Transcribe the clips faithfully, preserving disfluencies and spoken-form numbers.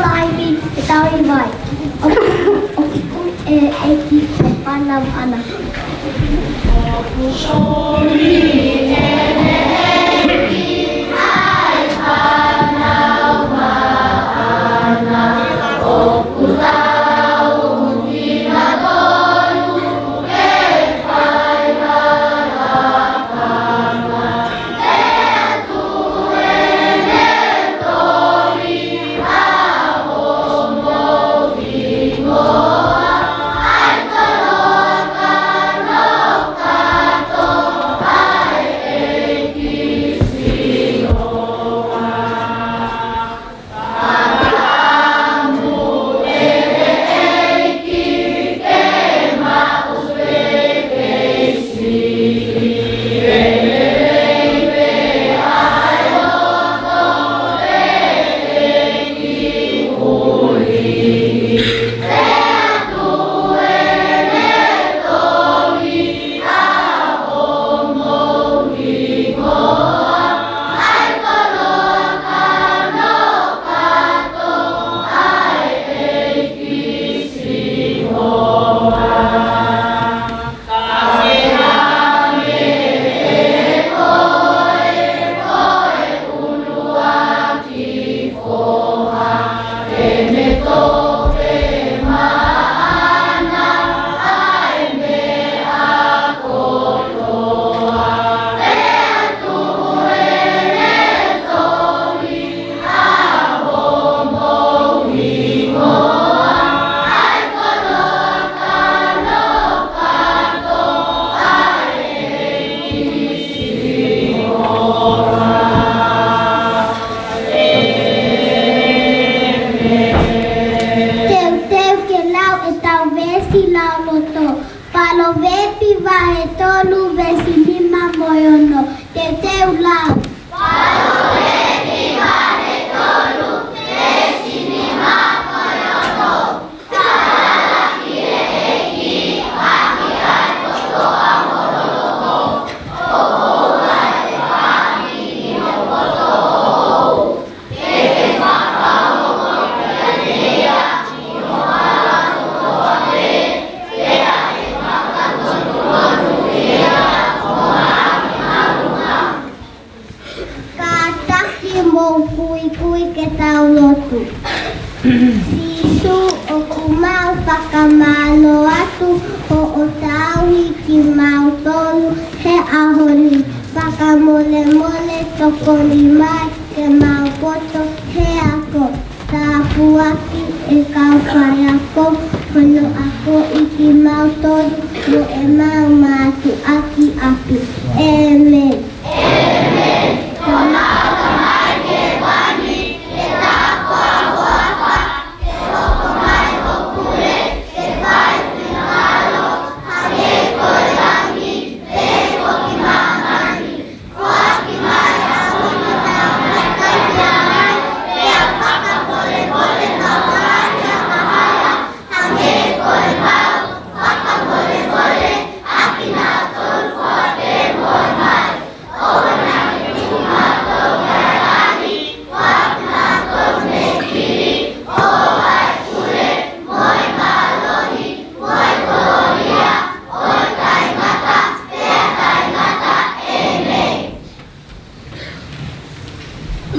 Paimi, ʻetau ʻi vai. ʻOku, ʻoku ʻi he ʻEiki ʻa e fānau ʻaʻana. Teuteu ke lau ʻetau veesi lauloto. Palōveepi vahe tolu veesi nima mo e ono. Teuteu lau. Kātaki mo kuikui ke tau lotu. Sīsū, ʻoku mau fakamālō atu hoʻo tauhi kimautolu he ʻaho ni. Fakamolemole, tokoni mai ke mau poto he ako. Tāpuakiʻi e kau faiako, hono akoʻi kimautolu mo ʻemau mātuʻaki ʻapi. ʻĒmeni.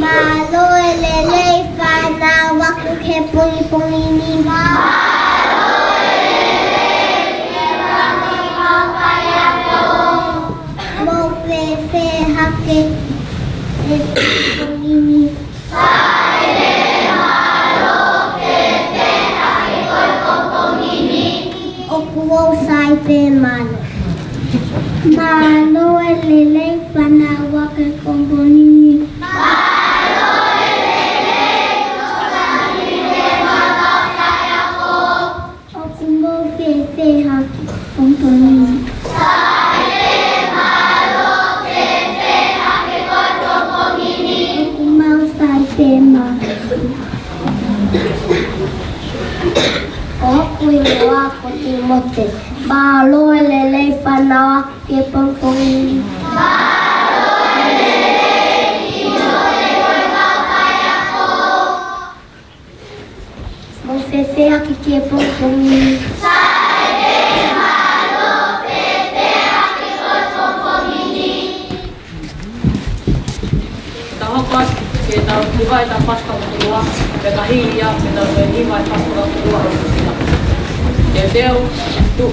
Mālō e lelei fānau ako he pongipongi ni. Mou fēfē hake he pongipongi ni? ʻOku ou sai pē, mālō. Mālō e lelei fānau ako he pongipongi ni. ʻOku mou fēfē hake he pongipongi ni? ʻOku mau sai pē, mālō. ʻOku ʻi muʻa ko Tīmote. Mālō e lelei fānau ako he pongipongi ni. Mālō e lelei Tīmote, ko e kau faiako. Feʻaki ki he pongipongi ni. Tau hoko atu ke tau hiva ʻetau Pāsika ʻo e ʻOtua, pea ka hili ia, ke tau toe hiva ʻetau Pāsika ʻo e ʻOtua. Teuteu, tuʻu.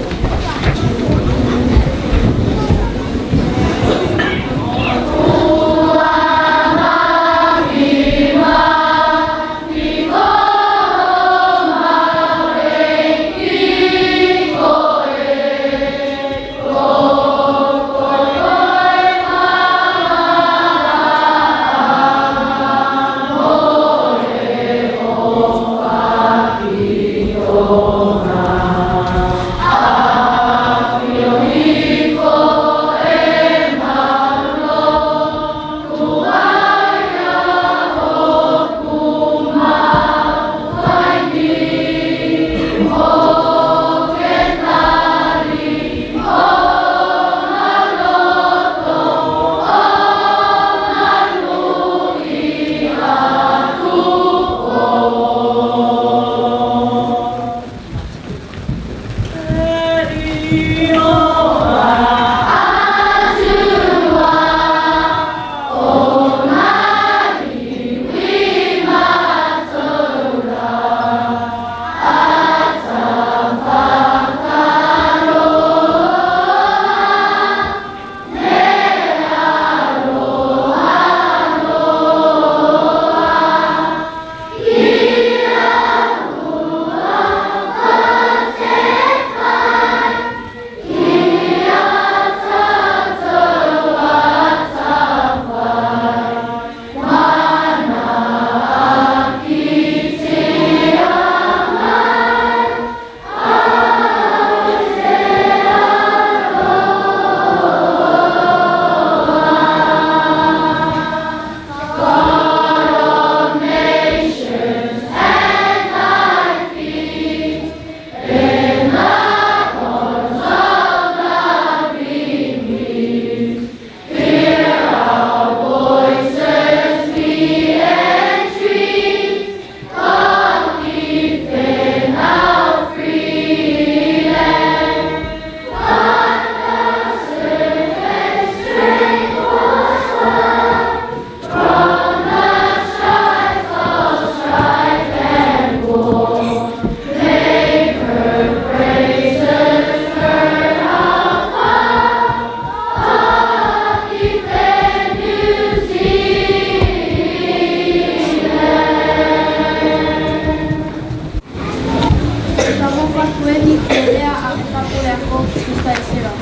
Tau hoko atu eni ki he lea ʻa e Fakapuleako, Mister Esera.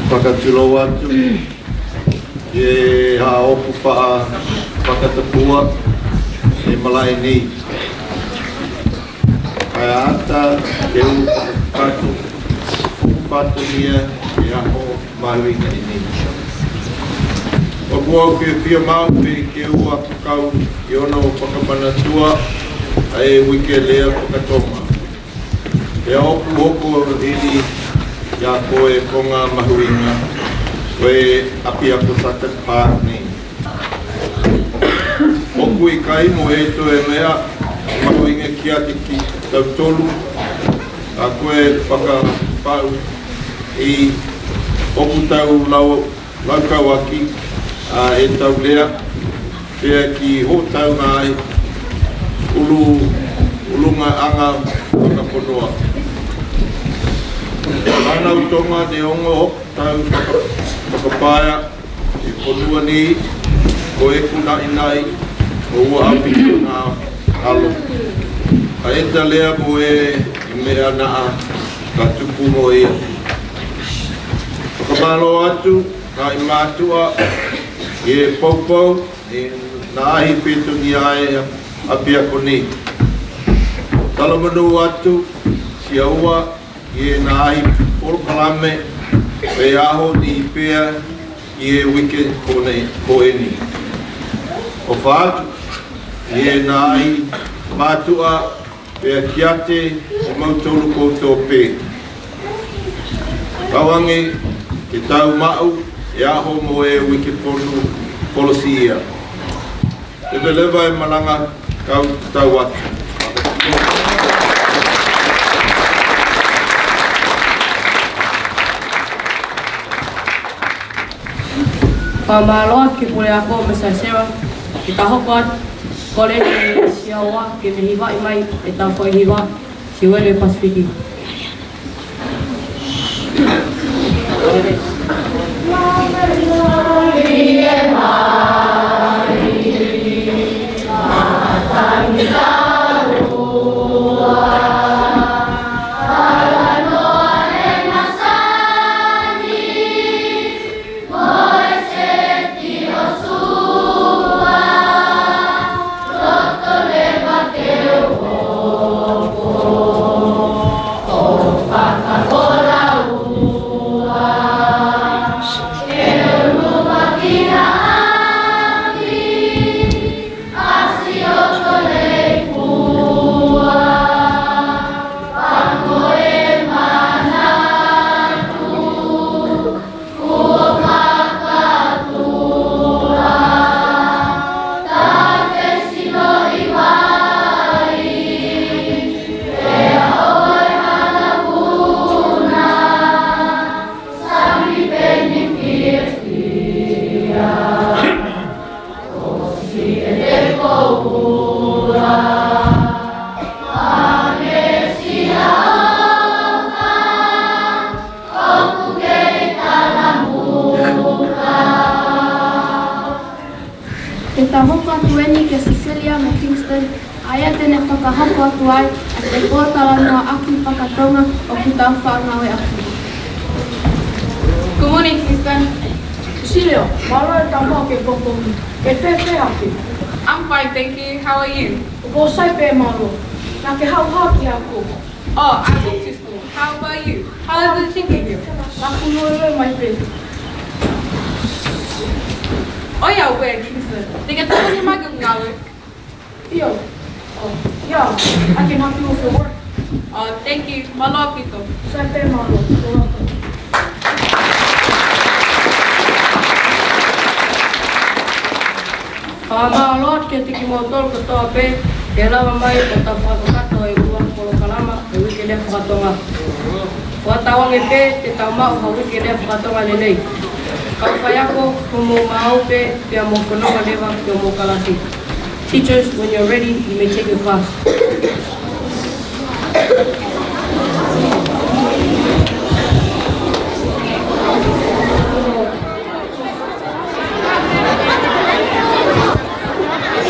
Fakatulou atu ki he haʻa ʻoku faʻa fakatapua ʻi he malaʻe ni. Kae ʻatā ke u fakatu, fakatu ia ʻi he ʻaho mahuʻinga ni. ʻOku ou fiefia maʻu pē ke u fakakau ʻi hono fakamanatua ʻa e Uike Lea Faka-Tonga. Pea ʻoku hoko eni ia ko e konga mahuʻinga ʻo e ʻapiako Satani Pā ni. ʻOku ʻikai mo e toe meʻa mahuʻinga kiate kitautolu, ka ko e fakapapauʻi ʻoku tau lau, laukau ʻaki ʻa ʻetau lea, pea ki hotau ngaahi ʻulu, ʻulungaanga fakafonua. Fānau Tonga, neongo ʻoku tau faka-, fakapaea ʻi he fonua ni, ko ʻeku naʻinaʻi ʻoua ʻaupito naʻa ʻalu ʻa ʻeta lea mo e meʻa naʻa ka tupu mo ia. Fakamālō atu ngaahi mātuʻa ʻi he poupou ʻi he ngaahi fetongi ʻa e ʻapiako ni. Talamonū atu siʻa ua ʻi he ngaahi polokalame ʻo e ʻaho ni pea ʻi he uike ko eni, ko eni. ʻOfa atu ʻi he ngaahi mātuʻa pea kiate kimoutolu kotoa pē. Kau ange ke tau maʻu e ʻaho mo e uike fonu kolosi ia. Pea leva e malanga, kau tau atu. Fakamālō ki he puleako mo Sasera, ke ta hoko atu, kole ki he siaoa ke ne hivaʻi mai ʻetau foʻi hiva, Siwele Pasifiki. Ke ta hoko atu eni kia Sisiliano Kingston, ʻa ia te ne fakahoko atu ai ʻa e pōtalanoaʻaki fakatonga ʻoku tau faʻa ngāueʻaki. Good morning, Kingston. Sisilio, mālō e tau maʻu ke poupou ni. ʻE fēfē hake? I'm fine, thank you. How are you? ʻOku ou sai pē, mālō. Naʻa ke haʻu hake ki he ako? Oh, I went to school. How about you? How is the teaching you? Naʻa ku loi loi mai pē. ʻOi au pē, Kingston. Te ke tokoni mai ki heʻeku ngāue? ʻIo. Oh, yeah, I can help you with your work. Oh, thank you. Mālō ʻaupito. Sai pē, mālō. You're welcome. Fakamālō atu kiate kimoutolu kotoa pē, ke lava mai ʻo tau fakakakato e ua polokalama ʻo e Uike Lea Fakatonga. Fakatauange pē te tau maʻu ha Uike Lea Fakatonga lelei. Kau faiako, ko homou maau pē, pea mou fononga leva ki homou kalasi. Teachers, when you're ready, you may take your class.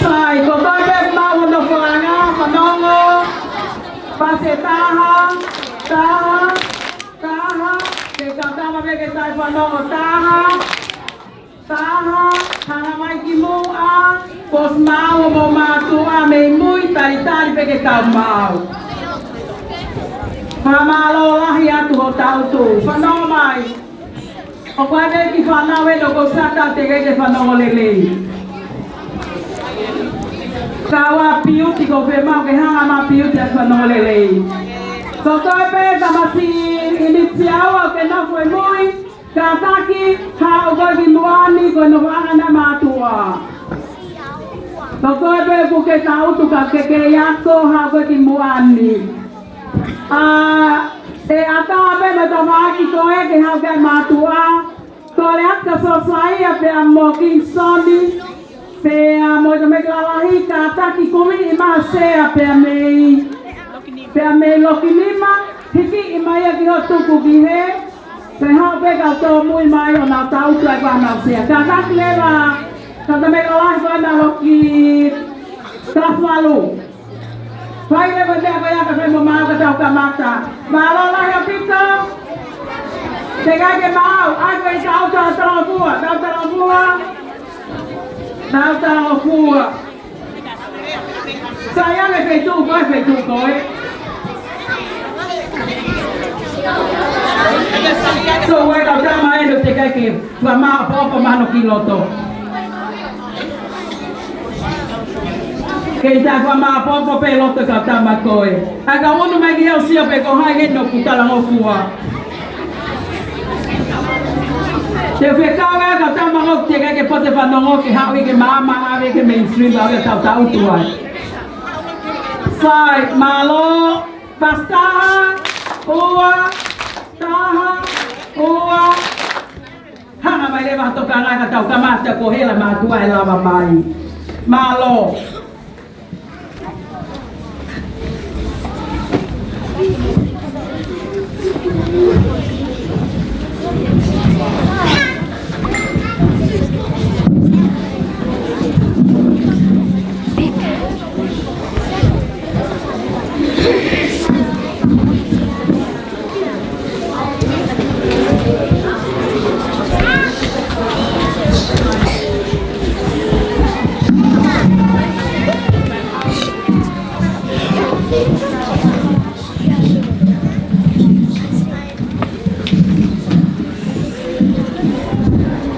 Sai, ko koe pē ʻoku maʻu hono falanga, fanongo. Pasi e taha, taha, taha. Ke tau tama pē ke tau fanongo, taha, taha, hanga mai ki muʻa, pos maʻu mo mātuʻa mei mui, talitali pē ke tau maʻu. Fakamālō lahi atu hotau tū. Fanongo mai. ʻOku ʻi ai e kiʻi fānau ʻe toko sata teʻeki ke fanongo lelei. Kau ā piuti, ʻoku fiemaʻu ke hanga mai piuti ʻo fanongo lelei. Ko koe pē tamasiʻi ʻiniti ʻaua ʻoku ke nofo ʻi mui, kātaki, haʻu koe ki muʻa ni, ko e nofoʻanga ʻa mātuʻa. Ko koe pē ʻoku ke tangutu ka ke kei ako, haʻu koe ki muʻa ni. ʻA, ʻe ʻatā pē mo e tamaiki ko ē ke haʻu ki he mātuʻa. Kole atu kia Sosaia pea mo Kingsoni, pea mo e tamaiki lalahi, kātaki kumi ʻi maʻa Sea pea mei, pea mei Lokinima, hiki ʻi mai ia ki hoʻo tuku ki hē, pea haʻu pē kau tōmui mai ʻo nau tangutu ai pea mo Sea. Kātaki leva, kau tamaiki lalahi ko ena ʻo Loki, Tafualu. Fai leva e meʻa ko ia kae fai mo maʻu ka tau kamata. Mālō lahi ʻaupito. Teʻeki ai ke maʻu, ʻai ke tau tau talangofua, tau talangofua. Tau talangofua. Sai ange feituʻu ko ē, feituʻu ko ē. So, ʻoua ʻe kau tama ʻe no teʻeki ai ke fakamāʻopoʻopo mahalo ki loto. Kei tā fakamāʻopoʻopo pē loto kau tama ko ē. ʻA ka unu mai ki he ʻo sio pē ko hai ʻe no ku talangofua. Te u fekau e kau tama ngau te ke ke pote fanongo ke haʻu ʻi ke maama ʻave ke mainstream ʻave tau tau tuai. Sai, mālō, pastor, ua, taha, ua. Hanga mai leva tokanga ka tau kamata ko Hela Mātuʻa e lava mai. Mālō.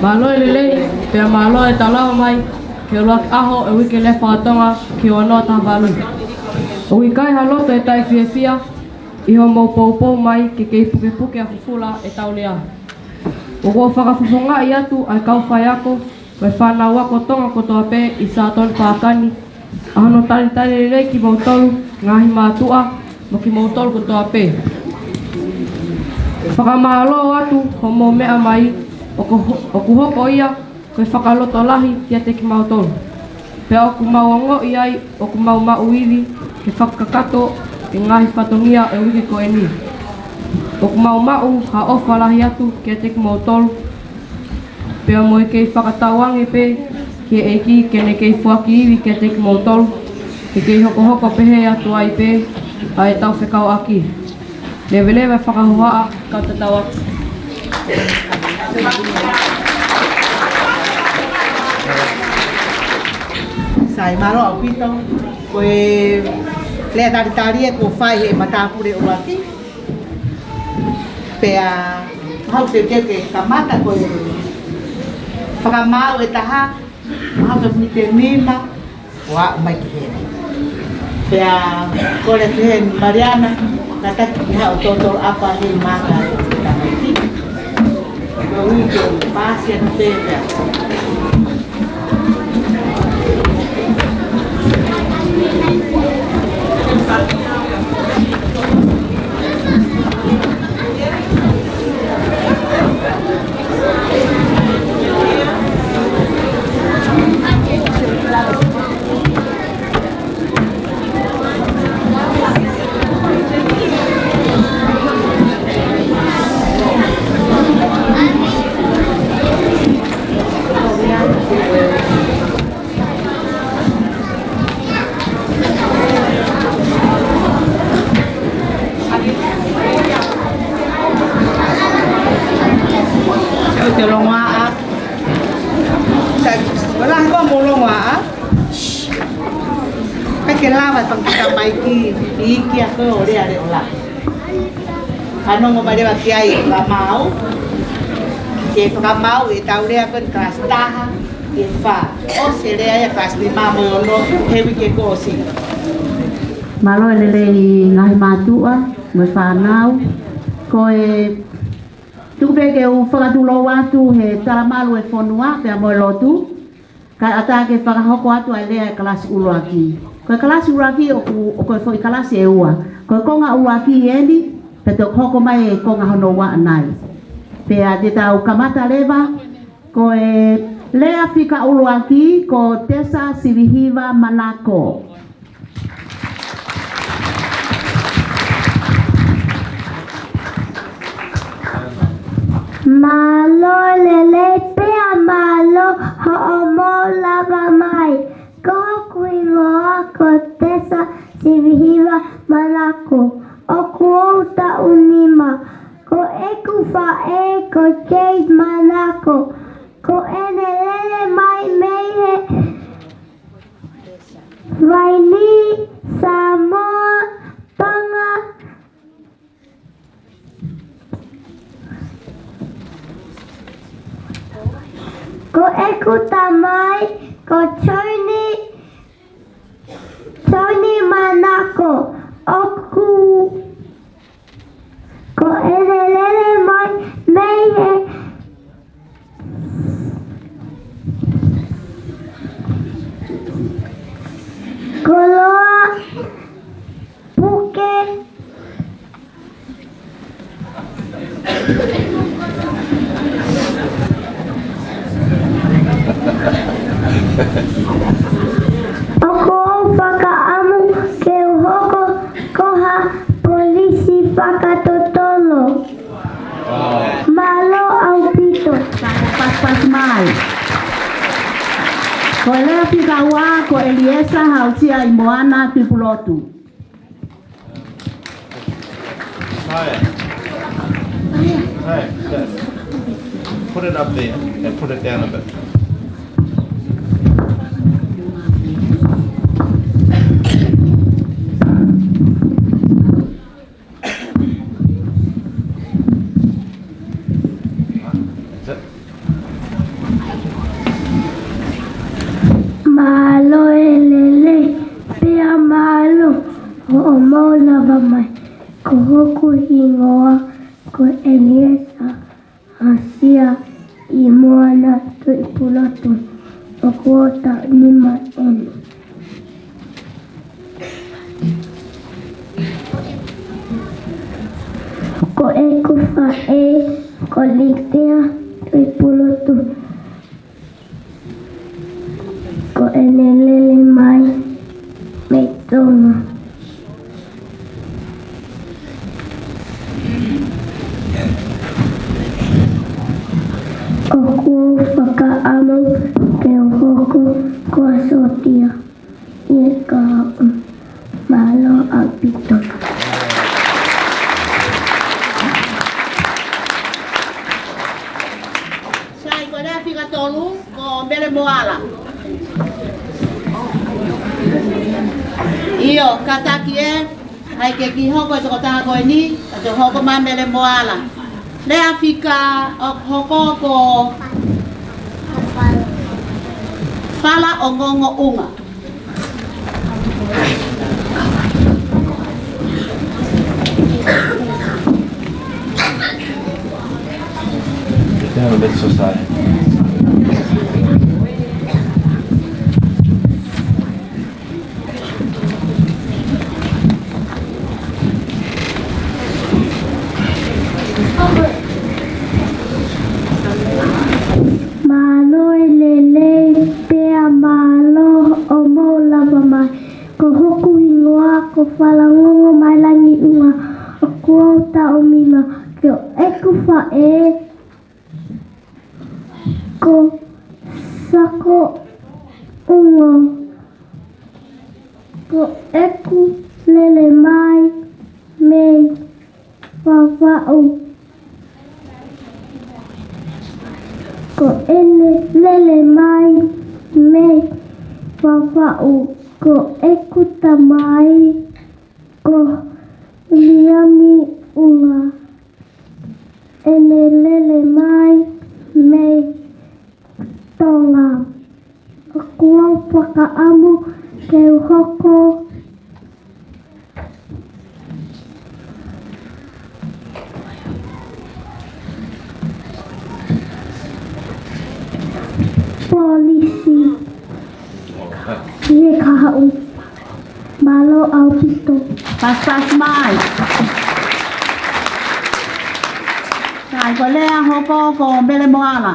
Mālō e lelei, pea mālō e tau lava mai ki he ʻuluaki ʻaho e uike lea faka-Tonga ki he ua noa taha valu. ʻOku ʻikai ha loto ʻe taʻefiefia ʻi hoʻomou poupou mai ke kei pukepuke ʻa fufula e tau lea. ʻOku ou fakafofongaʻi atu ʻa e kau faiako mo e fānau ako Tonga kotoa pē ʻi Sutton Park ni, ʻa hono talitali lelei kimoutolu ngaahi mātuʻa mo kimoutolu kotoa pē. Fakamālō atu hoʻomou meʻa mai, ʻoku ho-, ʻoku hoko ia ko e fakalotolahi kiate kimautolu. Pea ʻoku mau ongoʻi ai ʻoku mau maʻu ivi ke fakakakato e ngaahi fatongia e uike ko eni. ʻOku mau maʻu ha ʻofa lahi atu kiate kimoutolu, pea mo e kei fakatauange pē ki he ʻEiki ke ne kei foaki ivi kiate kimoutolu, ke kei hokohoko pehē atu ai pē ʻa e tau fekauʻaki. Leveleva e fakahohaʻa, kau tatau atu. Sai, mālō ʻaupito. Ko e lea talitali ē kuo fai ʻe he matāpule ʻuluaki. Pea, hau te te ke kamata ko e fakamaau e taha, hau te mite mina, ʻo aʻu mai ki heni. Pea, kole ki heni, Mariana, kātaki ki haʻo tōtō apa he maka e tamaiki. Ko ui ke pasi ana pē pea. Te longoaʻa. Sa, wala ko mo longoaʻa. Ka ke lava tong kita mai ki, ki, ki a ko le ale ola. Fanongo mai leva ki ai e fakamaau. Ke fakamaau e tau lea ko e kalasi taha, ke fā. ʻOsi e lea ia kalasi nima mo e ono, he uike kuo ʻosi. Mālō e lelei ngaahi mātuʻa, mo e fānau. Ko e tuku pē ke u fakatulou atu he talamalu e fonua, pea mo e lotu. Kae ʻatā ke fakahoko atu ʻa e lea e kalasi ʻuluaki. Ko e kalasi ʻuluaki ʻoku, ʻoku ʻi ai e foʻi kalasi ʻe ua. Ko e konga ʻuluaki eni, pea toki hoko mai e konga hono ua ʻanai. Pea te tau kamata leva, ko e lea fika ʻuluaki, ko Tesa Sivihiva Manako. Mālō e lelei pea mālō hoʻomou lava mai. Ko hoku hingoa ko Tesa Sivihiva Manako. ʻOku ou taʻu nima. Ko ʻeku faʻē ko Kate Manako. Ko ʻene lele mai mei he Vainī, Samoa, Tonga. Ko ʻeku tamai, ko Tony, Tony Manako, ʻoku, ko ʻene lele mai mei he ʻOku ou fakaʻamu ke u hoko ko ha polisi fakatotolo. Mālō ʻaupito. Pasipasi mai. Ko e lea fika ua, ko ʻEliesa Hausia ʻi Moana Tuʻipulotu. Higher. Higher. Put it up there and put it down a bit. Mālō e lelei, pea mālō hoʻomou lava mai. Ko hoku hingoa ko ʻEliesa Hausia ʻi Moana Tuʻipulotu, ʻoku ou taʻu nima ʻeni. Ko ʻeku faʻē ko Litea Tuʻipulotu, ko ʻene lele mai mei Tonga. ʻOku ou fakaʻamu ke u hoko ko ha sōtia ʻi he kahaʻu. Mālō ʻaupito. Sai, ko e lea fika tolu, ko Mele Moala. ʻIo, kātaki ē, ʻai ke kiʻi hoko e tokotaha ko eni, ka te hoko mai Mele Moala. Lea fika ʻo hoko ko Fala ʻo Ngongoʻunga. Down a bit, so sorry. Mālō e lelei pea mālō hoʻomou lava mai. Ko hoku hingoa ko Falangongo Mailangiʻunga, ʻoku ou taʻu nima. Ko ʻeku faʻē ko Sako Ungo, ko ʻeku lele mai mei Vavaʻu. Ko ʻene lele mai mei Vavaʻu. Ko ʻeku tamai ko Liami Unga, ʻene lele mai mei Tonga. ʻOku ou fakaʻamu ke u hoko polisi ʻi he kahaʻu. Mālō ʻaupito. Pasipasi mai. Sai, ko e lea hoko ko Mele Moala.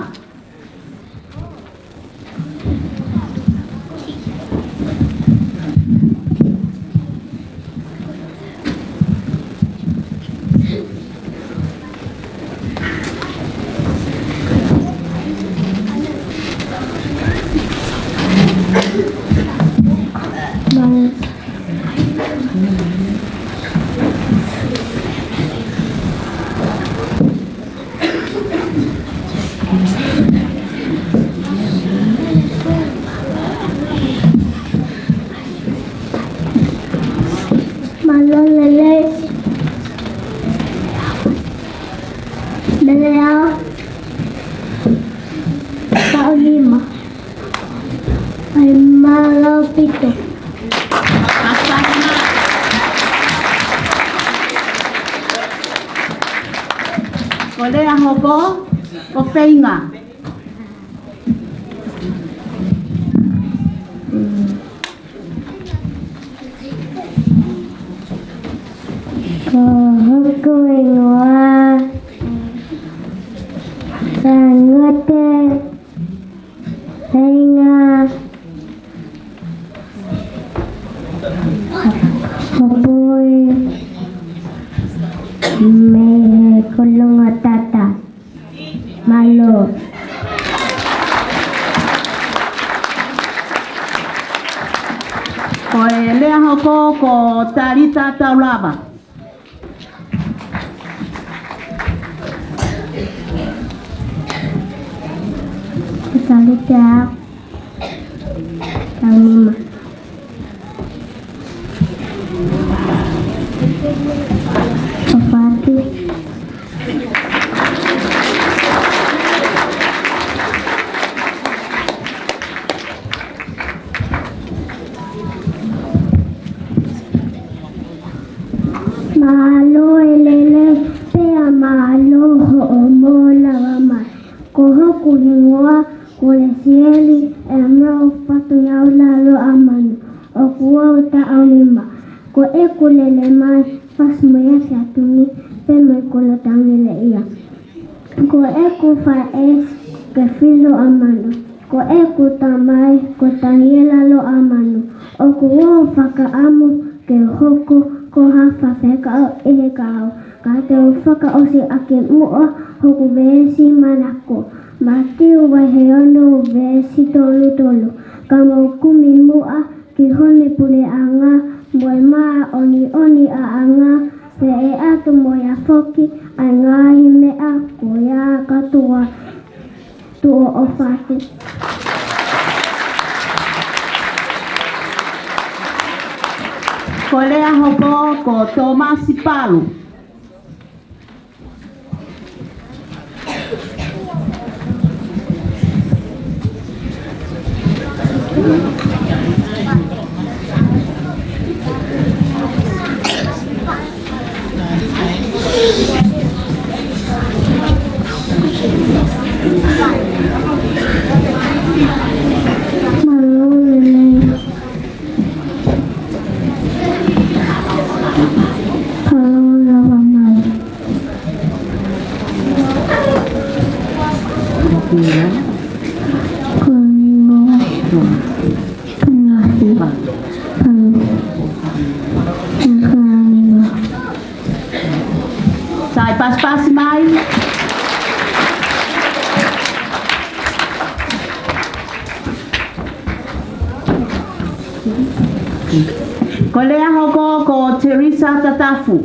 Mālō e lelei. Mele au. Taʻu nima. ʻAi, mālō ʻaupito. Ko e lea hoko ko Feinga. Ko hoku hingoa Tangote Feinga Mei he Kolongatata. Mālō. Ko e lea hoko ko Talita Taulava. Ko Talita Taunima. ʻOfa atu. Mālō e lelei, pea mālō hoʻomou lava mai. Ko hoku hingoa ko Lesieli Emerald Fatungiaula Loʻamanu, ʻoku ou taʻu nima. Ko ʻeku lele mai Fasi mo e Afi Atungi, pea mo e Kolo Tangileia. Ko ʻeku faʻē ko Kefi Loʻamanu. Ko ʻeku tamai ko Taniela Loʻamanu. ʻOku ou fakaʻamu ke hoko ko ha faifekau ʻi he kahaʻu, ka te u fakaʻosi ʻaki muʻa hoku veesi manako. Mātiu vahe ono veesi tolu tolu. Ka mou kumi muʻa ki hono puleʻanga mo e māʻoniʻoniʻanga, pea ʻe ʻatu mo ia foki ʻa e ngaahi meʻa ko ia kātoa. Tuʻo ʻofa atu. Ko e lea hoko ko Tōmasi Palu. Mālō e lelei. Mālō lava mai. Ko e hingoa. Ko e hingoa. Ko e hingoa. Sai pasipasi mai. Ko e lea hoko ko Teresa Tatafu.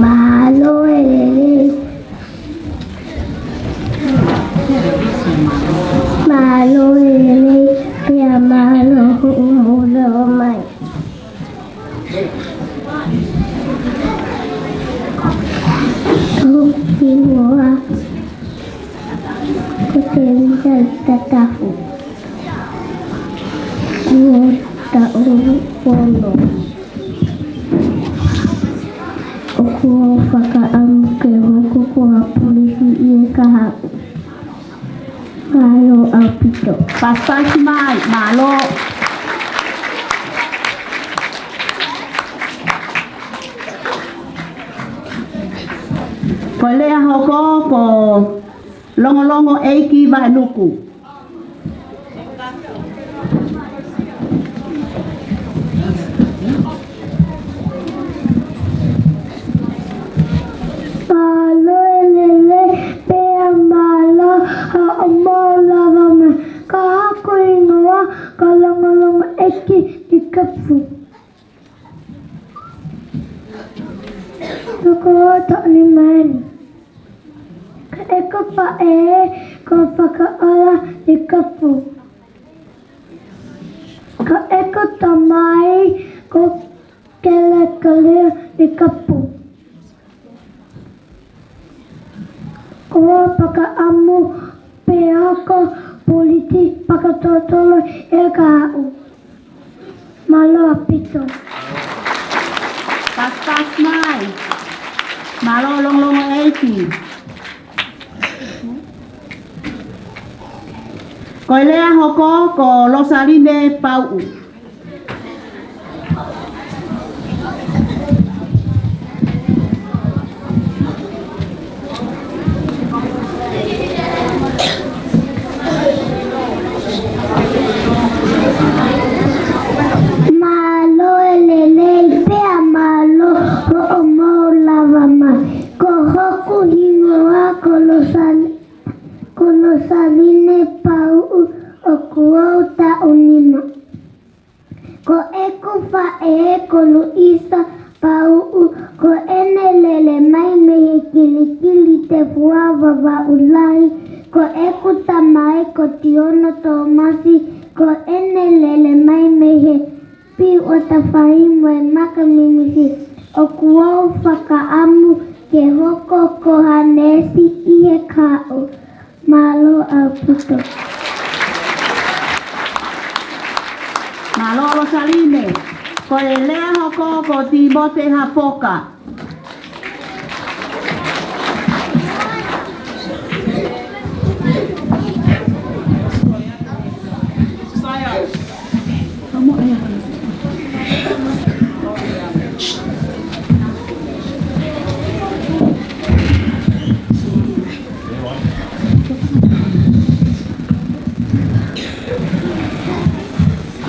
Mālō e lelei. Mālō e lelei, pea mālō hoʻomou lava mai. Ko hoku hingoa ko Teresa Tatafu. Kuo u taʻu ono. ʻOku ou fakaʻamu ke hoko ko ha polisi ʻi he kahaʻu. Mālō ʻaupito. Pasipasi mai, mālō. Ko e lea hoko ko Longolongo ʻEiki Vahenuku. Mālō e lelei, pea mālō hoʻomou lava mai. Ko hoku hingoa ko Longolongo ʻEiki Nikefu. Ko au ko Toni Mani. Ko ʻeku faʻē ko Fakaʻola Nikefu. Ko ʻeku tamai ko Kelekele Nikefu. Kuo u fakaʻamu ke hoko ko ha polisi fakatotolo ʻi he kahaʻu. Mālō ʻaupito. Pasipasi mai. Mālō Longolongo ʻEiki. Ko e lea hoko ko Losaline Pauʻu. Ko Losal-, ko Losaline Pauʻu, ʻoku ou taʻu nima. Ko ʻeku faʻē ko Luisa Pauʻu, ko ʻene lele mai mei he kilikili Tefua Vavaʻu Lahi. Ko ʻeku tamai ko Tiono Tōmasi, ko ʻene lele mai mei he Piuʻa Tafahimo e Makamimisi. ʻOku ou fakaʻamu ke hoko ko ha neesi ʻi he kahaʻu. Mālō ʻaupito. Mālō Losaline. Ko e lea hoko ko Timote Hafoka.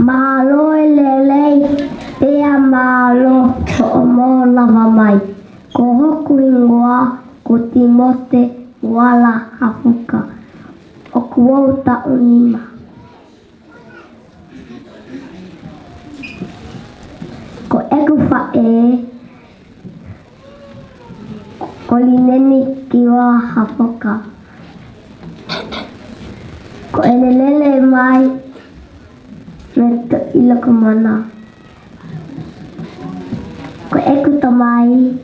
Mālō e lelei, pea mālō hoʻomo lava mai. Ko hoku hingoa ko Timote Uala Hafoka. ʻOku ou taʻu nima. Ko ʻeku faʻē ko Lineni Kiua Hafoka. Ko ʻene lele mai mei Toʻilokomana. Ko ʻeku tamai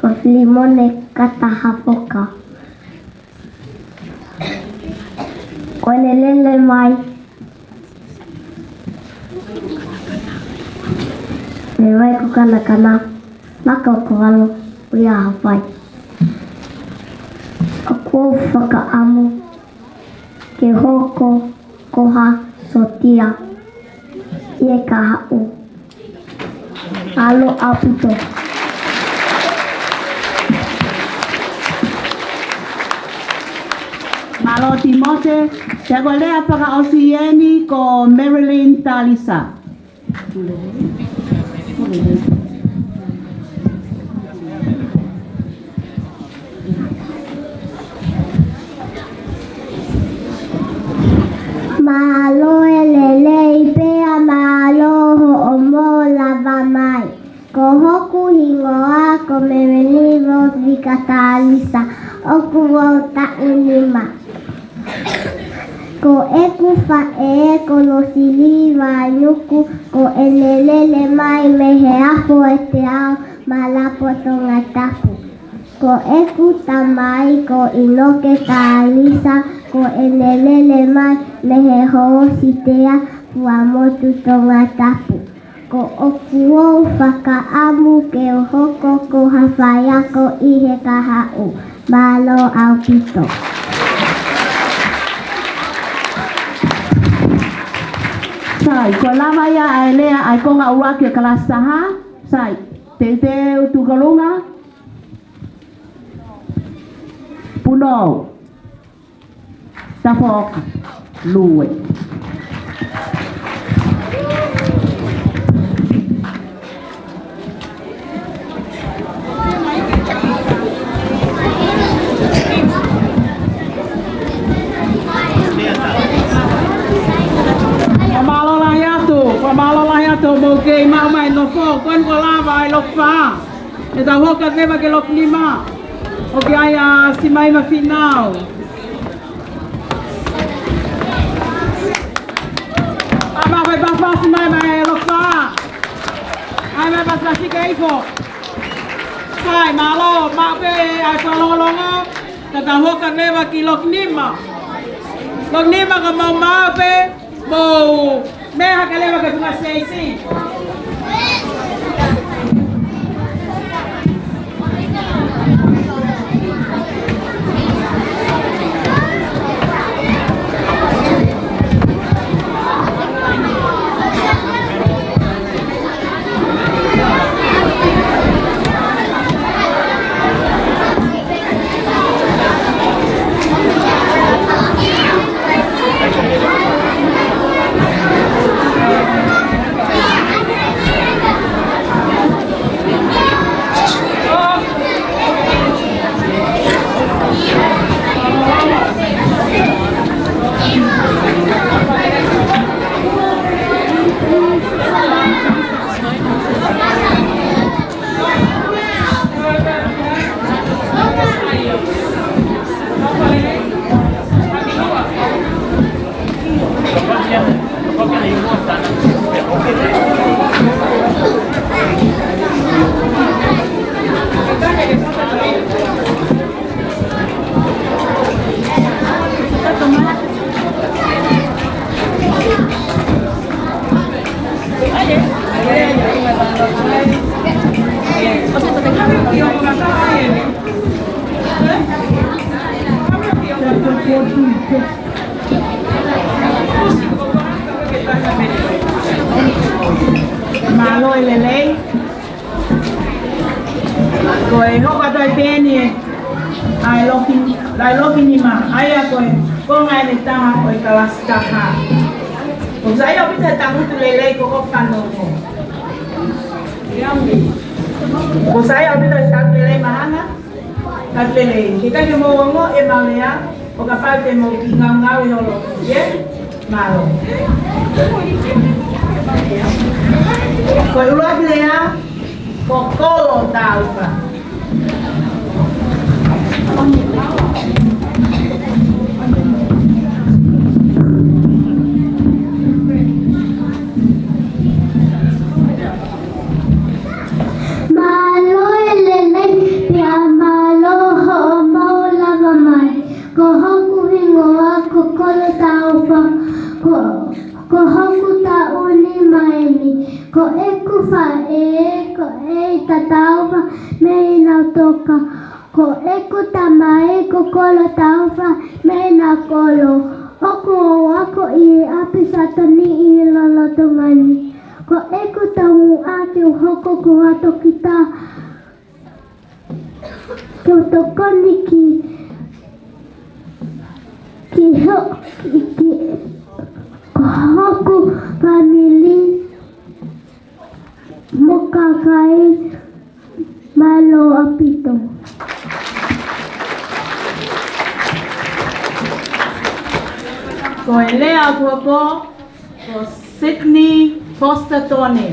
ko Filimone Kata Hafoka. Ko ʻene lele mai mei Vaikukanakana, Makaukavalu, ʻi Haʻapai. ʻOku ou fakaʻamu ke hoko ko ha sōtia ʻi he kahaʻu. Mālō ʻaupito. Mālō Timote. Pea ko e lea fakaʻosi eni ko Marilyn Talisa. Mālō e lelei pea mālō hoʻomo lava mai. Ko hoku hingoa ko Melanie Rose Vika Talisa, ʻoku ou taʻu nima. Ko ʻeku faʻē ko Losili Vainuku, ko ʻene lele mai mei he Afo ʻEteao, Malapo, Tongatapu. Ko ʻeku tamai ko ʻInoke Talisa, ko ʻene lele mai mei he Hoosi Tea, Fuaʻamotu, Tongatapu. Ko ʻoku ou fakaʻamu ke u hoko ko ha faiako ʻi he kahaʻu. Mālō ʻaupito. Sai, ko e lava ia ʻa e lea ʻa e konga ʻuluaki ʻo e kalasi taha. Sai, teuteu tukulunga. Punou. Tafoka. Lue. Fakamālō lahi atu, fakamālō lahi atu, mou kei maʻu mai nofo, ko eni kuo lava ʻa e loki fā. ʻE tau hoko atu leva ki he loki nima. ʻOku ʻi ai ʻa Simaima Fīnau. ʻAi mai e pasipasi mai, mai loki fā. ʻAi mai e pasipasi ke ifo. Sai, mālō, maʻu pē ʻa e fakalongolongo. Ka tau hoko atu leva ki he loki nima. Loki nima ka mau maʻu pē, mou meʻa hake leva ki he funga seisi. Mālō e lelei. Ko e hoko atu ai pē eni ʻa e loki, ʻa e loki nima, ʻa ia ko e konga ʻe taha ʻo e kalasi taha. ʻOku sai ʻaupito e tangutu lelei ko ʻoku fanongo. ʻOku sai ʻaupito e tangutu lelei mahanga. Ka lelei, ke kai ke mou ongoʻi ʻemau lea, ʻo kapau te mou kiʻi ngaungaue holo, ē? Mālō. Ko e ʻuluaki lea, ko Kolo Taufa. Mālō e lelei, pea mālō hoʻomou lava mai. Ko hoku hingoa ko Kolo Taufa, ko, ko hoku taʻu nima eni. Ko ʻeku faʻē, ko ʻEita Taufa mei Nautoka. Ko ʻeku tamai ko Kolo Taufa mei Nakolo. ʻOku ou ako ʻi ʻapi Satoni ʻi lolotonga ni. Ko ʻeku tomuʻa ke u hoko ko ha toketā, ke u tokoni ki, ki ho-, ki, ki, ko hoku fāmili mo kakai. Mālō ʻaupito. Ko e lea ʻoku hoko, ko Sydney Foster Tone.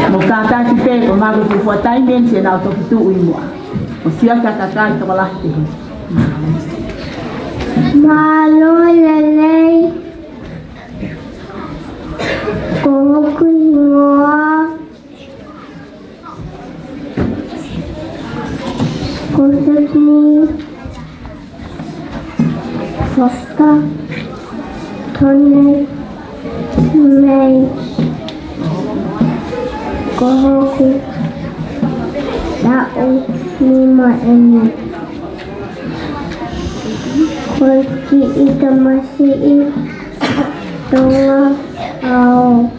Mou kātaki pē, ko maku tu fua taimi eni siʻa nau toki tuʻu ʻi muʻa. ʻOsi ʻa e kakai tokolahi. Mālō e lelei. Ko hoku hingoa ko Sydney Foster Tone May. Ko hoku taʻu nima eni. Ko e kiʻi tamasiʻi Tonga au.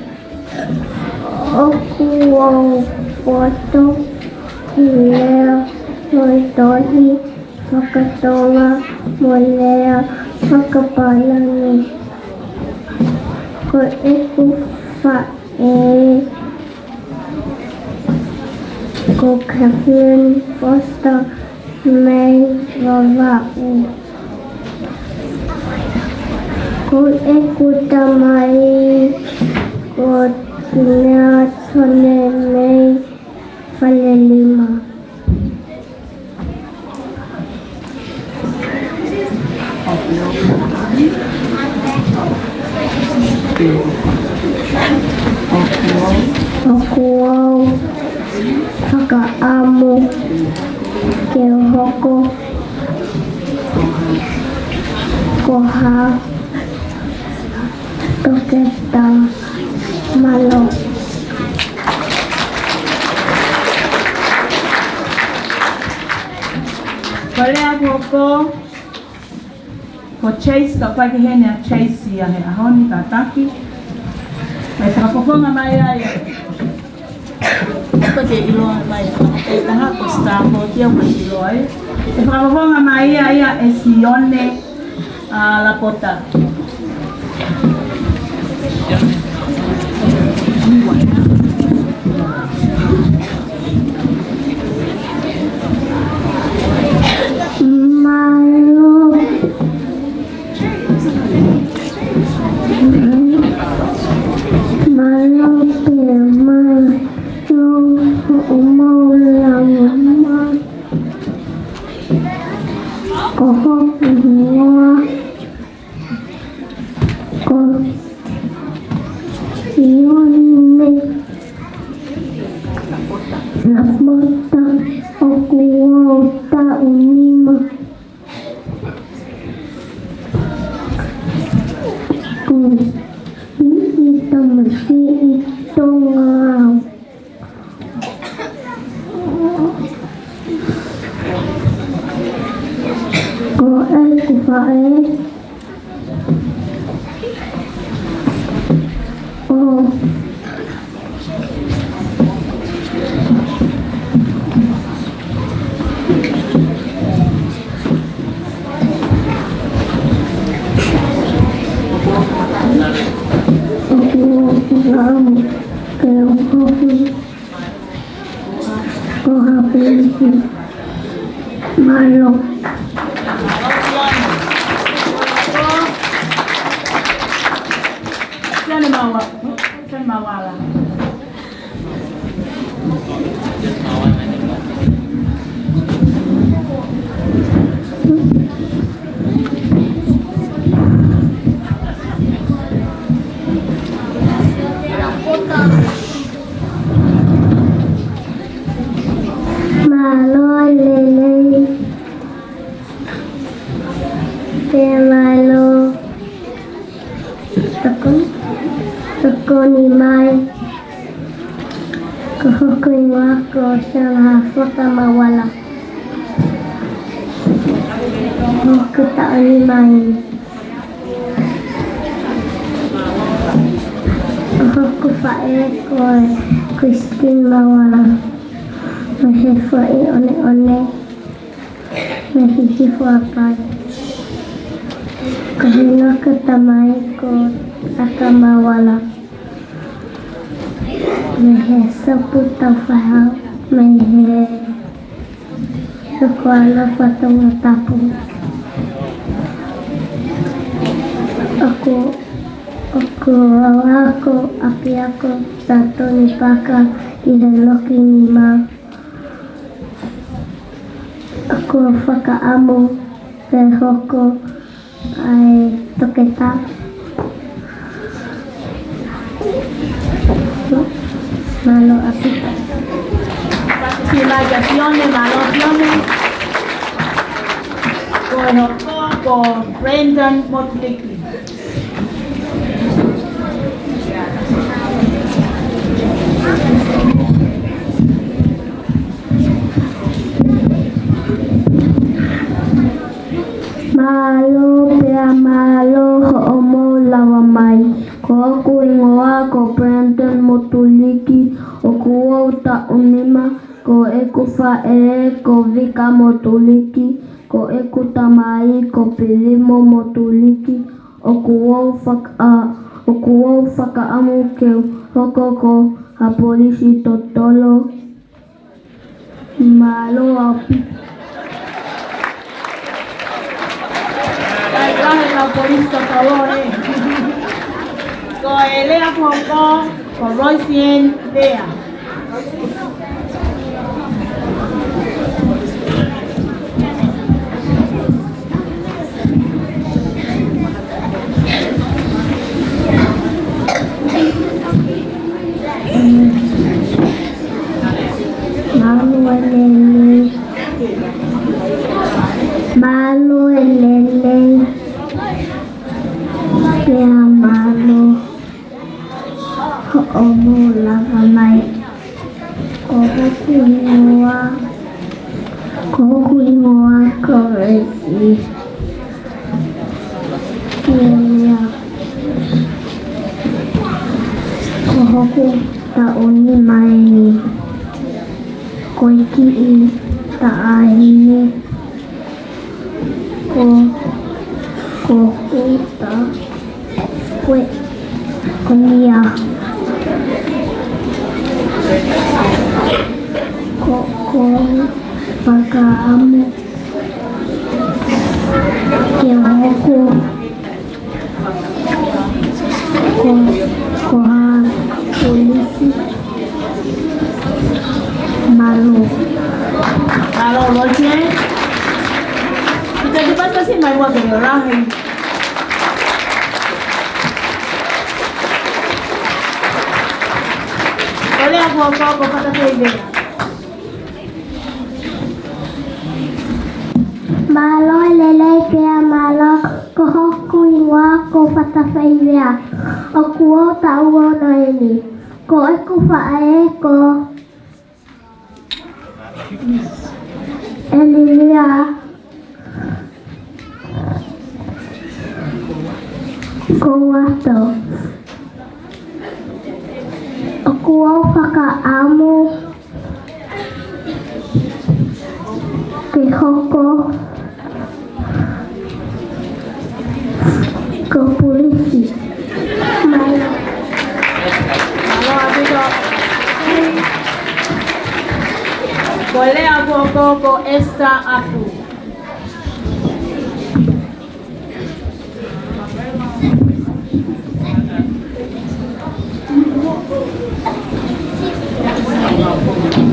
ʻOku ou poto ki he lea tohi faka-Tonga mo e lea fakapālangi. Ko ʻeku faʻē ko Catherine Foster May Vavaʻu. Ko ʻeku tamai ko Tinea Tone May Falelima. ʻOku ou fakaʻamu ke u hoko ko ha toketā. Mālō. Ko e lea ʻoku hoko, ko Chase, ka pai ke heni ʻa Chase ia he ʻaho ni, kātaki. Mou fakafofonga mai ai. Ko e ʻiloa mai, ʻe taha ko Star ko kia ko e ʻiloa ai. ʻE fakafofonga mai ia ʻe Sione, ʻa, Lapota. Mālō. Mālō pē mai ʻo hoʻomou lava mai. Ko hoku hingoa ko Sione Lapota, ʻoku ou taʻu nima. ʻeku faʻē. ʻO ʻoku ou fakaʻamu ke u hoko ko ha polisi. Mālō. Sione Maua-, Sione Mauala. Mālō e lelei. Pea mālō e tokoni, tokoni mai. Ko hoku hingoa ko Sione Hafoka Mauala. Hoku taʻu nima eni. Hoku faʻē ko Christine Mauala. Mei he Fuaʻi ʻOneʻone, mei Hihifo, Haʻapai. Ko hoku tamai ko Saka Mauala, mei he Sopu Taufahau, mei he Nukuʻalofa, Tongatapu. ʻOku, ʻoku ou ako ʻapiako Satoni Paka ʻi he loki nima. ʻOku ou fakaʻamu ke hoko ʻa e toketā. Mālō ʻaupito. Siʻi Laika Sione, mālō Sione. Ko e hoko ko Brandon Motuliki. Mālō pea mālō hoʻomou lava mai. Ko hoku hingoa ko Brandon Motuliki, ʻoku ou taʻu nima, ko ʻeku faʻē ko Vika Motuliki, ko ʻeku tamai ko Pilimo Motuliki, ʻoku ou faka-, ʻoku ou fakaʻamu ke u hoko ko ha polisi totolo. Mālō ʻaupito. Kai kahe ka polisi totolo, ē. Ko e lea ko, ko, ko Rosie Ann Lea. Mālō e lelei. Mālō e lelei. Pea mālō hoʻomou lava mai. Ko hoku hingoa, ko hoku hingoa ko Resi Kielea. Ko hoku taʻu nima eni. Ko e kiʻi taʻahine ko, ko Kuta, ko e, ko ia. Ko, ko fakaʻamu ke u hoko ko, ko ha polisi. Mālō. Mālō, Rosie. Kita cepat kasih mai mua ke dia orang. Ko e lea ko, ko, ko Fatafeivea. Mālō e lelei pea mālō, ko hoku hingoa ko Fatafeivea. ʻOku ou taʻu ono eni. Ko ʻeku faʻē ko ʻElilia. Ko, ko Esther Aku.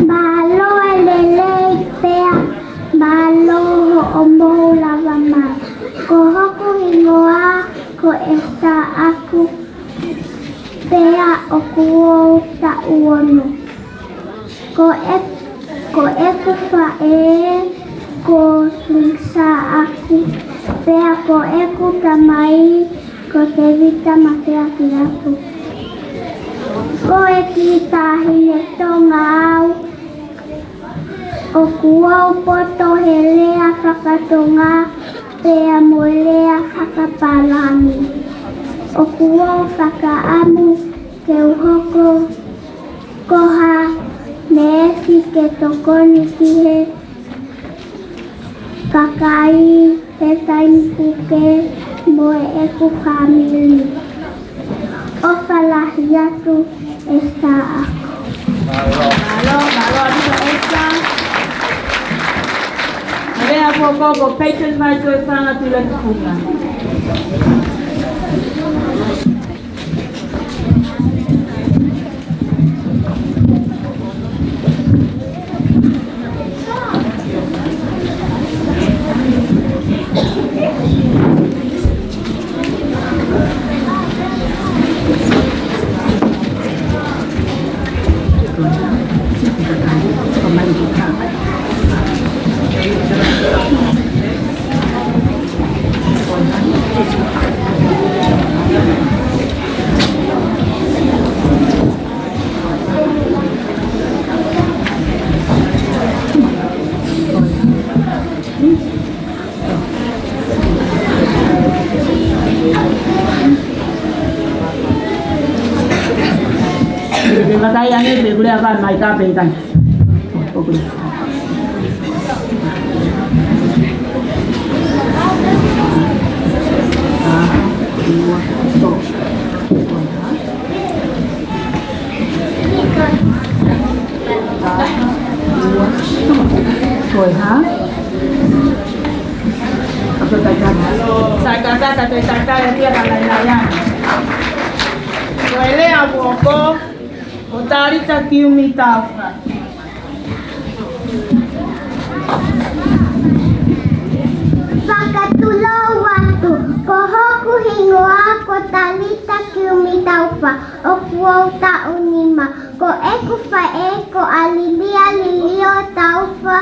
Mālō e lelei pea mālō hoʻomou lava mai. Ko hoku hingoa ko Esther Aku, pea ʻoku ou taʻu ono. Ko e, ko ʻeku faʻē ko Lisa Aku, pea ko ʻeku tamai ko Tevita Matea Kiapu. Ko e kiʻi taʻahine Tonga au, ʻoku ou poto he lea fakatonga pea mo e lea fakapālangi. ʻOku ou fakaʻamu ke u hoko ko ha neesi ke tokoni ki he kakai he taimi puke mo ʻeku fāmili. ʻOfa lahi atu, Esther Aku. Mālō, mālō ʻaupito Esther. Lea foki ko Peyton Maitoe Fanga Tuʻilakifunga. Pe matai ange pe kule apa mai ka pe kan. Ko e hā? Sa ka sa ka te ka ka e tia ka lai lai ai. Ko e lea foki ko Talita Kiumi Taufa. Fakatulou atu, ko hoku hingoa ko Talita Kiumi Taufa, ʻoku ou taʻu nima. Ko ʻeku faʻē ko ʻAlilia Lilio Taufa,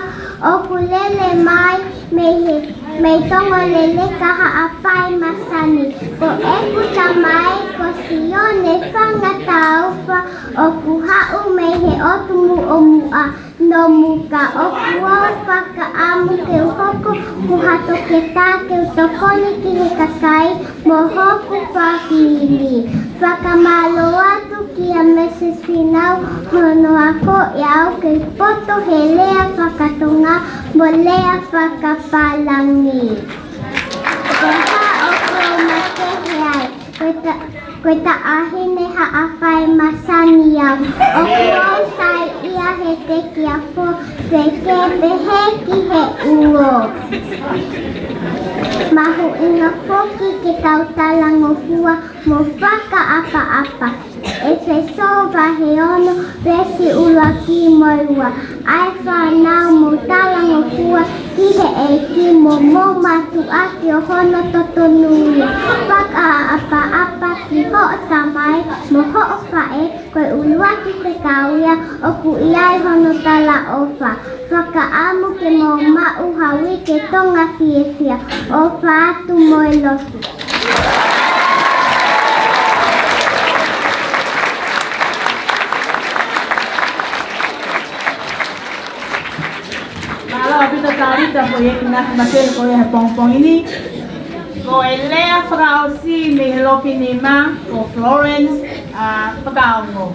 ʻoku lele mai mei he, mei Tongoleleka, Haʻapai, Masani. Ko ʻeku tamai ko Sione Fanga Taufa, ʻoku haʻu mei he ʻotu Muʻomuʻa, Nomuka. ʻOku ou fakaʻamu ke u hoko ko ha toketā ke u tokoni ki he kakai mo hoku fāmili. Fakamālō atu kia Mrs Finau hono akoʻi au ke poto he lea fakatonga mo lea fakapālangi. Ko e hā ʻoku ou makehe ai? Ko e ta-, ko e taʻahine Haʻapai Masani au. ʻOku ou saiʻia he tekiapo, peke pehē ki he uo. Mahuʻinga foki ke tau talangofua mo fakaʻapaʻapa. ʻEfesō vahe ono, veesi ʻuluaki mo e ua. ʻAi fānau, mou talangofua ki he ʻEiki mo mou mātuʻaki ʻo hono totonú ia. Fakaʻapaʻapa ki hoʻo tamai mo hoʻo faʻē, ko e ʻuluaki fekau ia ʻoku ʻi ai hono talaʻofa. Fakaʻamu ke mou maʻu ha uike Tonga fiefia. ʻOfa atu mo e lotu. Mālō ʻaupito Talita ko e kiʻi ngaahi makehe ko ia he pongipongi ni. Ko e lea fakaʻosi mei he loki nima ko Florence, ā, Fakaongo.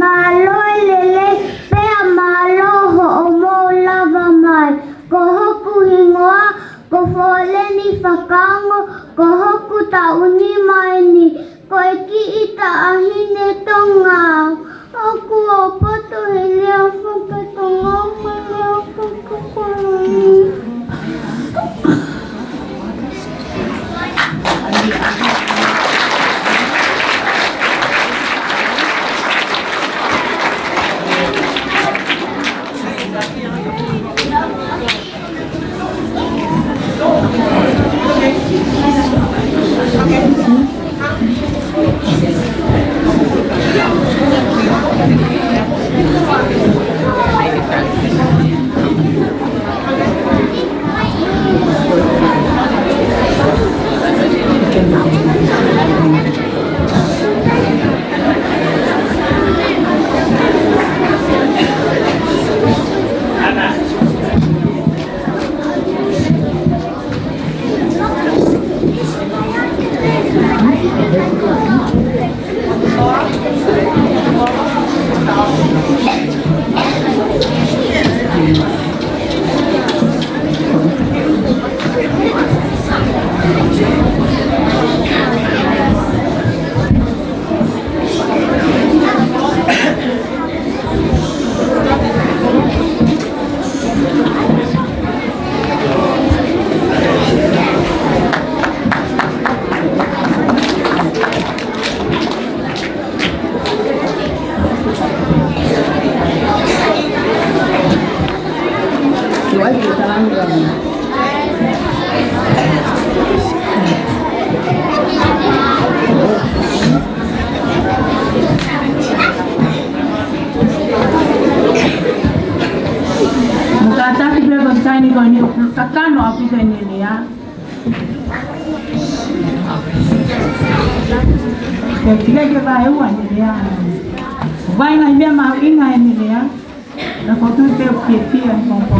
Mālō e lelei pea mālō hoʻomou lava mai. Ko hoku hingoa ko Foleni Fakaongo, ko hoku taʻu Uni mai ni, ko e kiʻi taʻahine Tonga au. ʻOku ou poto he lea faka-Tonga mo e lea faka-Kolonia. Mou kātaki pē ko e taimi ko eni ʻoku kakano ʻaupito ʻene lea. Ke tika ke vaeua ʻene lea. Vaeua ʻene lea mahuʻinga ʻene lea. Na ko tu te o ke fia mo po.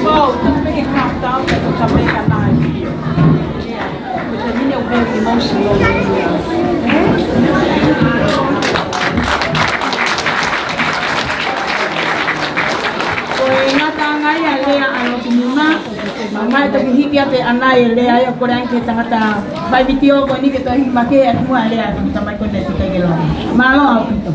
Wow, don't make it count down, but don't make a lie here. Yeah, because you know, very emotional. Ko e ngataʻanga ia ʻa e lea ʻa Lotu Nima. Mai toki hiki atu e ʻana e lea ia ko ē ange ki he tangata fai vitiō ko eni ke toe hiki mai ki he ʻatā mo e lea ʻa e tangata mai ko eni ʻe tika ke lea. Mālō ʻaupito.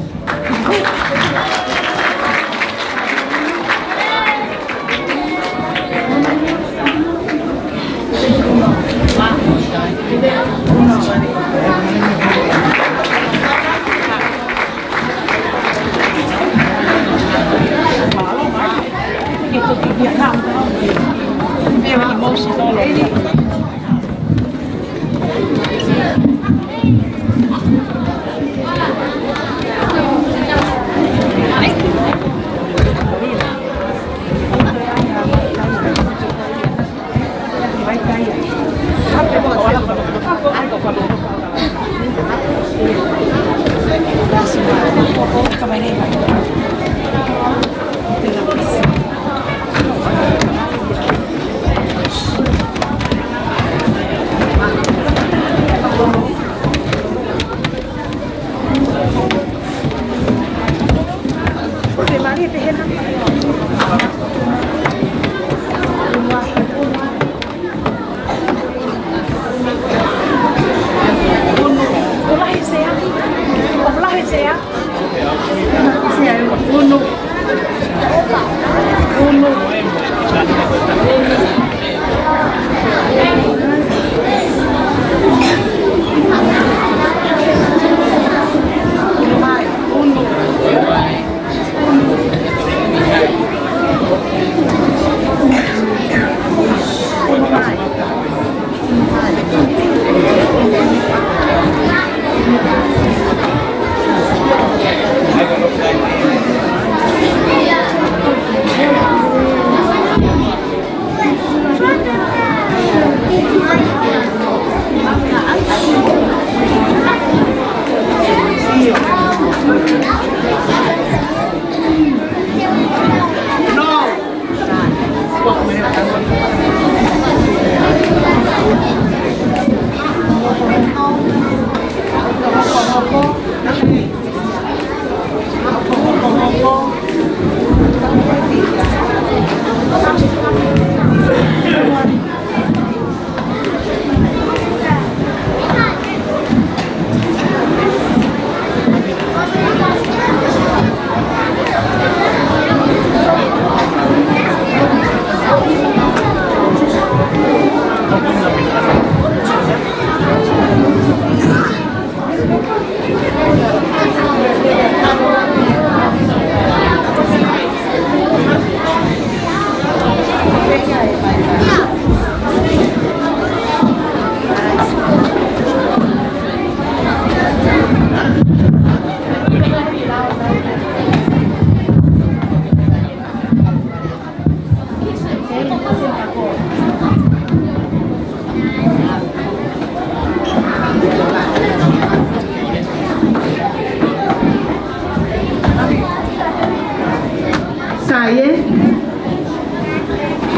ʻA ia,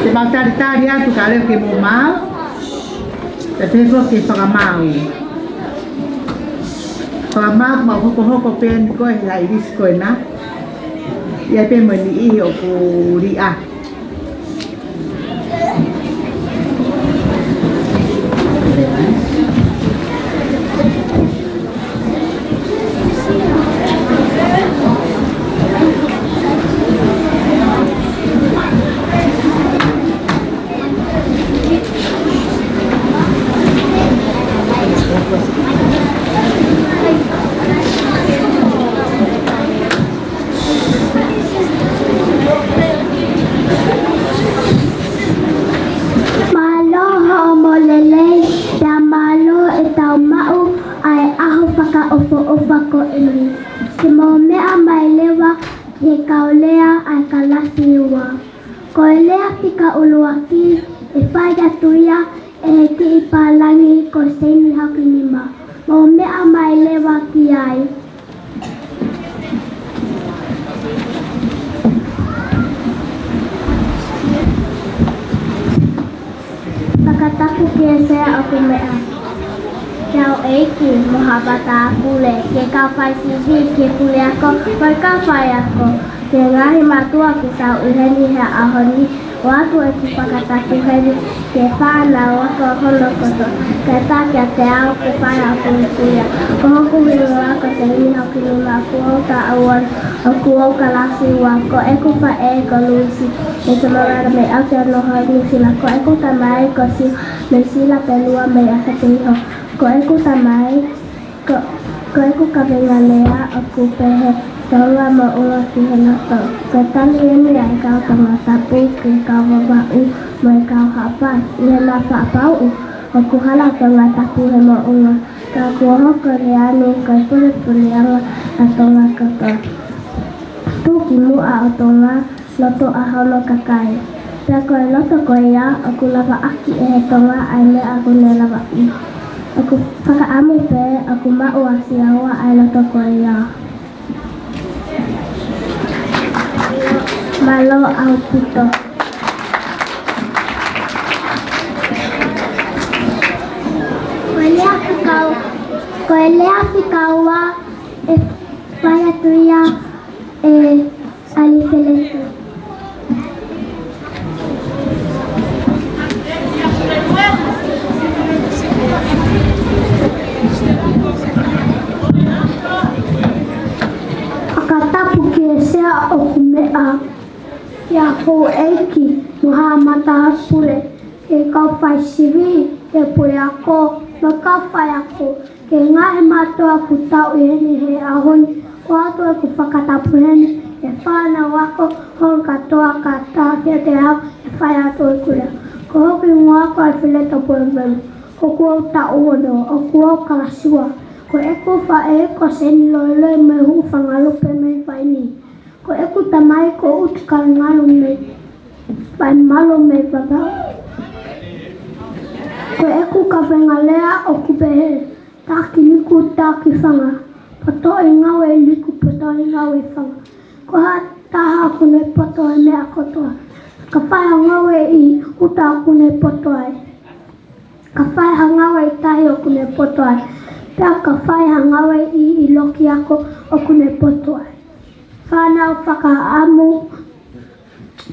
te mau talitali atu ka leo ke mou maau, pea pehē foki ke fakamaau. Fakamaau, mau hokohoko pē eni ko e haʻilisi ko ena. ʻI ai pē mo e niʻihi ʻoku liʻaki. Mālō hoʻomou lelei, pea mālō ʻetau maʻu ʻa e ʻaho fakaʻofoʻofa ko eni. Ke mou meʻa mai leva ki he kau lea ʻa e kalasi ua. Ko e lea fika ʻuluaki ʻe fai atu ia ʻe he kiʻi pālangi ko Seini Hakinima. Mou meʻa mai leva ki ai. Fakatapu ki he sea ʻoku meʻa. Ki houʻeiki mo haʻa matāpule, ki he kau faisivi, ki he puleako, mo e kau faiako, ki he ngaahi mātuʻa ʻoku tau ʻi heni he ʻaho ni, ʻoatu ʻeku fakatapu heni ki he fānau ako hono kotoa, kae ʻatā kiate au ke fai haʻaku likuia. Ko hoku hingoa ko Seini Hakinima, ʻoku ou taʻu ono, ʻoku ou kalasi ua. Ko ʻeku faʻē ko Luisi, mei Samoa mei ʻAotearoa Nuʻusila. Ko ʻeku tamai ko Siu, mei Sila pē lua mei ʻAkateiho. Ko ʻeku tamai, ko, ko ʻeku kaveinga lea ʻoku pehē: Tonga moʻunga ki he loto. Ko e tali eni ʻa e kau Tongatapu ki he kau Vavaʻu mo e kau Haʻapai. ʻI heʻena fakapapauʻi ʻoku hala ʻa Tongatapu he moʻunga, ka kuo hoko e lea ni ko e pulepuleʻanga ʻa Tonga kotoa. Tuʻu ki muʻa ʻo Tonga, loto ʻa hono kakai. Pea ko e loto ko ia ʻoku lavaʻaki ʻe he Tonga ʻa e meʻa ʻoku ne lavaʻi. ʻOku fakaʻamu pē ʻoku maʻu ʻa Siaua ʻa e loto ko ia. Mālō ʻaupito. Ko e lea fika-, ko e lea fika ua ʻe fai atu ia ʻe ʻAlifeleto. Fakatapu ki he sea ʻoku meʻa, ki houʻeiki mo haʻa matāpule, ki he kau faisivi, ki he puleako mo e kau faiako, ki he ngaahi mātuʻa ʻoku tau ʻi heni he ʻaho ni, ʻoatu ʻeku fakatapu heni ki he fānau ako hono kotoa, kae ʻatā kiate au ke fai atu ʻeku lea. Ko hoku hingoa ko ʻAlifeleto Puepuelu, ʻoku ou taʻu ono, ʻoku ou kalasi ua. Ko ʻeku faʻē ko Seni Loiloi mei Huʻufangalupe mei Vainī. Ko ʻeku tamai ko ʻUtu Kalungalu mei Vaimalo mei Vavaʻu. Ko ʻeku kaveinga lea ʻoku pehē: Taki liku, taki fanga. Poto ʻi he ngāue liku, poto ʻi he ngāue fanga. Ko ha taha ʻoku ne poto he meʻa kotoa. Ka fai ha ngāue ʻi ʻuta ʻoku ne poto ai. Ka fai ha ngāue ʻi tahi ʻoku ne poto ai. Pea ka fai ha ngāue ʻi, ʻi loki ako ʻoku ne poto ai. Fānau, fakaʻamu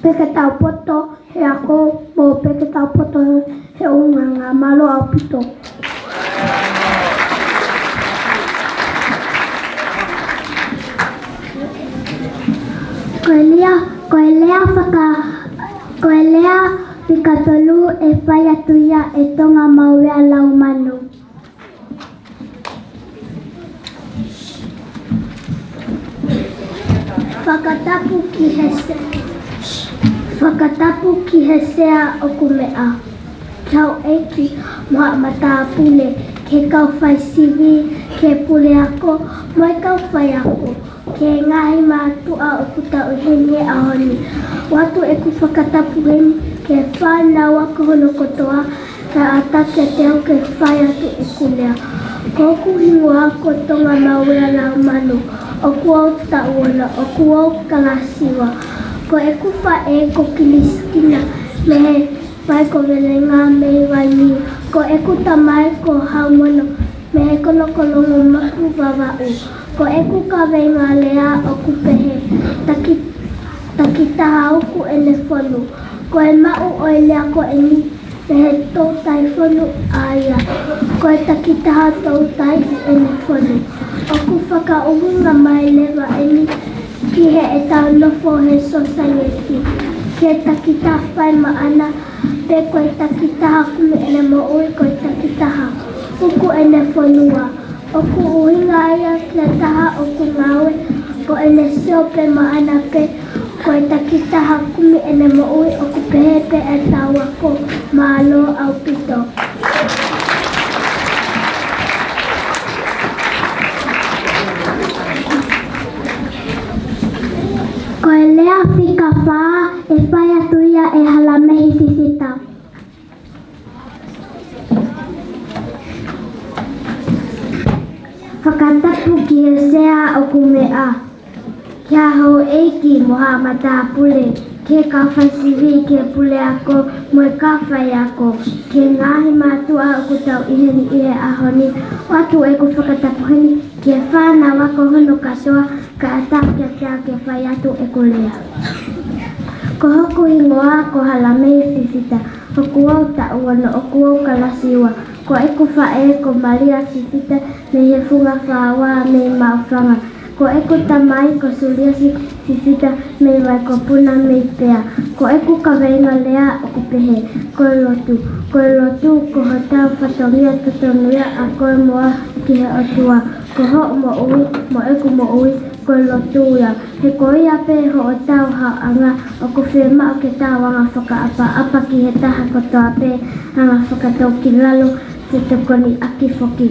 pē ke tau poto he ako, mo pē ke tau poto he ʻulungaanga. Mālō ʻaupito. Ko e lea, ko e lea faka-, ko e lea fika tolu ʻe fai atu ia ʻe Tonga Mauea Laumanu. Fakatapu ki he se-, fakatapu ki he sea ʻoku meʻa, ki houʻeiki mo haʻa matāpule, ki he kau faisivi, ki he puleako mo e kau faiako, ki he ngaahi mātuʻa ʻoku tau ʻi heni he ʻaho ni. ʻOatu ʻeku fakatapu heni ki he fānau ako hono kotoa, kae ʻatā kiate au ke fai atu ʻeku lea. Ko hoku hingoa ko Tonga Mauea Laumanu, ʻoku ou taʻu ono, ʻoku ou kalasi ua. Ko ʻeku faʻē ko Kilisitina mei he Vaikovelenga mei Vainiu. Ko ʻeku tamai ko Haumono mei he Kolokolongo Mapu Vavaʻu. Ko ʻeku kaveinga lea ʻoku pehē: Taki, takitaha uku ʻene fonu. Ko e maʻu ʻo e lea ko eni mei he toutai fonu ʻa ia. Ko e takitaha toutai ʻene fonu. ʻOku fakaʻuhinga mai leva eni ki heʻetau nofo he sōsaieti, ki he takitaha fai maʻana, pe ko e takitaha kumi ʻene moʻui, ko e takitaha uku ʻene fonua. ʻOku ʻuhinga ia ki ha taha ʻoku ngāue ko ʻene sio pē maʻana pē, ko e takitaha kumi ʻene moʻui. ʻOku pehē pē ʻetau ako. Mālō ʻaupito. Ko e lea fika fā ʻe fai atu ia ʻe Halamehi Fifita. Fakatapu ki he sea ʻoku meʻa, ki ha houʻeiki mo ha matāpule, ki he kau faisivi, ki he puleako mo e kau faiako, ki he ngaahi mātuʻa ʻoku tau ʻi heni ʻi he ʻaho ni. ʻOatu ʻeku fakatapu heni ki he fānau ako hono kātoa, kae ʻatā kiate au ke fai atu ʻeku lea. Ko hoku hingoa ko Halamehi Fifita, ʻoku ou taʻu ono, ʻoku ou kalasi ua. Ko ʻeku faʻē ko Malia Fifita mei he Funga Fā Ua mei Maʻufanga. Ko ʻeku tamai ko Suliasi Fifita mei Vaikopuna mei Pea. Ko ʻeku kaveinga lea ʻoku pehē: Ko e lotu. Ko e lotu ko hotau fatongia totonu ia ʻa koe mo au ki he ʻOtua. Ko hoʻo moʻui mo ʻeku moʻui ko e lotu ia. He ko ia pē hotau haoʻanga. ʻOku fiemaʻu ke tau anga fakaʻapaʻapa ki he taha kotoa pē, anga fakatōkilalo, fetokoniʻaki foki.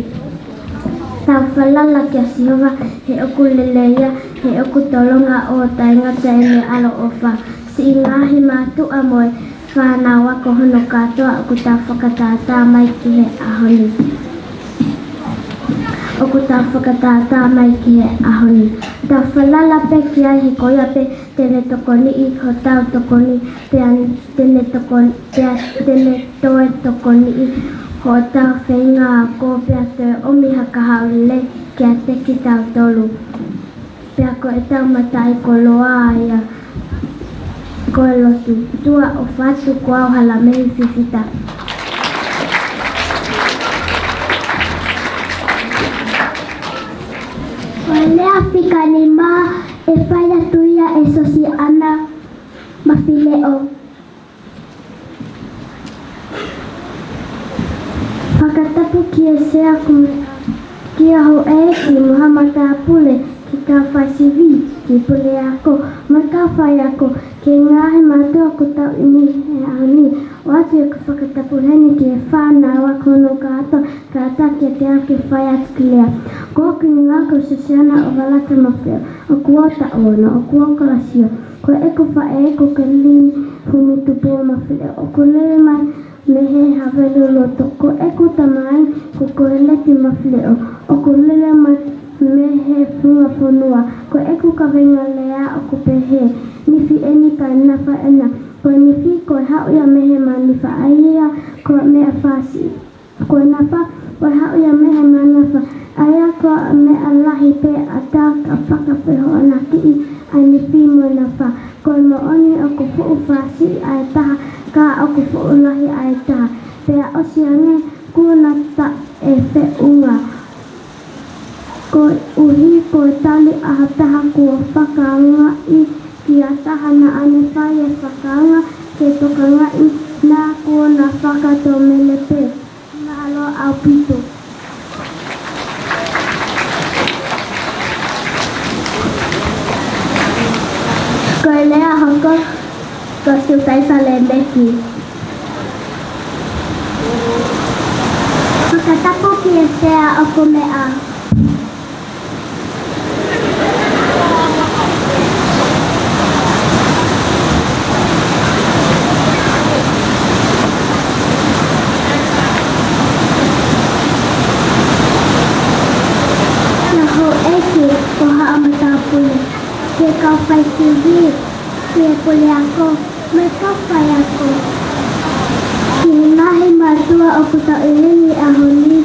Tau falala kia Sihova, he ʻoku lelei ia, he ʻoku tolonga ʻo taʻengata ʻene ʻaloʻofa. Siʻi ngaahi mātuʻa mo e fānau ako hono kātoa, ʻoku tau fakatātā mai ki he ʻaho ni. ʻOku tau fakatātā mai ki he ʻaho ni. Tau falala pē ki ai, he ko ia pē te ne tokoniʻi hotau tokoni, pea te ne tokon-, pea te ne toe tokoniʻi hotau feinga ako, pea toe ʻomi ha kahaʻu lelei kiate kitautolu. Pea ko ʻetau mataʻikoloa ia ko e lotu. Tuʻa ʻofa atu, ko au Halamehi Fifita. Ko e lea fika nima ʻe fai atu ia ʻe Sosiana Mafileʻo. Fakatapu ki he sea ʻoku meʻa, ki ha houʻeiki mo ha matāpule, ki he kau faisivi, ki he puleako mo e kau faiako, ki he ngaahi mātuʻa ʻoku tau ʻi heni he ʻaho ni. ʻOatu ʻeku fakatapu heni ki he fānau ako hono kātoa, kae ʻatā kiate au ke fai atu ʻeku lea. Ko hoku hingoa ko Sosiana ʻOvalata Mafileʻo, ʻoku ou taʻu ono, ʻoku ou kalasi ua. Ko ʻeku faʻē ko Kelini Fumutupu Mafileʻo, ʻoku lele mai mei he Havelu loto. Ko ʻeku tamai ko Koheleti Mafileʻo, ʻoku lele mai mei he Funga Fonua. Ko ʻeku kaveinga lea ʻoku pehē: Nifi eni kae nafa ena. Ko e nifi ko e haʻu ia mei he mānifa, ʻa ia ko e meʻa fāsiʻi. Ko e nafa ko e haʻu ia mei he mānifa, ʻa ia ko e meʻa lahi pē ʻatā ka fakafehoanaki ʻa e nifi mo e nafa. Ko e moʻoni ʻoku fuʻu fāsiʻi ʻa e taha, ka ʻoku fuʻu lahi ʻa e taha. Pea ʻosi ange kuo na taʻefeʻunga. Koeʻuhi ko e tali ʻa ha taha kuo fakaangaʻi ki ha taha naʻa ne fai e fakaanga ke tokangaʻi, naʻa kuo na fakatomele pē. Mālō ʻaupito. Ko e lea hoko ko Siutaisa Lēmeki. Fakatapu ki he sea ʻoku meʻa. Ki ha houʻeiki mo ha matāpule, ki he kau faisivi, ki he puleako mo e kau faiako. Ki he ngaahi mātuʻa ʻoku tau ʻi heni he ʻaho ni,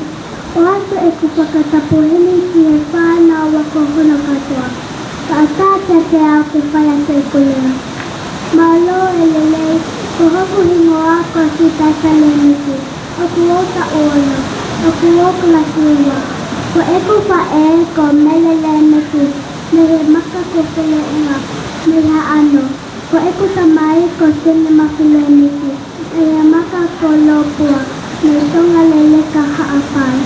ʻoatu ʻeku fakatapu heni ki he fānau ako hono kātoa. Kae ʻatā kiate au ke fai atu ʻeku lea. Mālō e lelei, ko hoku hingoa ko Sita Salemeki, ʻoku ou taʻu ono, ʻoku ou kalasi ua. Ko ʻeku faʻē ko Mele Lemeki, mei he Maka ko Feleʻunga, mei Haʻano. Ko ʻeku tamai ko Sene Mafi Lemeki, mei he Maka ko Lopua, mei Tonga Leleka, Haʻapai.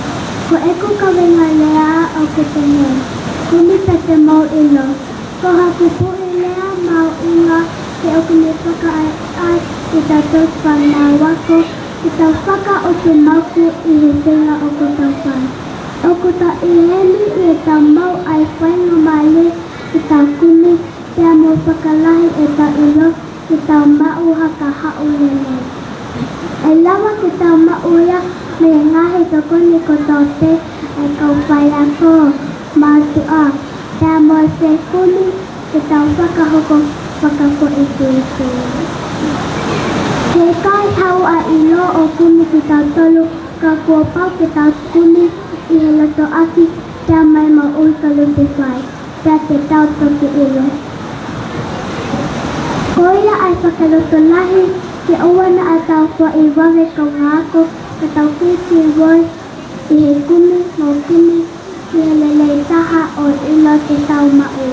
Ko ʻeku kaveinga lea ʻoku pehē: Kumi pea te mou ʻilo. Ko hoku poʻi lea mahuʻinga ke ʻoku ne fakaʻaiʻai kitautolu fānau ako ke tau fakaʻotumauku ʻi he feinga ʻoku tau fai. ʻOku tau ʻi heni ʻi heʻetau maʻu ʻa e faingamālie ke tau kumi pea mo fakalahi ʻetau ʻilo ke tau maʻu ha kahaʻu lelei. ʻE lava ke tau maʻu ia mei he ngaahi tokoni kotoa pē ʻa e kau faiako, mātuʻa, pea mo e fekumi ke tau fakahoko fakafoʻituitui. He ʻikai haʻu ʻa e ʻilo ʻo kumi kitautolu, ka kuo pau ke tau kumi ʻi he loto ʻaki pea mo e moʻui kalusefai, pea te tau toki ʻilo. Ko ia ʻa e fakalotolahi ke ʻoua naʻa tau foʻi vave kaungā ako, ka tau kīkīvoi ʻi he kumi mo kumi ki he lelei taha ʻo e ʻilo te tau maʻu.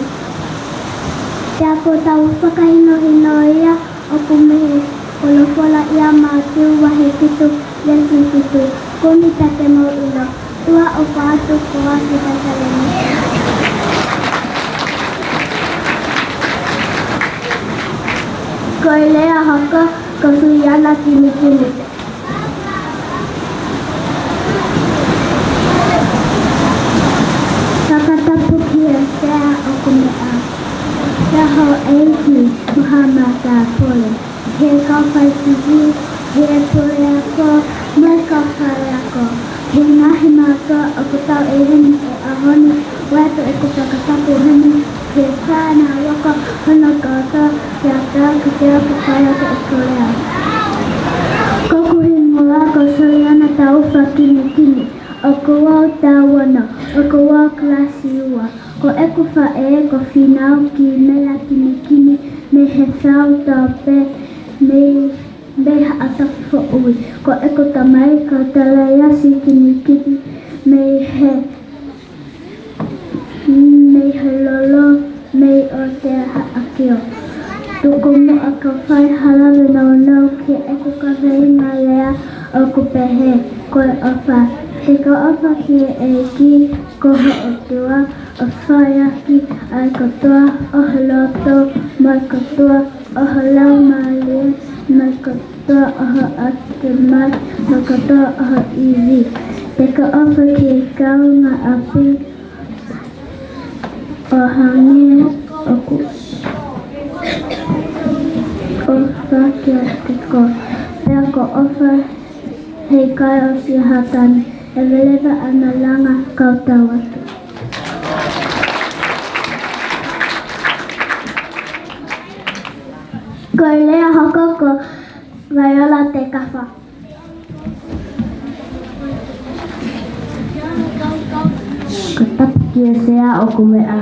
Pea ko ʻetau fakahinohino ia ʻoku mei he folofola ʻia Mātiu vahe fitu, veesi fitu: Kumi pea te mou ʻilo. Tuʻa ʻofa atu, ko au Sita Salemeki. Ko e lea hoko ko Suliana Kinikini. Fakatapu ki he Sea ʻoku meʻa. Siʻa houʻeiki mo haʻa matāpule, ki he kau faisivi, ki he puleako mo e kau faiako, ki he ngaahi mātuʻa ʻoku tau ʻi heni he ʻaho ni, ʻoatu ʻeku fakatapu heni ki he fānau ako hono kātoa, pea pehē kiate au ke fai atu ʻeku lea. Ko hoku hingoa ko Suliana Taufa Kinikini, ʻoku ou taʻu ono, ʻoku ou kalasi ua. Ko ʻeku faʻē ko Fīnau Kimela Kinikini, mei he Fautope, mei, mei Haʻatafufoʻui. Ko ʻeku tamai ko Talaiasi Kinikini, mei he, mei he Lolo, mei ʻOtea, Haʻakio. Tuku muʻa kau fai ha lave nounou ki heʻeku kaveinga lea ʻoku pehē: Ko e ʻofa. Te ke ʻofa ki he ʻEiki ko ho ʻOtua ʻo fai ʻaki ʻa e kotoa ʻo ho loto, mo e kotoa ʻo ho laumālie, mo e kotoa ʻo ho ʻatamai, mo e kotoa ʻo ho ivi. Te ke ʻofa ki he kaungāʻapi ʻo hangē ʻoku ʻofa kiate koe. Pea ko e ʻofa he ʻikai ʻosi ʻa Sētane, ʻe leleva ʻana langa. Kau tau atu. Ko e lea hoko ko Vaiola Tekafa. Fakatapu ki he Sea ʻoku meʻa.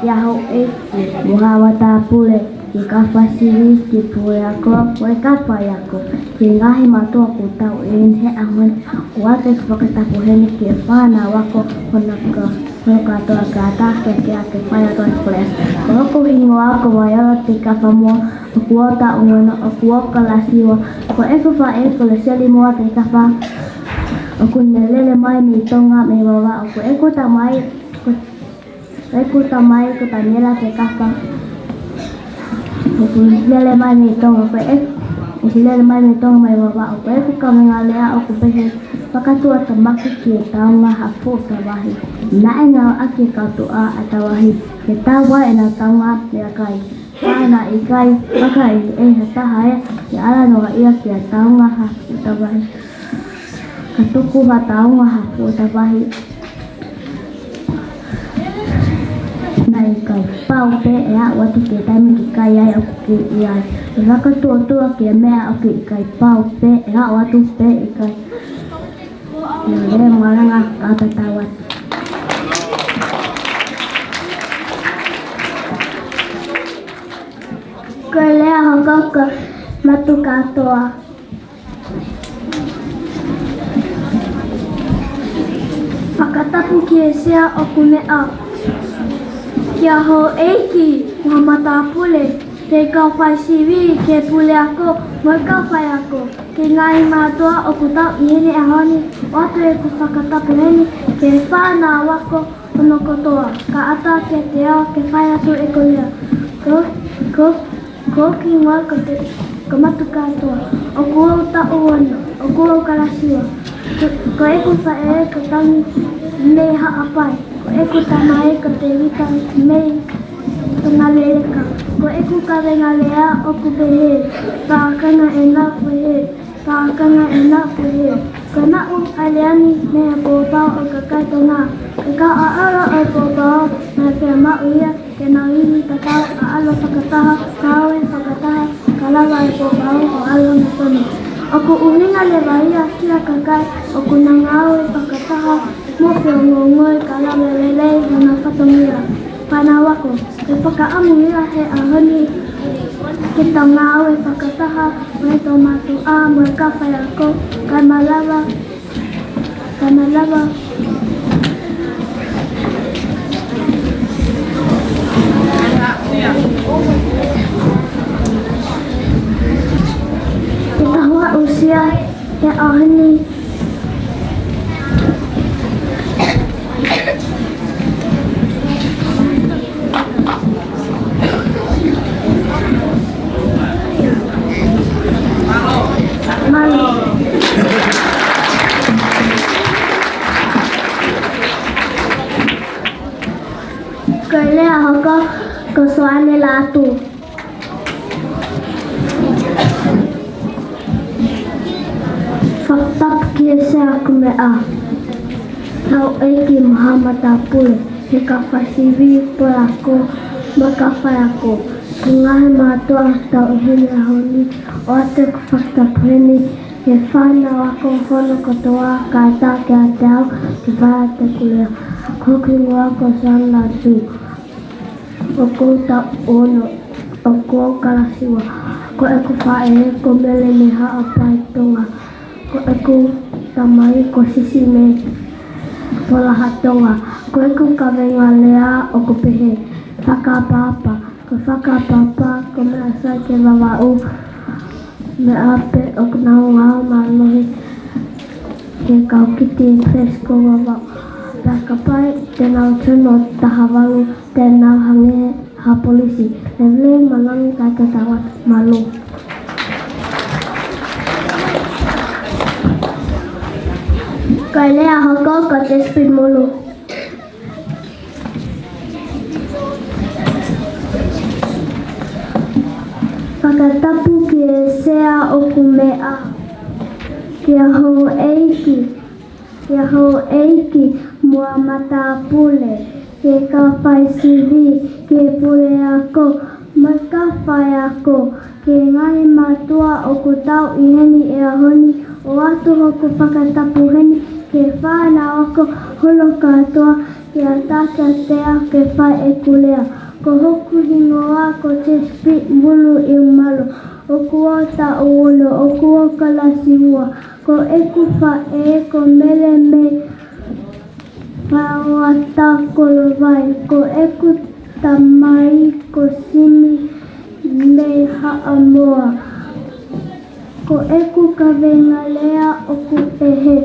Siʻa houʻeiki mo haʻa matāpule, ki he kau faisivi, ki he puleako mo e kau faiako, ki he ngaahi mātuʻa ʻoku tau ʻi heni he ʻaho ni, ʻoatu ʻeku fakatapu heni ki he fānau ako hono kā-, hono kātoa, kae ʻatā kiate au ke fai atu ʻeku lea. Ko hoku hingoa ko Vaiola Tekafa Moa, ʻoku ou taʻu ono, ʻoku ou kalasi ua. Ko ʻeku faʻē ko Lesieli Moa Tekafa, ʻoku ne lele mai mei Tonga, mei Vavaʻu. Ko ʻeku tamai ko, ʻeku tamai ko Taniela Tekafa, ʻoku lele mai mei Tonga. Ko ʻeku, ʻoku lele mai mei Tonga, mei Vavaʻu. Ko ʻeku kaveinga lea ʻoku pehē: Fakatuʻatāmaki ki he taunga ha fuʻu tavahi. Naʻe ngāueʻaki ʻe he kau tuʻa ʻa e tavahi ke tau ʻai ʻenau taunga meʻakai. Ka naʻe ʻikai fakaʻehiʻehi ha taha ia ke ala noaʻia ki he taunga ha fuʻu tavahi. Ka tuku ha taunga ha fuʻu tavahi. Naʻe ʻikai. Pau pē ʻe aʻu atu ki he taimi ke kai ai ʻoku ke ʻi ai. ʻE fakatuʻotuʻa ki he meʻa ʻoku ʻikai pau pē ʻe aʻu atu pē ʻe kai. Lele malanga ka tatau atu. Ko e lea hoko ko Matukatoa. Fakatapu ki he sea ʻoku meʻa. Kia Houʻeiki Muhammad Apule, ki he kau faisivi, ki he puleako, mo e kau faiako, ki he ngaahi mātuʻa ʻoku tau ʻi heni he ʻaho ni, ʻoatu ʻeku fakatapu heni ki he fānau ako hono kotoa, kae ʻatā kiate au ke fai atu ʻeku lea. Ko, ko, ko hoku hingoa ko Te, ko Matukatoa. ʻOku ou taʻu ono, ʻoku ou kalasi ua. Ko, ko ʻeku faʻē ko Tangi mei Haʻapai. Ko ʻeku tamai ko Tevita mei Tongaleleka. Ko ʻeku kavenga lea ʻoku pehē, Pakanga ena pehē. Pakanga ena pehē. Ko e maʻu ʻa e lea ni mei he pōpao ʻo e kakai Tonga. Ko e kau ʻaʻalo ʻo e pōpao naʻe fiemaʻu ia ke nau ivi tatau, ʻaʻalo fakataha, ngāue fakataha, kae lava e pōpao ʻo ʻalu honau tonu. ʻOku ʻuhinga leva ia ki he kakai ʻoku nau ngāue fakataha mo feongoongoi kae lava e lelei honau fatongia. Fānau ako, ko e fakaʻamu ia he ʻaho ni ke tau ngāue fakataha mo e toʻomātuʻa mo e kau faiako, kae malava, kae malava ke tau aʻusia he ʻaho ni. Mālō. Ko e lea hoko ko Soane Lātū. Fakatapu ki he sea ʻoku meʻa. Houʻeiki Muhammad Apule, ki he kau faisivi, puleako, mo e kau faiako, ki he ngaahi mātuʻa ʻoku tau ʻi heni he ʻaho ni, ʻoatu ʻeku fakatapu heni ki he fānau ako hono kotoa, kae ʻatā kiate au ke fai atu ʻeku lea. Ko hoku hingoa ko Soane Lātū. ʻOku ou taʻu ono, ʻoku ou kalasi ua. Ko ʻeku faʻē ko Mele mei Haʻapai, Tonga. Ko ʻeku tamai ko Sisi mei Folaha, Tonga. Ko ʻeku kavenga lea ʻoku pehē, fakaʻapaʻapa. Ko e fakaʻapaʻapa ko e meʻa sai ke Vavaʻu, meʻa pē ʻoku nau ngāue mālohi ki he kau kiti Fresco Vavaʻu. Pea kapau te nau tonu ʻo taha valu, te nau hangē ha polisi. Lele malanga ka tatau atu. Mālō. Ko e lea hoko ko Tespin Mulu. Fakatapu ki he sea ʻoku meʻa. Kia Houʻeiki, kia Houʻeiki Muhammad Apule, ki he kau faisivi, ki he puleako, mo e kau faiako, ki he ngaahi mātuʻa ʻoku tau ʻi heni he ʻaho ni, ʻoatu hoku fakatapu heni ki he fānau ako hono kātoa, kae ʻatā kiate au ke fai ʻeku lea. Ko hoku hingoa ko Tespin Mulu ʻIumalo. ʻOku ou taʻu ono, ʻoku ou kalasi ua. Ko ʻeku faʻē ko Mele mei Fauata, Kolovai. Ko ʻeku tamai ko Simi mei Haʻamoa. Ko ʻeku kavenga lea ʻoku pehē,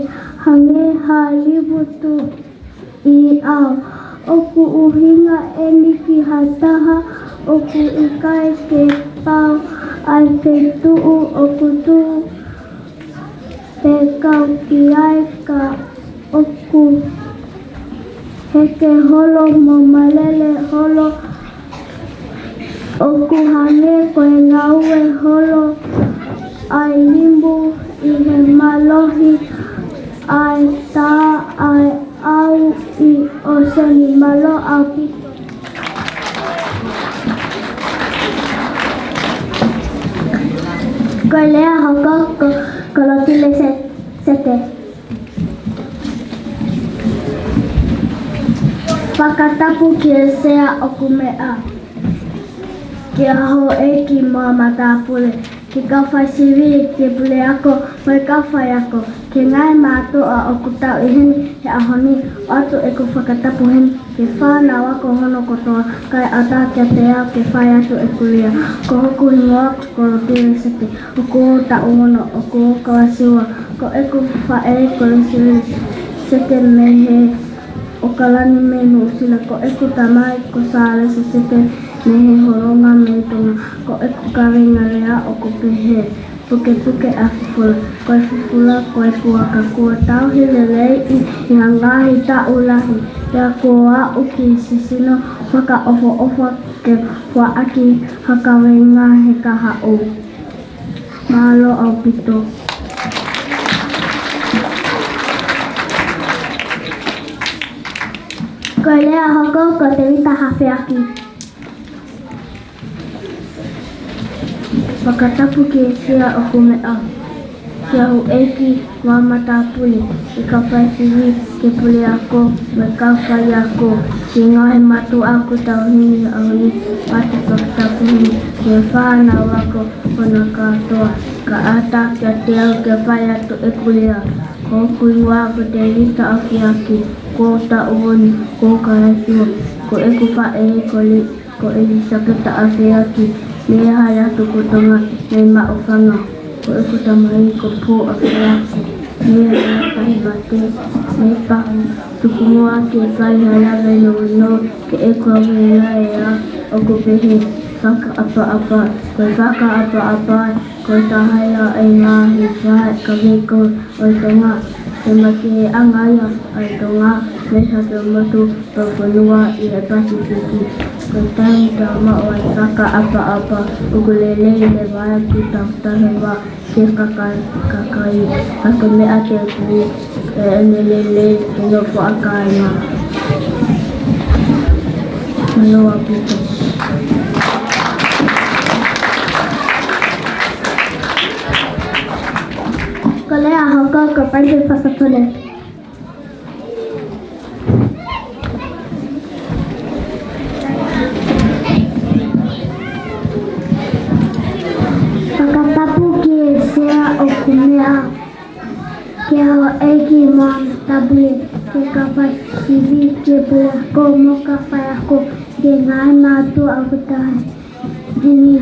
hangē ha livu tuʻi au. ʻOku ʻuhinga eni ki ha taha ʻoku ʻikai ke pau ʻa e feituʻu ʻoku tuʻu pe kau ki ai, ka ʻoku heke holo mo malele holo, ʻoku hangē ko e ngāue holo ʻa e livu ʻi he mālohi ʻa e tā ʻa e ʻau ʻi ʻōseni. Mālō ʻaupito. Ko e lea hoko ko Kolotile Se-, Sete. Fakatapu ki he Sea ʻoku meʻa, ki he houʻeiki mo e matāpule, ki he kau faisivi, ki he puleako mo e kau faiako, ki he ngaahi mātuʻa ʻoku tau ʻi heni he ʻaho ni, ʻoatu ʻeku fakatapu heni ki he fānau ako hono kotoa, kae ʻatā kiate au ke fai atu ʻeku lea. Ko hoku hingoa ko Kolotile Sete, ʻoku ou taʻu ono, ʻoku ou kalasi ua. Ko ʻeku faʻē ko Lesili Sete mei he ʻAokalani mei Nuʻusila. Ko ʻeku tamai ko Sālesi Sete mei he Holonga mei Tonga. Ko ʻeku kaveinga lea ʻoku pehē: Pukepuke ʻa e fufula. Ko e fufula ko e puaka, kuo tauhi lelei ʻi, ʻi ha ngaahi taʻu lahi. Pea kuo aʻu ki he sino fakaʻofoʻofa ke foaki ha kaveinga he kahaʻu. Mālō ʻaupito. Ko e lea hoko ko Tēvita Hafeaki. Fakatapu ki he Sea ʻoku meʻa, ki he houʻeiki mo e matāpule, ki he kau faisivi, ki he puleako mo e kau faiako, ki he ngaahi mātuʻa ʻoku tau ʻi heni he ʻaho ni, ʻoatu e fakatapu heni ki he fānau ako hono kātoa, kae ʻatā kiate au ke fai atu ʻeku lea. Ko hoku hingoa ko Tēvita Hafeaki, ʻoku ou taʻu ono, ʻoku ou kalasi ua. Ko ʻeku faʻē ko Li-, ko ʻElisapeta Hafeaki, mei Haʻapulotu ko Tonga, mei Maʻufanga. Ko ʻeku tamai ko Pō Hafeaki, mei Haʻatāhimate, mei Pahu. Tuku muʻa ke fai ha lave nounou ki heʻeku kaveinga lea, ʻoku pehē: Fakaʻapaʻapa. Ko e fakaʻapaʻapa ko e taha ia ʻo e ngaahi faʻahinga kaveinga ʻo Tonga. Ko e makehe ʻanga ia ʻo Tonga mei he hake motu ʻo e fonua ʻi he Pasifiki. Ko e taimi ʻoku tau maʻu ai e fakaʻapaʻapa, ʻoku lelei leva ke tau tauhi ʻa e kakai, kakai, ka ko e meʻa ke tui, ʻe ʻene lelei ʻi hono faʻahinga. Mālō ʻaupito. Ko e lea hoko ko Paipe Pasatone. Fakatapu ki he Sea ʻoku meʻa, ki he houʻeiki mo e matāpule, ki he kau faisivi, ki he puleako mo e kau faiako, ki he ngaahi mātuʻa ʻoku tau ʻi heni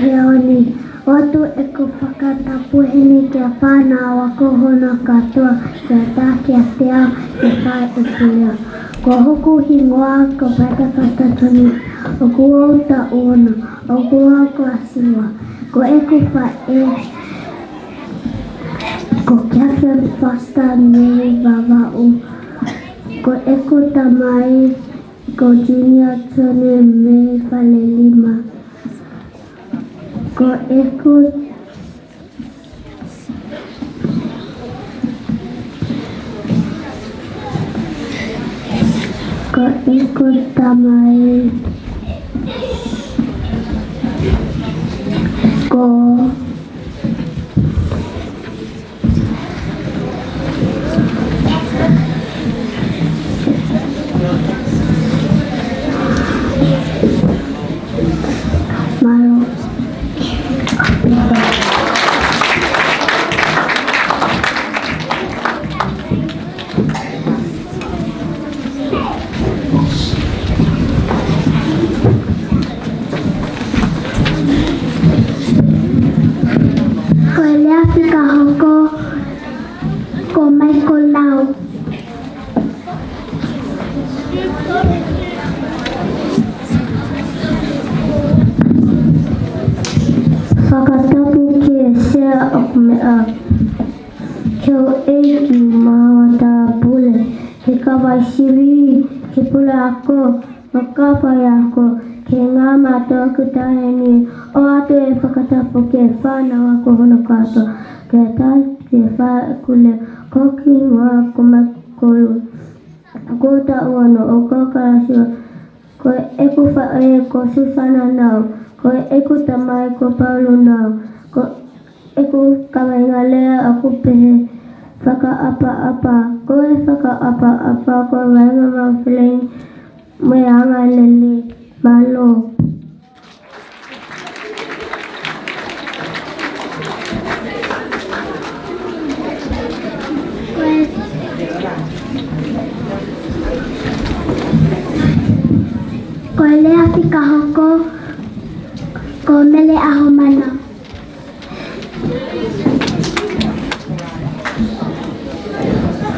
he ʻaho ni, ʻoatu ʻeku fakatapu heni ki he fānau ako hono kātoa, kae ʻatā kiate au ke fai ʻeku lea. Ko hoku hingoa ko Pāta Pasatone, ʻoku ou taʻu ono, ʻoku ou kalasi ua. Ko ʻeku faʻē ko Catherine Foster mei Vavaʻu. Ko ʻeku tamai ko Junior Tone mei Falelima. Ko ʻeku, ko ʻeku tamai ko Mālō. Ko e lea fika hoko ko Michael Lau. Fakatapu ki he Sea ʻoku meʻa, ki he houʻeiki mo e matāpule, ki he kau faisivi, ki he puleako mo e kau faiako, ki he ngaahi mātuʻa ʻoku tau ʻi heni, ʻoatu e fakatapu ki he fānau ako hono kātoa, kae ʻatā ke fai ʻeku lea. Ko hoku hingoa ko Maikolu, ʻoku ou taʻu ono, ʻoku ou kalasi ua. Ko ʻeku faʻē ko Susana Nau. Ko ʻeku tamai ko Paulu Nau. Ko ʻeku kaveinga lea ʻoku pehē: Fakaʻapaʻapa. Ko e fakaʻapaʻapa ko e vaʻinga mafimafi mo e angalelei. Mālō. Ko e lea fika hoko, ko Mele ʻAhomana.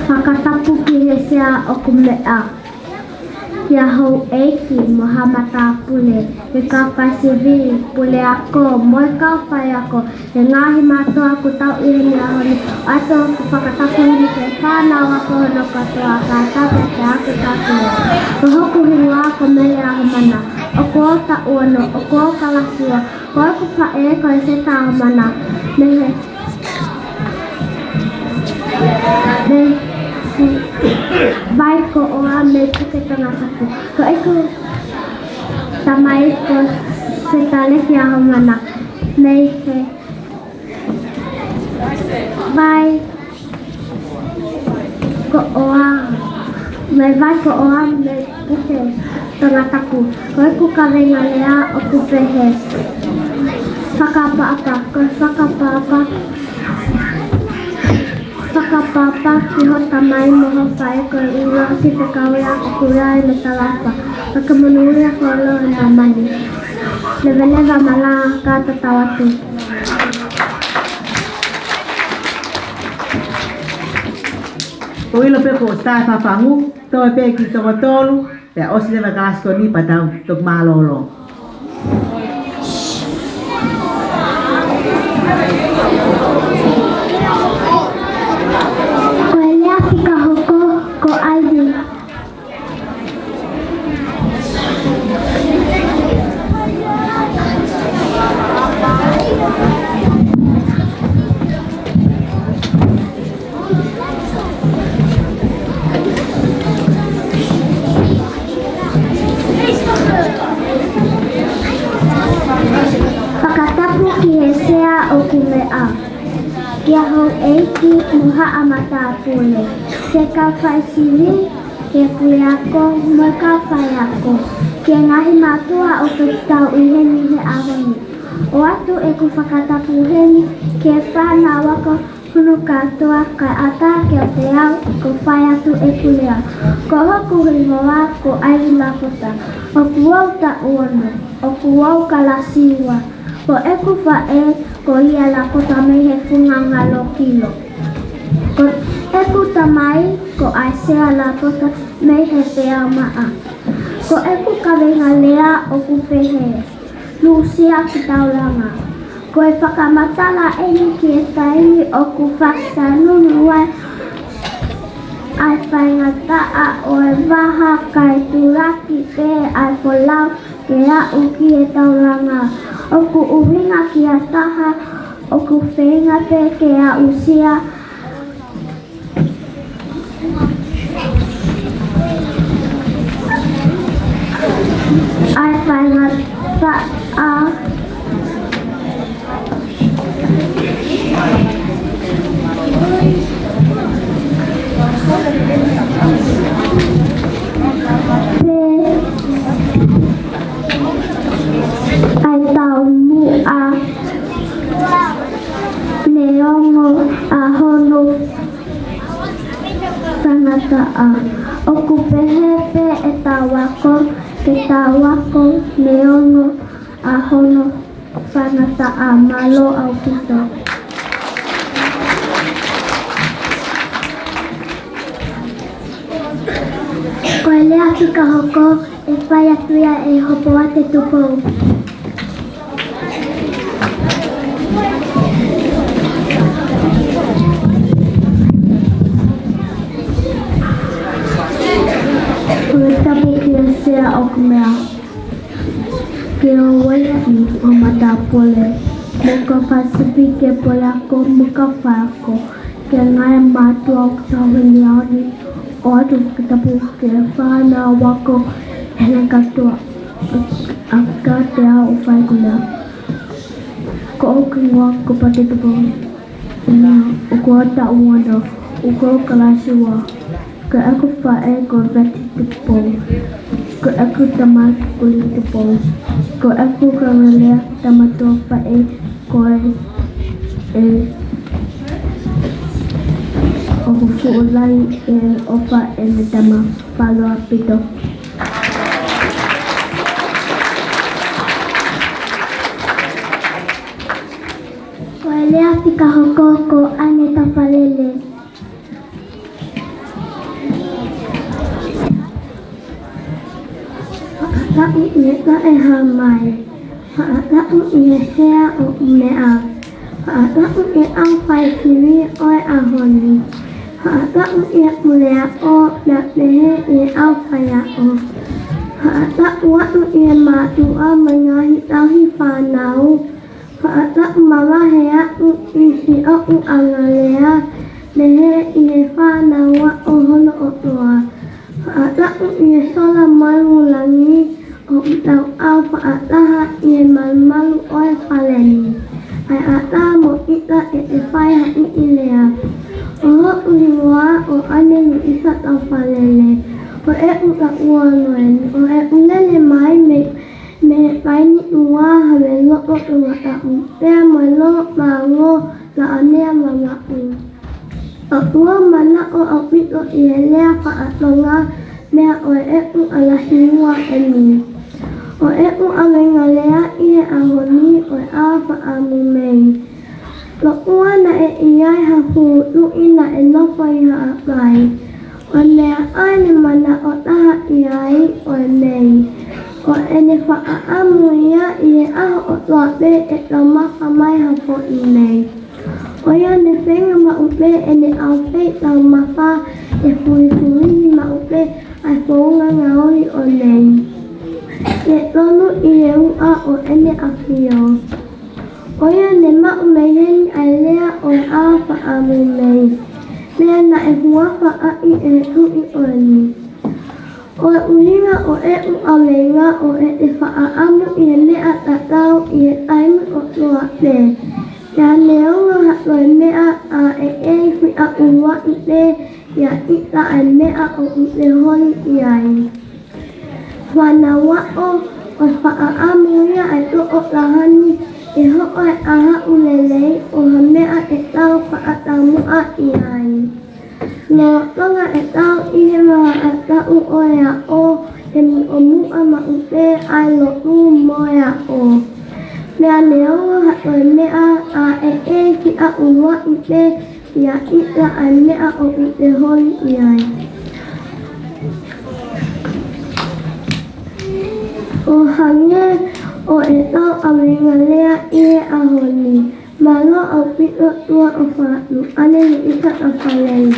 Fakatapu ki he Sea ʻoku meʻa, ki he Houʻeiki mo haʻa matāpule, ki he kau faisivi, puleako mo e kau faiako, ki he ngaahi mātuʻa ʻoku tau ʻi heni he ʻaho ni, ʻoatu ʻeku fakatapu heni ki he fānau ako hono kātoa, kae ʻatā pē ke aku tapu. Ko hoku hingoa ko Mele ʻAhomana, ʻoku ou taʻu ono, ʻoku ou kalasi ua. Ko ʻeku faʻē ko e Seta ʻAhomana, mei he, mei he Vaikoʻoa mei Puke Tongatapu. Ko ʻeku tamai ko Seta Leki ʻAhomana, mei he Vai Koʻoa, mei Vaikoʻoa mei Puke Tongatapu. Ko ʻeku kaveinga lea ʻoku pehē: Fakaʻapaʻapa. Ko e fakaʻapaʻapa, fakaʻapaʻapa ki hoʻo tamai mo hoʻo faʻē ko e ʻuhinga ki he fekau ia ʻoku ʻi ai ʻene talaʻofa. Ka ke monūʻia kolo ʻi māmani. Leveleva mālō ka tatau atu. Ko e ʻilo pē ko Star Fafangu, toe pē ki toko tolu, pea ʻosi leva e kalasi ko eni pea tau toki mālōlō. Ko e lea fika hoko, ko Ivy. Fakatapu ki he Sea ʻoku meʻa, ki he Houʻeiki mo haʻa matāpule, ki he kau faisivi, ki he puleako mo e kau faiako, ki he ngaahi mātuʻa ʻoku tau ʻi heni he ʻaho ni. ʻOatu ʻeku fakatapu heni ki he fānau ako hono kātoa, kae ʻatā kiate au ke u fai atu ʻeku lea. Ko hoku hingoa ko ʻAivi Lakota. ʻOku ou taʻu ono. ʻOku ou kalasi ua. Ko ʻeku faʻē ko Ia Lakota mei he Funga Ngalo Kilo. Ko ʻeku tamai ko ʻAisea Lakota mei he Feaumaʻa. Ko ʻeku kaveinga lea ʻoku pehē: Lusia ki taulanga. Ko e fakamatala eni ki he taimi ʻoku fakatanunu ai ʻa e faingataʻa ʻo e vaha kae tulaki pē ʻa e folau ke aʻu ki he taulanga. ʻOku ʻuhinga ki ha taha ʻoku feinga pē ke aʻusia ʻa e faingataʻa. Pea ʻai taumuʻa neongo ʻa hono faingataʻa. ʻOku pehē pē ʻetau ako ke tau ako neongo ʻa hono faingataʻa. Mālō ʻaupito. Ko e lea fika hoko ʻe fai atu ia ʻe Hopoate Tupou. Ko e tapu ki he Sea ʻoku meʻa, ki he Houʻeiki mo haʻa matāpule, mo e kau faisivi, ki he puleako mo e kau faiako, ki he ngaahi mātuʻa ʻoku tau ʻi heni he ʻaho ni, ʻoatu ʻeku fakatapu ki he fānau ako hono kātoa, ʻoku ʻikai te u fai ʻeku lea. Ko ʻeku hingoa ko Pate Tupou. ʻIo, ʻoku ou taʻu ono, ʻoku ou kalasi ua. Ko ʻeku faʻē ko Veti Tupou. Ko ʻeku tamai ko Kuli Tupou. Ko ʻeku kaungāmeʻa, tama tuʻa faʻē ko e, ʻe, ʻoku fuʻu lahi e ʻofa ʻene tama. Mālō ʻaupito. Ko e lea fika hoko ko ʻAneta Falele. Faʻa taʻu ʻi he taʻehāmai. Faʻa taʻu ʻi he sea ʻo e meʻa. Faʻa taʻu ʻi he ʻaho faifili ʻo e ʻaho ni. Faʻa taʻu ʻi he puleako, naʻa pehē ʻi he ʻaho faiako. Faʻa taʻu atu ʻi he mātuʻa mo e ngaahi tauhi fānau. Faʻa taʻu mavahe atu ʻi siʻoku angalea, pehē ʻi he fānau ʻa hono ʻOtua. Faʻa taʻu ʻi he sola malulangi, ʻo ʻetau ʻalu fakataha ʻi he malumalu ʻo e fale ni. ʻAi ʻatā mo ʻita ʻe te fai ha kiʻi lea. Ko hoku hingoa ko ʻAne Luisa Taufalele. Ko ʻeku taʻu ono eni, ʻo ʻeku lele mai mei, mei Tainituʻa, Haveloto, Tongatapu, pea mo Loʻau, Laʻanea, Vavaʻu. ʻOku ou manaʻo ʻaupito ʻi he lea faka-Tonga, meʻa ko ʻeku kalasi ua eni. Ko ʻeku ʻavenga lea ʻi he ʻaho ni ko e ʻā faʻa ʻamu mei. Lōua naʻe ʻi ai ha hū tuʻi naʻe nofo ʻi Haʻapai. Ko e meʻa ʻeni manaʻo taha ʻi ai ko e mei. Ko ʻene faʻa ʻamu ia ʻi he ʻaho ʻotua pē ʻe taumafa mai ha foʻi mei. ʻOiauē, feinga maʻu pē ʻene ʻaufei taumafa ʻe fulifulihi maʻu pē ʻa e founga ngaohi ʻo e mei. ʻE tonu ʻi he uʻa ʻo ʻEne ʻAfio. ʻOiauē, maʻu mei heni ʻa e lea ʻo e ʻā faʻa ʻamu mei. Meʻa naʻe huafa ai ʻe he tuʻi ʻo eni. Ko e ʻuhinga ʻo ʻeku ʻavenga ko ʻete faʻa ʻamu ʻi he meʻa tatau ʻi he taimi ʻotua pē. Pea neongo ha toe meʻa ʻa ʻe ʻi ai, fiʻa ʻuluaki pē ia ʻita ʻa e meʻa ʻoku te holi ʻi ai. Fānau aʻu, ko e faʻa ʻamu ia ʻa e tokotaha ni ʻe hoko ʻa e ʻaho lelei ʻo ha meʻa ʻe tau faʻa taumuʻa ʻi ai. Lolotonga ʻetau ʻi he vahaʻa taʻu ʻo e aʻu, ʻe muʻomuʻa maʻu pē ʻa e lotu mo e aʻu. Pea neongo ha toe meʻa ʻa ʻe ʻi ai, fiʻa ʻuluaki pē ia ʻita ʻa e meʻa ʻoku te holi ʻi ai. ʻO hangē ko ʻetau ʻavenga lea ʻi he ʻaho ni. Mālō ʻaupito, tuʻa ʻofa atu, ʻAne Luisa Taufalele.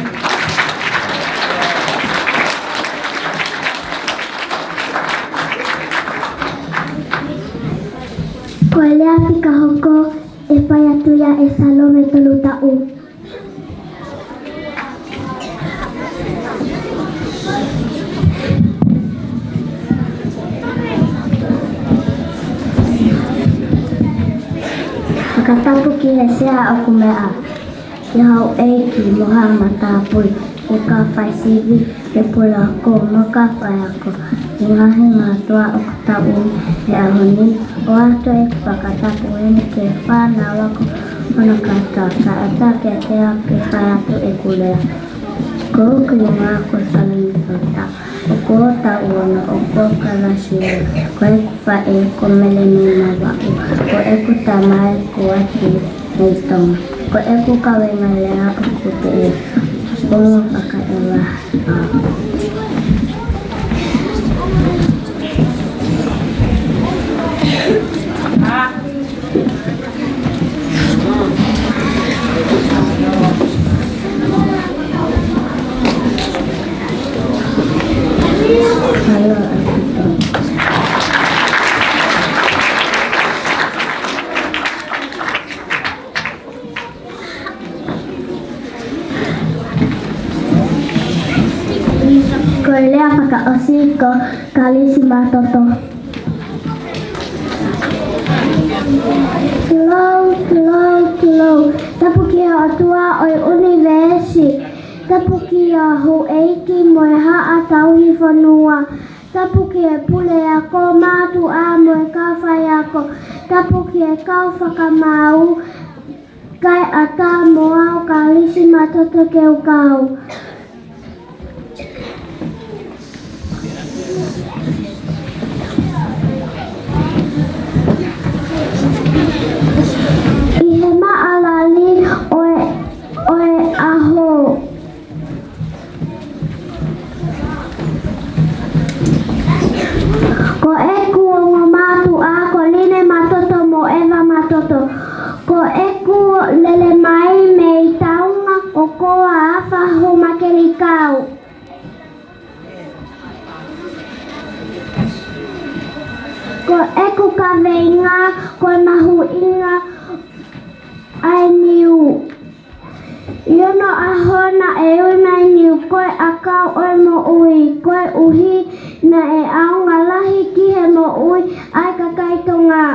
Ko e lea fika hoko ʻe fai atu ia ʻe Salome, tolu taʻu. Fakatapu ki he sea ʻoku meʻa, ki houʻeiki mo haʻa matāpule, ki he kau faisivi, ki he puleako mo e kau faiako, ki he ngaahi mātuʻa ʻoku tauhi he ʻaho ni. ʻOatu ʻeku fakatapu eni ki he fānau ako hono kātoa, kae ʻatā kiate au ke fai atu ʻeku lea. Ko hoku hingoa ko Salome Sota. ʻOku ou taʻu ono, ʻoku ou kalasi ua. Ko ʻeku faʻē ko Meleni Mavaʻu. Ko ʻeku tamai ko Ati Meitonga. Ko ʻeku kavenga lea ʻoku pehē: Ongo fakaʻeva. Ko e lea fakaʻosi ko Kalisi Mātoto. Lau ʻOtua ʻo e ʻunivēsi. Tapu kia houʻeiki mo e haʻa tauhi fonua. Tapu ki he puleako, mātuʻa mo e kau faiako. Tapu ki he kau fakamaau, kae ʻatā mo au Kalisi Matoto ke u kau. ʻI he maʻalali ʻo e, ʻo e ʻaho. Ko ʻeku ongo mātuʻa ko Line Matoto mo ʻEva Matoto. Ko ʻeku lele mai mei Taunga ko Koa, Afa, Houmakelikau. Ko ʻeku kaveinga ko e mahuʻinga ʻa e niu. ʻI onoʻaho naʻe ui mai niu ko e ʻakau ʻo e moʻui, koeʻuhi naʻe ʻaonga lahi ki he moʻui ʻa e kakai Tonga.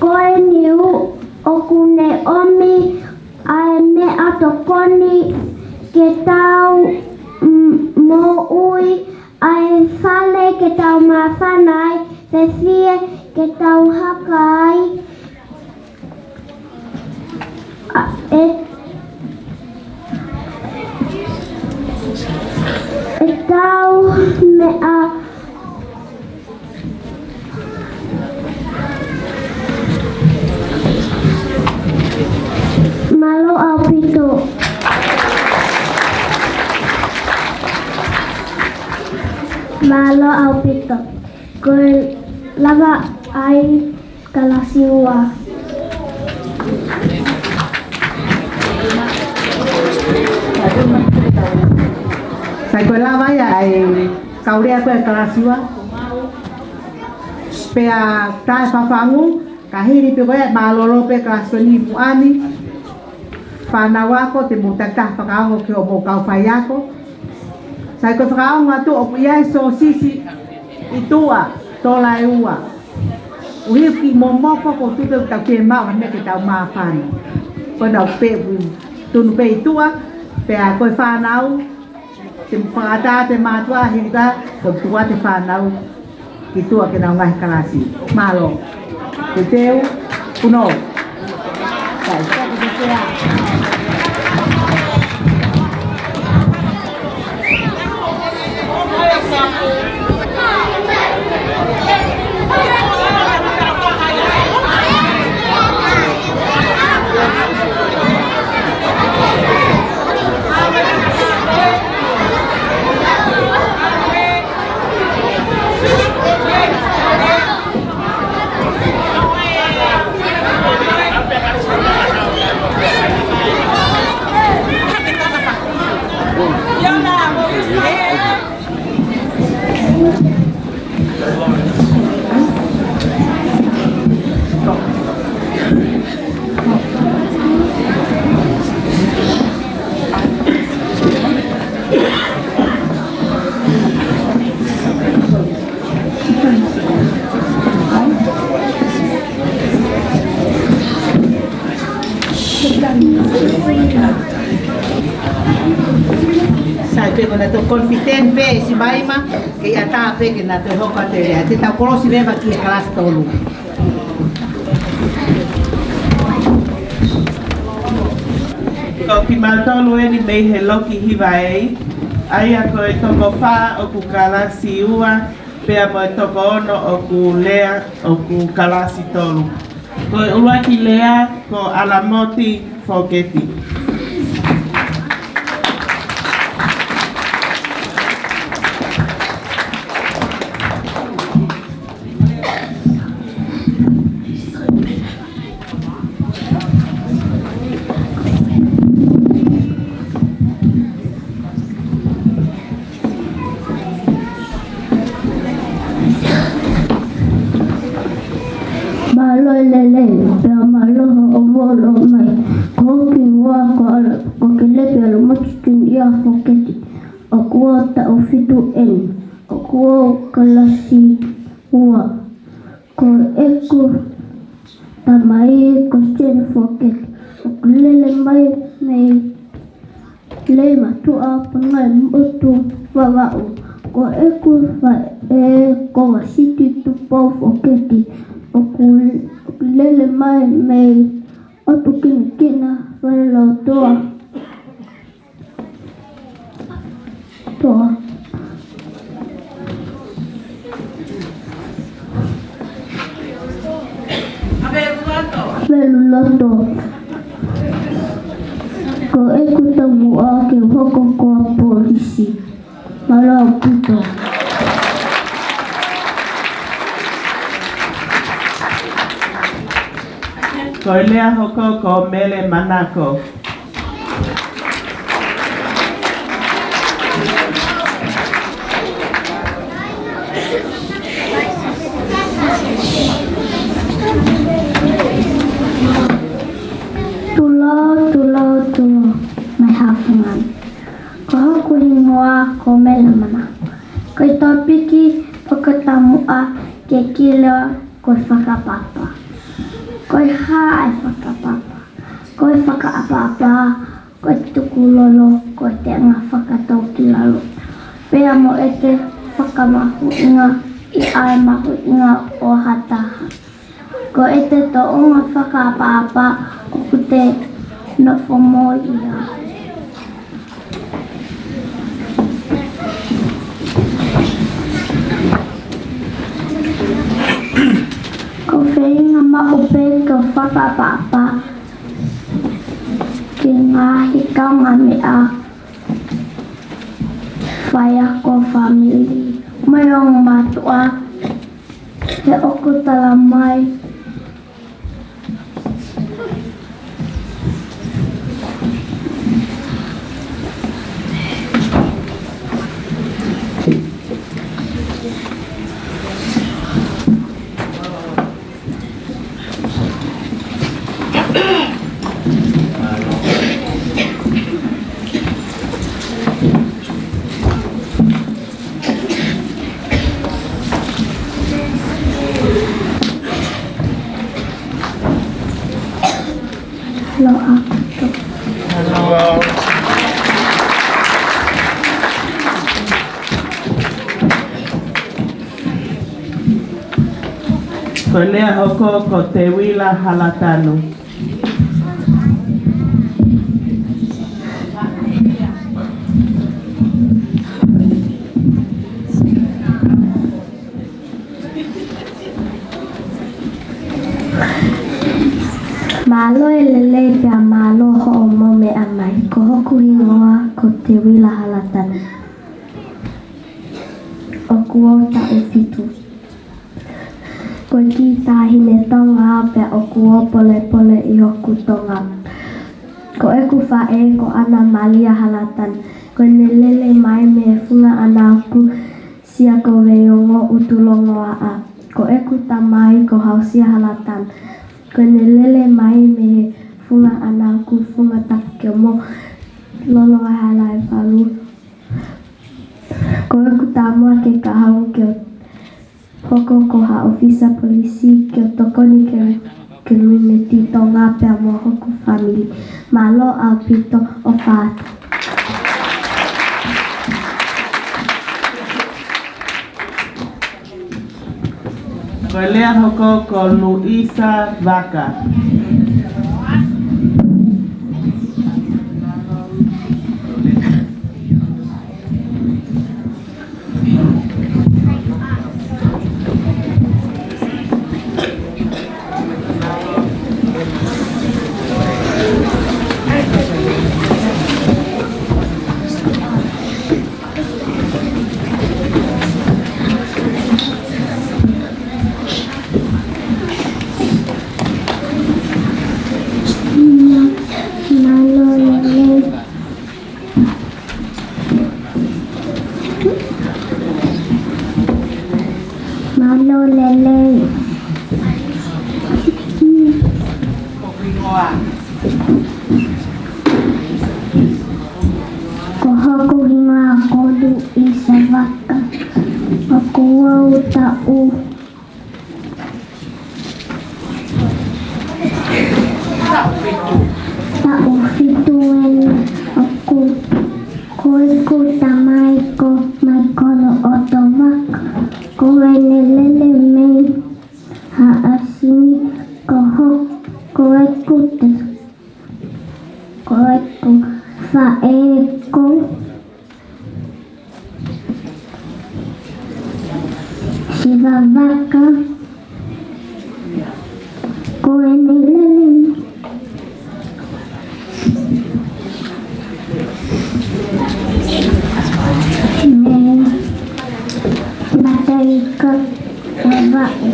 Ko e niu ʻoku ne ʻomi ʻa e meʻatokoni ke tau, mm, moʻui, ʻa e fale ke tau māfana ai, fefie ke tau haka ai, ʻa e, ʻetau meʻa. Mālō ʻaupito. Mālō ʻaupito. Ko e lava ʻa e kalasi ua. Sai, ko e lava ia ʻa e kau lea ko ē ʻa e kalasi ua. Pea taʻefafangu, ka hili pē ko ia, mālōlō pē kalasi ko eni muʻa ni. Fānau ako, te mou takitaha fakaongo ki hoʻomou kau faiako. Sai, ko e fakaongo atu ʻoku ʻi ai e sōsisi ʻi tuʻa, tola ʻe ua. ʻUhi ki momoko ko tupe ʻoku tau fiemaʻu ha meʻa ke tau māfana. Ko ena pē ʻoku tunu pē ʻi tuʻa, pea ko e fānau, te fakaʻatā ʻe he mātuʻa hili ka, ko tuʻa ʻa e fānau ki tuʻa ke nau ngaahi kalasi. Mālō. Te teu, kuno. Sai. Sai, pea ko nautolu confident pē, siʻi maama, ke ʻatā pē ke nautolu hoko atu e lea. Te tau kolosi leva ki he kalasi tolu. Ko kimautolu eni mei he loki hiva A, ʻa ia ko e toko fā ʻoku kalasi ua, pea mo e toko ono ʻoku lea, ʻoku kalasi tolu. Ko e ʻuluaki lea ko ʻAlamoti Foketi. Mālō e lelei, pea mālō hoʻomou ʻomai. Ko hoku hingoa ko ʻAla-, ko Kelepi ʻAlamoti Tunuʻia Foketi. ʻOku ou taʻu fitu eni. ʻOku ou kalasi ua. Ko ʻeku tamai ko Seni Foketi. ʻOku lele mai mei Leimātuʻa, Pulemotuʻa, Vavaʻu. Ko ʻeku faʻē ko Vasiti Tupou Foketi. ʻOku lele mai mei ʻOtu Kinakina, Falelotoa. Toa. Feluloto. Ko ʻeku taumuʻa ke u hoko ko ha polisi. Mālō ʻaupito. Ko e lea hoko ko Mele Manako. Tulou, tulou, tulou, mei Haʻafangani. Ko hoku hingoa ko Mele Manako. Ko e tōpiki pē ko e taumuʻa ke kilia ko e fakaʻapaʻapa. Ko e hā e fakaʻapaʻapa? Ko e fakaʻapaʻapa, ko e tukulolo, ko e teʻena fakatōkilalo. Pea mo ʻete fakamahuʻingaʻi ʻa e mahuʻinga ʻo ha taha. Ko ʻete tōʻonga fakaʻapaʻapa ʻoku te nofo mo ia. ʻOku ou feinga maʻu pē ke u fakaʻapaʻapa ki he ngaahi kaungāmeʻa faiako, fāmili, mo e ongo mātuʻa, he ʻoku talamai Ko e lea hoko ko Teuila Halatanu. Mālō e lelei pea mālō hoʻomou meʻa mai. Ko hoku hingoa ko Teuila Halatanu. ʻOku ou taʻu fitu. Ko e kiʻi taʻahine Tonga au pea ʻoku ou pōlepole ʻi hoku Tonga. Ko ʻeku faʻē ko ʻAna Malia Halatanu. Ko ʻene lele mai mei he funga ʻAna Uku, Sia ko Veiongo, ʻUtulongoaʻa. Ko ʻeku tamai ko Hausia Halatanu. Ko ʻene lele mai mei he funga ʻAna Uku, Funga Tapu Keomo, Loloa Halaevalu. Ko ʻeku taumuʻa ke ka haʻu ke u hoko ko ha ʻōfisa polisi ke u tokoni ki he komiunitī Tonga pea mo hoku fāmili. Mālō ʻaupito, ʻofa atu. Ko e lea hoko ko Luisa Vaka. Mālō lelei. Ko hoku hingoa ko Vaka. ʻOku ou taʻu, taʻu fitu eni. ʻOku, ko ʻeku tamai ko Maikolo ʻOtovaka. Ko ʻene lele mei Haʻasini. Ko ho-, ko ʻeku te-, ko ʻeku faʻē ko Siva Vaka. Ko ʻene lele mei Mataika, Vavaʻu.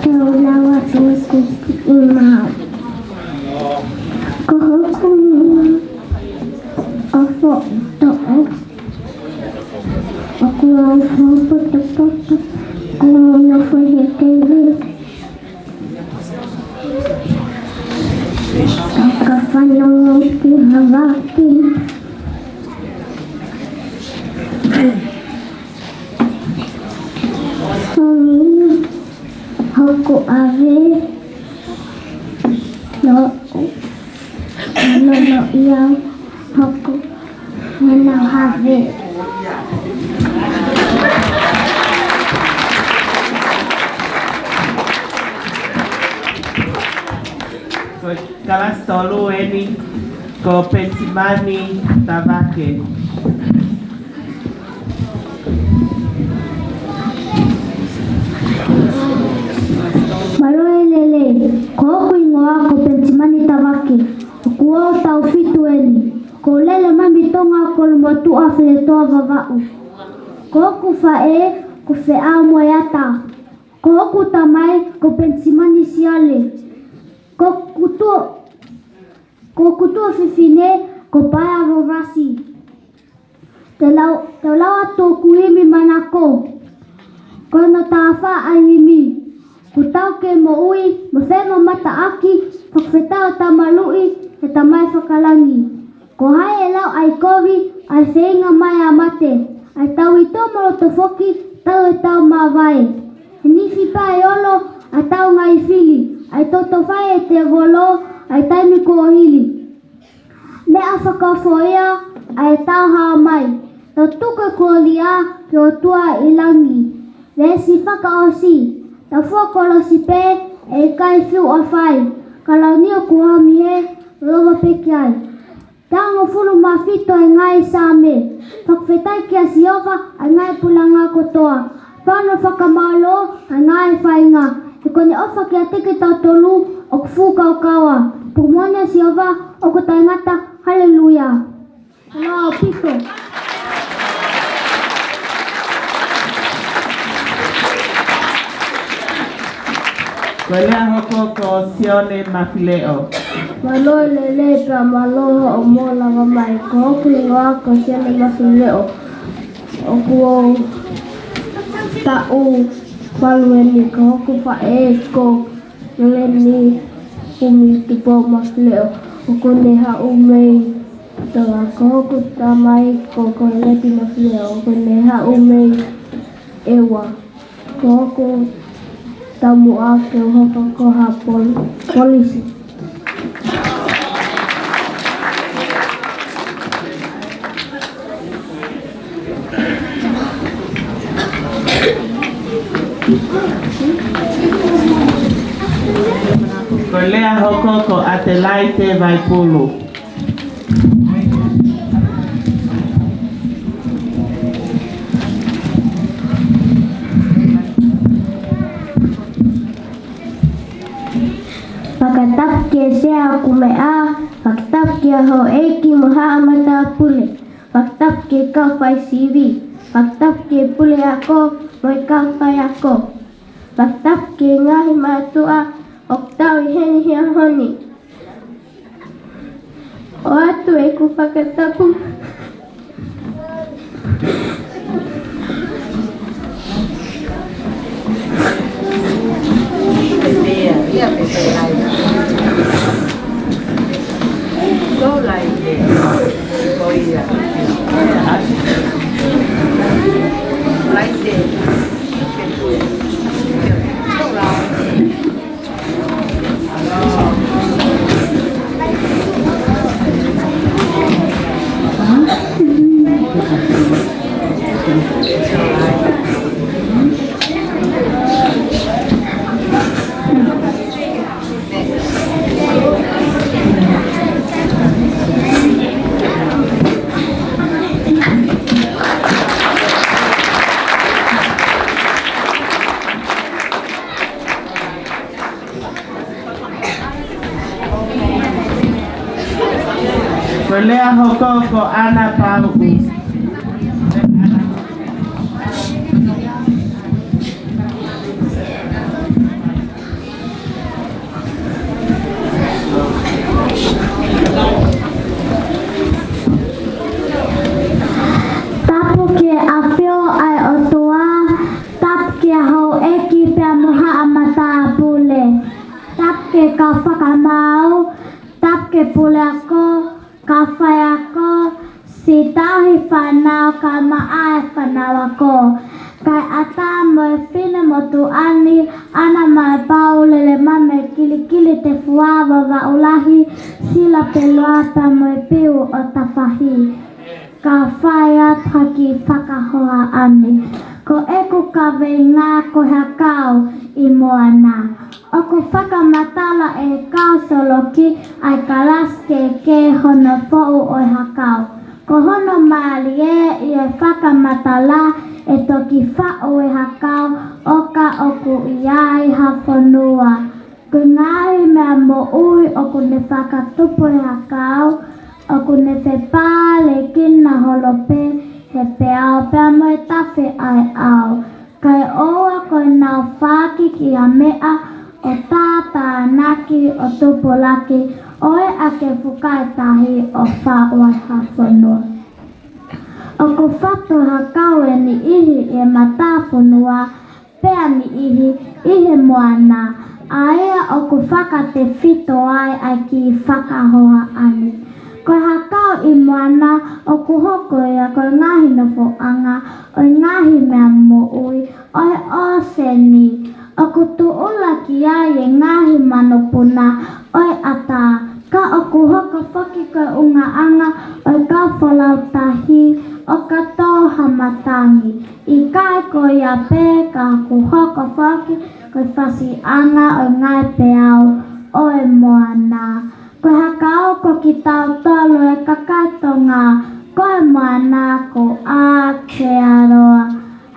Te u lau atu ʻeku kiʻi maau. Ko hoku nima ʻofoʻoto. ʻOku ou fou potopoto, ʻoku ou nofo he tēvili. Ka fanongo ki he vaka. Ko hoku ʻave, no, no, no, ia, hoku, no, no, have. Ko e kalasi tolu eni, ko Penisimani Tavake. Mālō e lelei, ko hoku hingoa ko Penisimani Tavake, ʻoku ou taʻu fitu eni, ʻoku ou lele mai mei Tonga, Kolomotuʻa, Feletoa, Vavaʻu. Ko hoku faʻē ko Feʻamoeata. Ko hoku tamai ko Penisimani Siale. Ko hoku tuʻa, ko hoku tuofefine ko Paea Vavasi. Te u lau, te u lau atu hoku himi manako. Ko hono taha fā ʻa e himi. Kuo tau kei moʻui mo femamataʻaki, fakafetaʻi ʻo tau maluʻi he Tamai fakalangi. Ko hai ʻe lau ʻa e kovi, ʻa e feinga mai ʻa mate, ʻa e tauhi tō mo loto foki, tau ʻe tau māvae. He nifi pē ʻa e olo, ʻa e tau ngaahi fili, ʻa e toto fai ʻe tēvolo, ʻa e taimi kuo hili. Meʻa fakaofo ia, ʻa e tau hao mai, tau tuku e kolōlia ki he ʻOtua ʻi langi. Veesi fakaʻosi, tau fua kolosi pē, ʻe ʻikai fiu ʻa fai, ka launi ʻoku hami he, lova pē ki ai. Taha hongofulu mā fitu ʻa e ngaahi Saame. Fakafetaʻi kia Sihova ʻa e ngaahi puleʻanga kotoa. Fānau fakamālō ʻa e ngaahi faʻahinga. He ko ʻene ʻofa kiate kitautolu ʻoku fuʻu kaukaua. Puke moʻoni ʻa Sihova ʻoku taʻengata. Haleluia. Mālō ʻaupito. Ko e lea hoko ko Sione Mafileʻo. Mālō e lelei pea mālō hoʻomou lava mai. Ko hoku hingoa ko Sione Mafileʻo. ʻOku ou taʻu valu eni. Ko hoku faʻē ko Leni Kumi Tupou Mafileʻo. ʻOku ne haʻu mei Tonga. Ko hoku tamai ko Koleti Mafileʻo. ʻOku ne haʻu mei ʻEua. Ko hoku taumuʻa ko Hokokō Hapol-, Polisi. Ko e lea hoko ko Atelaite Vaipulu. Fakatapu ki he sea ʻo e meʻa, fakatapu ki he houʻeiki mo e haʻa matāpule, fakatapu ki he kau faisivi, fakatapu ki he puleako mo e kau faiako, fakatapu ki he ngaahi mātuʻa ʻoku tau ʻi heni he ʻaho ni. ʻOatu ʻeku fakatapu. Ko e lea hoko ko ʻAna Pauʻu. Tapu ki he ʻafio ʻa e ʻOtua, tapu ki he houʻeiki pea mo haʻa matāpule, tapu ki he kau fakamaau, tapu ki he puleako, kau faiako, siʻi tauhi fānau kae ʻumaʻā e fānau ako, kae ʻatā mo e finemotuʻa ni, ʻAna Maepau, Lelemame, Kilikilitefua, Vavaʻu Lahi, Silapeluā pea mo e Piu ʻo Tafahi. Kau fai atu ha kiʻi fakahohaʻa ni. Ko ʻeku kaveinga ko e hakau ʻi Moana. ʻOku fakamatala ʻe he kau soloki ʻa e kalasi kehekehe hono foʻu ʻo e hakau. Ko hono mālie ʻi he fakamatala, ʻe toki faʻu e hakau ʻo ka ʻoku ʻi ai ha fonua. Ko e ngaahi meʻa moʻui ʻoku ne fakatupu he hakau, ʻoku ne fepālekina holo pē he peau pea mo e tafe ʻa e ʻao. Kae ʻoua ko ʻenau faaki ki ha meʻa ʻo tātānaki ʻo tupulaki ʻo ʻai ke fuka e tahi ʻo faʻu ai ha fonua. ʻOku fatu e hakau ʻe niʻihi ʻi he matāfonua, pea niʻihi ʻi he moana, ʻa ia ʻoku fakatefito ai ʻa e kiʻi fakahohaʻa ni. Ko e hakau ʻi Moana ʻoku hoko ia ko e ngaahi nofoʻanga ʻo e ngaahi meʻa moʻui ʻo e ʻōseni. ʻOku tuʻulaki ai e ngaahi manupuna ʻo e ʻatā, ka ʻoku hoko foki ko e ʻungaʻanga ʻo e kau folau tahi ʻo ka tō ha matangi. ʻIkai ko ia pē, ka ʻoku hoko foki ko e fasiʻanga ʻo e ngaahi peau ʻo e moana. Ko e hakau ko kitautolu e kakai Tonga, ko e moana ko Aotearoa.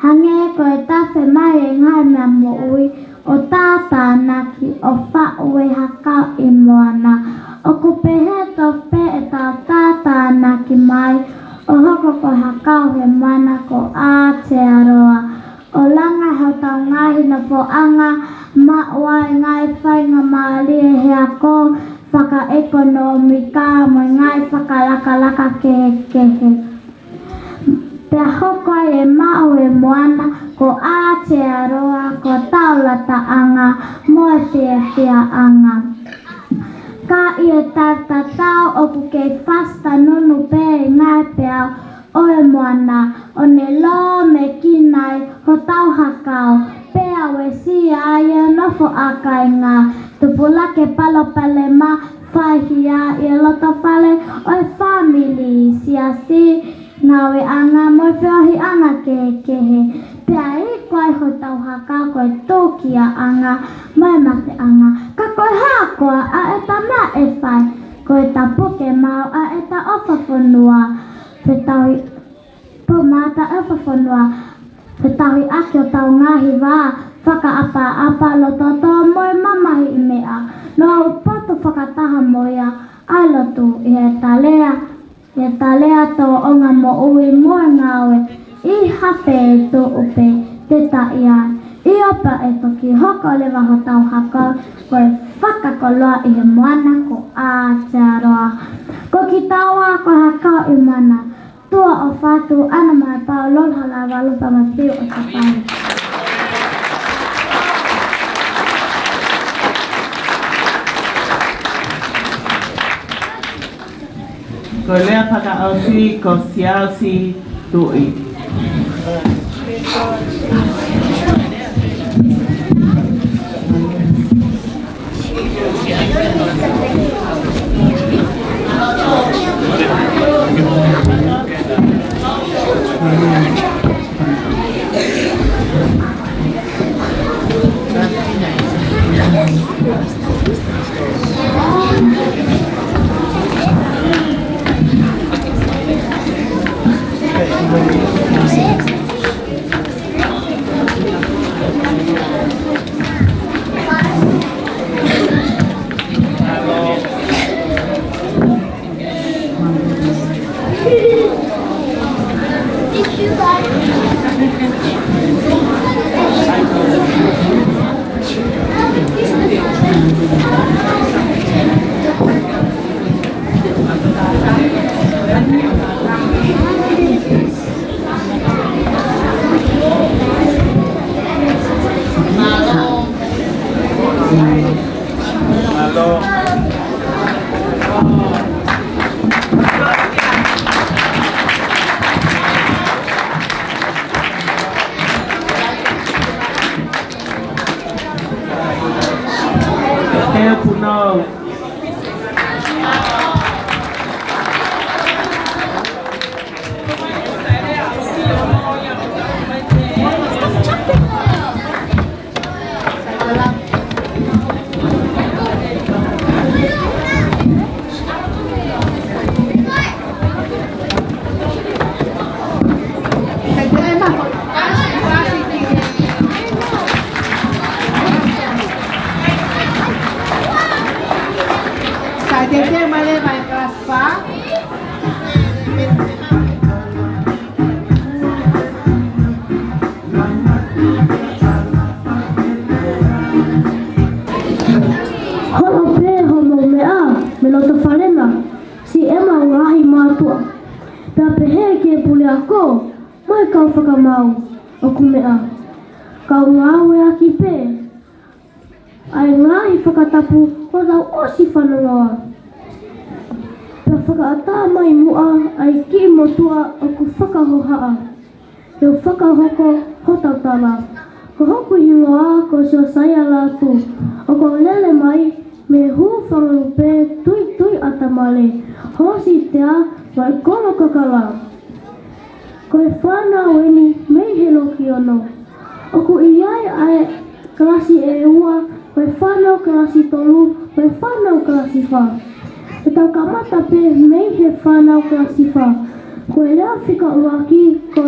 Hangē ko e tafe mai e ngaahi meʻa moʻui ʻo tātānaki ʻo faʻu e hakau ʻi Moana, ʻoku pehē tofu pē ʻetau tātānaki mai ʻo hoko ko e hakau he moana ko Aotearoa, ʻo langa hotau ngaahi nofoʻanga, maʻu ai e ngaahi faingamālie he ako, fakaʻekonōmika mo e ngaahi fakalakalaka kehekehe. Pea hoko ai e maʻu e moana ko Aotearoa ko e taulataʻanga mo e fiefiaʻanga. Ka ʻi he taimi tatau ʻoku kei fasi tanunu pē e ngaahi peau ʻo e moana, ʻo ne lōmekina ai hotau hakau, pea uesia ai e nofoʻa kāinga, tupulaki e palopalema, fai hia ʻi he loto fale ʻo e fāmili, siasi, ngāueʻanga mo e feohiʻanga kehekehe. Pea iku ai hotau hakau ko e tūkiaʻanga mo e mateʻanga. Ka ko e hā koā ʻa ʻeta meʻa ʻe fai? Ko ʻeta puke maʻu ʻa ʻeta ʻofa fonua, fetauhi, pō mata ʻofa fonua, fetauhiʻaki hotau ngaahi vā, fakaʻapaʻapa, lototoʻa mo e mamahiʻi meʻa. Naʻa tau potu fakataha mo ia ʻa e lotu ʻi heʻeta lea, ʻi heʻeta lea, tōʻonga moʻui mo e ngāue ʻi ha feituʻu pē te ta ʻi ai. ʻIo, pea ʻe toki hoko leva hotau hakau ko e fakakoloa ʻi he moana ko Aotearoa. Ko kitaua ko e hakau ʻi Moana. Tuʻa ʻofa atu, ʻAna Maepau, Lolo Halavalu pea mo e Piu ʻo Tafahi. Ko e lea fakaʻosi ko Siaosi Tuʻi. Kae teuteu mai leva e kalasi fā. Holo pē hoʻomou meʻa mei loto fale na, siʻi ʻemau ngaahi mātuʻa. Pea pehē ki he puleako mo e kau fakamaau ʻoku meʻa. Kau ngāueʻaki pē ʻa e ngaahi fakatapu kuo tau ʻosi fanongoa. Pea fakaʻatā mai muʻa ʻa e kiʻi motuʻa ʻoku fakahohaʻa. Te u fakahoko hotau tala. Ko hoku hingoa ko Siosaia Lātū. ʻOku ou lele mai mei Hūfangalupe, Tuituiʻatamale, Hōsitea, mo e Kolokakala. Ko e fānau eni mei he loki ono. ʻOku ʻi ai ʻa e kalasi ʻe ua, ko e fānau kalasi tolu, ko e fānau kalasi fā. Te tau kamata pē mei he fānau kalasi fā. Ko e lea fika ʻuluaki ko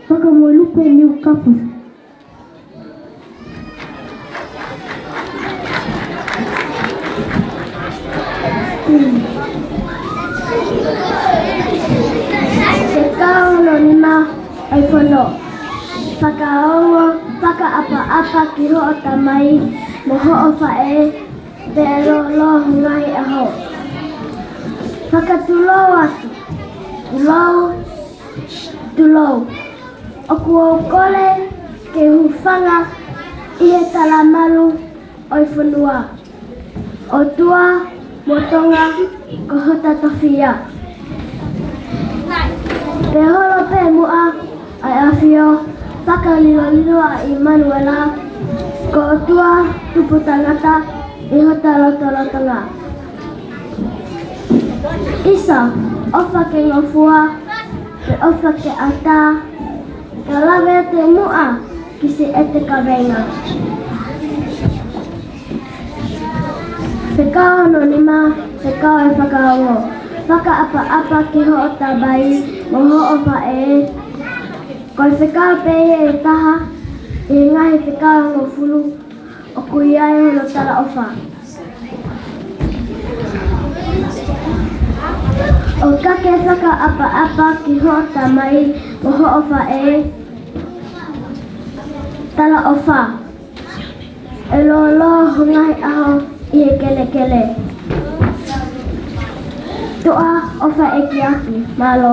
Fakamoelupe Niukapu. Fekau hono nima ʻa e fono. Fakaongo, fakaʻapaʻapa ki hoʻo tamai mo hoʻo faʻē, pea lōlō ho ngaahi ʻaho. Fakatulou atu. Tulou, tulou. ʻOku ou kole ke hūfanga ʻi he talamalu ʻo e fonua. ʻOtua mo Tonga ko hota tofiʻa. Pea holo pē muʻa ʻa e ʻAfio, Fakalilolilo ʻa ʻImanuela, ko ʻOtua tupu tangata ʻi hota lotolotonga. ʻIsa, ʻofa ke ngofua, pea ʻofa ke ʻatā, kae lave atu muʻa ki siʻete kaveinga. Fekau hono nima, fekau ʻe Fakaongo. Fakaʻapaʻapa ki hoʻo tamai mo hoʻo faʻē. Ko e fekau pē ʻe taha ʻi he ngaahi fekau hongofulu ʻoku ʻi ai hono talaʻofa. ʻOka ke fakaʻapaʻapa ki hoʻo tamai mo hoʻo faʻē. Talaʻofa. ʻE lōlō ho ngaahi ʻaho ʻi he kelekele. Tuʻa ʻofa ʻekiaki. Mālō.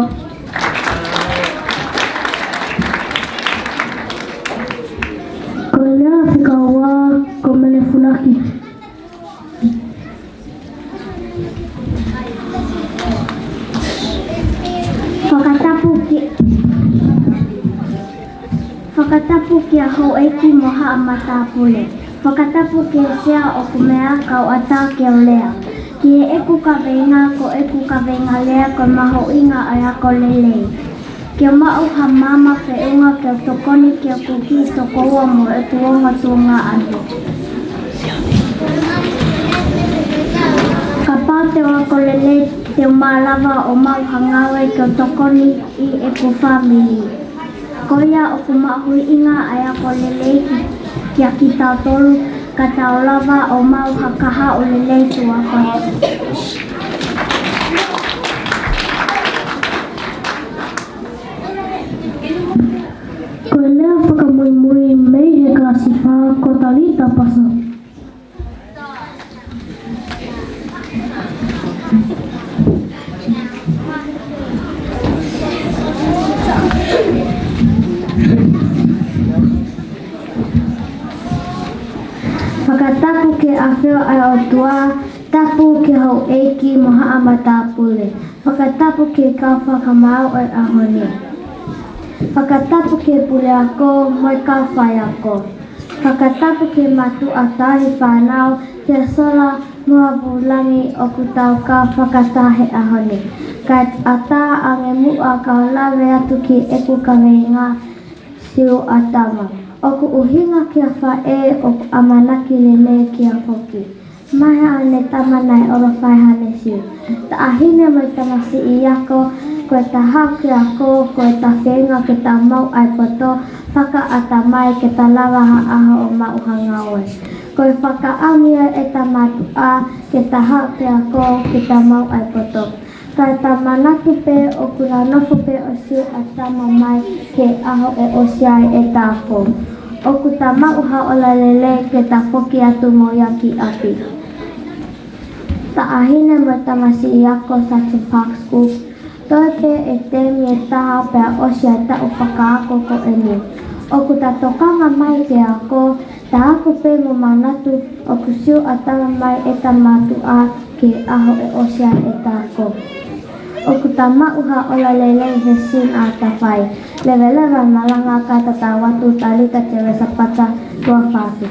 Ko e lea fika ua ko Mele Funaki. Fakatapu ki, Fakatapu kia Houʻeiki mo haʻa matāpule. Fakatapu ki he sea ʻoku meʻa kau ʻatā ke u lea. Ki heʻeku kaveinga, ko ʻeku kaveinga lea ko e mahuʻinga ʻo e ako lelei. Ke u maʻu ha maama feʻunga ke u tokoni ki hoku kiʻi tokoua mo ʻeku ongo tuongaʻane. Kapau te u ako lelei, te u malava ʻo maʻu ha ngāue ke u tokoni ʻi heʻeku fāmili. Ko ia ʻoku mahuʻinga ʻa e ako lelei ki, kia kitautolu, ka tau lava ʻo maʻu ha kahaʻu lelei tuʻa ʻaupito. Ko e lea fakamuimui mei he kalasi fā ko Talita Pasa. Fakatapu ki he ʻafio ʻa e ʻOtua, tapu ki Houʻeiki mo haʻa matāpule. Fakatapu ki he kau fakamaau ʻo e ʻaho ni. Fakatapu ki he puleako mo e kau faiako. Fakatapu ki he mātuʻa tauhi fānau, kia Sola mo Avulangi ʻoku tau kau fakataha he ʻaho ni. Kae ʻatā ange muʻa ka u lave atu ki heʻeku kaveinga Siu ʻa Tama. ʻOku ʻuhinga kia faʻē ʻoku ʻamanaki lelei kia foki. Mai haʻane tama naʻe ʻofa ai haʻane siu. Taʻahine mo e tamasiʻi ako, ko ʻeta haʻu ki he ako, ko ʻeta feinga ke ta maʻu ʻa e poto, fakaʻatamai ke ta lava ha ʻaho ʻo maʻu ha ngāue. Ko e fakaʻamu ia ʻeta mātuʻa, ke ta haʻu ki he ako, ke ta maʻu ʻa e poto. Ka ta manatu pē ʻoku nau nofo pē ʻo Siu ʻa Tama mai ki he ʻaho ʻe ʻosi ai ʻeta ako. ʻOku ta maʻu ha ola lelei ke ta foki atu mo ia ki ʻapi. Taʻahine mo e tamasiʻi ako Sergeant Park School. Toe pē ʻe temi ʻe taha pea ʻosi ʻa e taʻu fakaako ko eni. ʻOku ta tokanga mai ki he ako, ta ako pē mo manatu ʻoku Siu ʻa Tama mai ʻeta mātuʻa ki he ʻaho ʻe ʻosi ai ʻeta ako. ʻOku ta maʻu ha ola lelei he sino ʻa ta fai. Leveleva malanga kae tatau atu Talita Teresa Pata Tuʻafafi.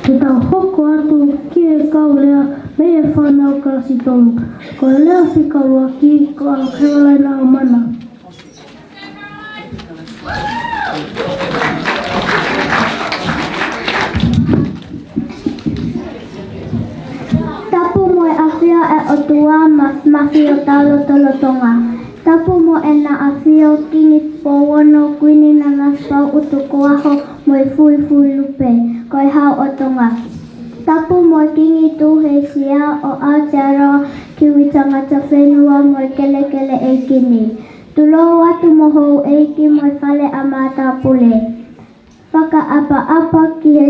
Te tau hoko atu ki he kau lea mei he fānau kalasi tolu. Ko e lea fika ʻuluaki ko ʻAkelaina ʻAomana. Tapu mo e ʻafio ʻa e ʻOtua Māfimafi ʻo taulotolotonga. Tapu mo ʻEna ʻAfio Kingi Tupou Ono, Kuini Nanasipauʻu Tukuʻaho mo e Fuifuilupe, ko e Hau ʻo Tonga. Tapu mo e Kingi Tuʻi Hēsia ʻo Aotearoa, Kiwi Tangata Fenua mo e Kelekele ʻEiki ni. Tulou atu mo Houʻeiki mo e fale ʻa matāpule. Fakaʻapaʻapa ki he,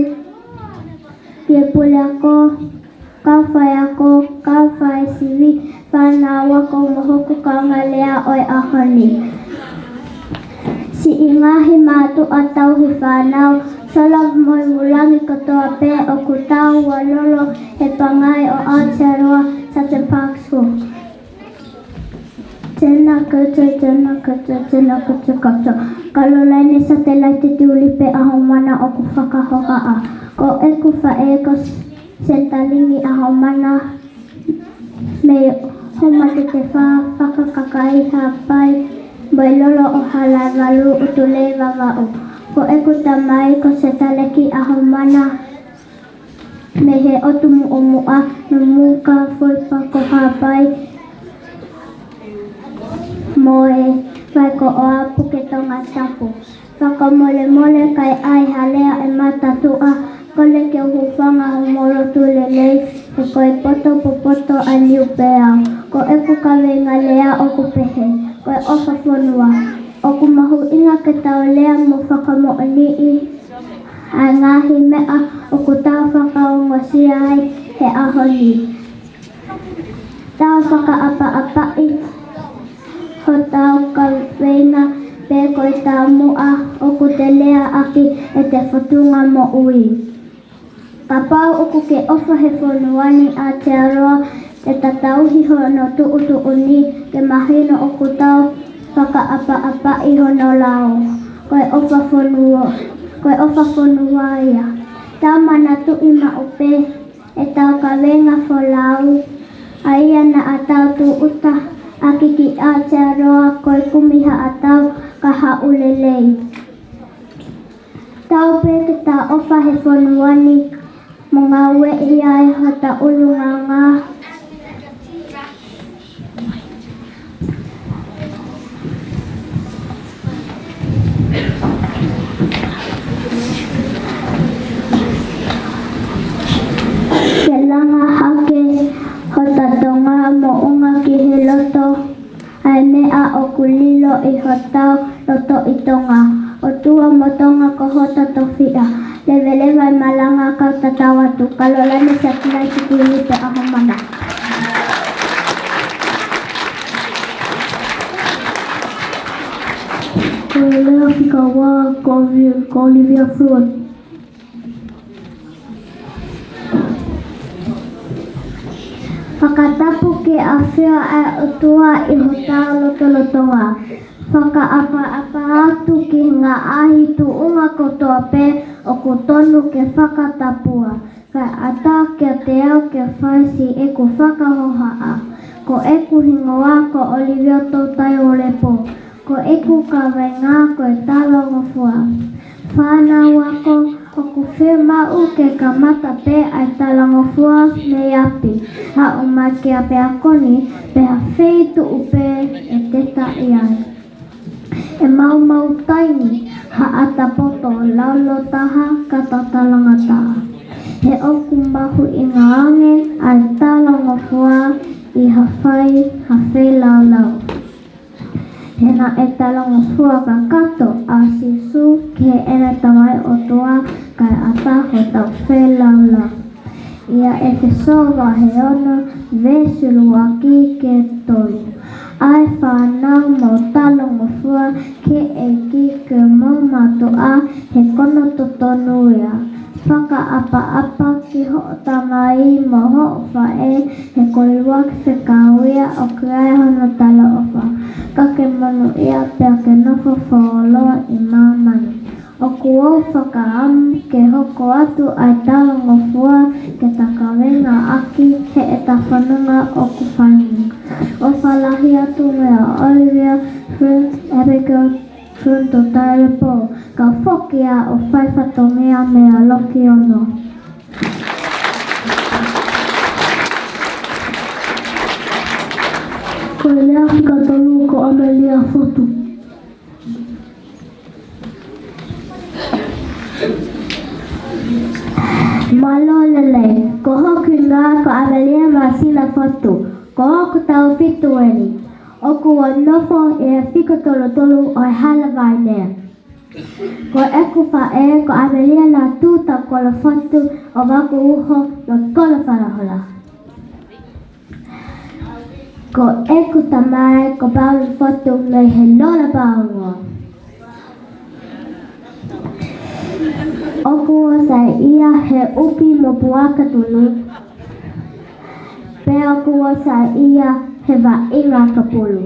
ki he puleako, kau faiako, kau faisivi, fānau ako mo hoku kaungā lea ʻo e ʻaho ni. Siʻi ngaahi mātuʻa tauhi fānau, Sola mo Avulangi kotoa pē ʻoku tau ʻa Lolo he Pangai ʻo Aotearoa, Sergeant Park School. Tēnā koutou, tēnā koutou, tēnā koutou koutou. Kalolaine Satelaite Tiulipe ʻAhomana ʻoku fakahohaʻa. Ko ʻeku faʻē ko Setalingi ʻAhomana, mei Homatete Fā, Fakakakai, Haʻapai, mo e Lolo ʻo Halaevalu, ʻUtulei, Vavaʻu. Ko ʻeku tamai ko Setaleki ʻAhomana, mei he ʻotu Muʻomuʻa, Numuka, Foʻipako, Haʻapai, mo e Vaikoʻoa, Puke Tongatapu. Fakamolemole ka ai ha lea ʻe matatuʻa, kole ke u hūfanga homou lotu lelei, he ko e poto popoto ʻa Niupeau. Ko ʻeku kaveinga lea ʻoku pehē, ko e ʻofa fonua. ʻOku mahuʻinga ke tau lea mo fakamoʻoniʻi ʻa e ngaahi meʻa ʻoku tau fakaongosia ai he ʻaho ni. Tau fakaʻapaʻapaʻi hotau kaveinga pe ko e taumuʻa ʻoku te leaʻaki ʻete fōtunga moʻui. Kapau ʻoku ke ʻofa he fonua ni ʻa Aotearoa, ʻe tatauhi hono tuʻutuʻuni ke mahino ʻoku tau fakaʻapaʻapaʻi hono lao. Ko e ʻofa fonua, ko e ʻofa fonua ia. Tau manatuʻi maʻu pē ʻetau kavenga folau, ʻa ia naʻa tau tūʻuta ʻaki ki Aotearoa ko e kumi haʻatau kahaʻu lelei. Tau pē ke tau ʻofa he fonua ni mo ngāueʻi ai hota ʻulungaanga ke langa hake hota Tonga moʻunga ki he loto ʻa e meʻa ʻoku lilo ʻi hotau loto ʻi Tonga. ʻOtua mo Tonga ko hota tofiʻa. Leveleva e malanga kau tatau atu. Kalolani Satelite Kuini pē ʻaho mana. Ko e lea fika ua ko Ovi-, ko Olivia Fluid. Fakatapu ki he ʻafio ʻa e ʻOtua ʻi hotau lotolotonga. Fakaʻapaʻapa atu ki he ngaahi tuʻunga kotoa pē ʻoku tonu ke fakatapua. Kae ʻatā kiate au ke fai siʻeku fakahohaʻa. Ko ʻeku hingoa ko Olivia Toutai Olepo. Ko ʻeku kavenga ko e talangofua. Fānau ako, ʻoku fiemaʻu ke kamata pē ʻa e talangofua mei ʻapi. Haʻu mai ki ʻapiako ni, pe ha feituʻu pē ʻe te taʻi ai. ʻE maumau taimi, haʻata poto, laulo taha, kata talangataʻa. He ʻoku mahuʻinga ange ʻa e talangofua ʻi ha fai ha feilaulau. He naʻe talangofua kakato ʻa Sīsū ki heʻene Tamai ʻOtua kae ʻatā hotau feilaulau. ʻIa ʻEfesō vahe ono, veesi ʻuluaki ki he tolu. ʻA e fānau mo talangofua ki he ʻEiki ke mou mātuʻa he ko hono totonu ia. Fakaʻapaʻapa ki hoʻo tamai mo hoʻo faʻē, he ko e ʻuluaki fekau ia ʻoku ʻi ai hono talaʻofa, ka ke monūʻia pea ke nofo fuoloa ʻi māmani. ʻOku ou fakaʻamu ke hoko atu ʻa e talangofua ke ta kavenga ʻaki heʻeta fononga ʻoku fai ni. ʻOfa lahi atu meia Olivia Fluid, Abigail Fluid Toutai Olepo, kau foki ʻo fai fatongia meia Loki Ono. Ko e lea fika tolu ko ʻAmelia Fotu. Mālō e lelei, ko hoku hingoa ko ʻAmelia Masina Fotu, ko hoku taʻu fitu eni. ʻOku ou nofo ʻi he fika tolutolu ʻo e hala Vainea. Ko ʻeku faʻē ko ʻAmelia Lātū Taukolofotu ʻo Vakuuho, Loki Kolo Falahola. Ko ʻeku tamai ko Paula Fotu mei he Lola Paongo. ʻOku ou saiʻia he ʻupi mo puaka tunu, pea ʻoku ou saiʻia he vaʻinga kapulu.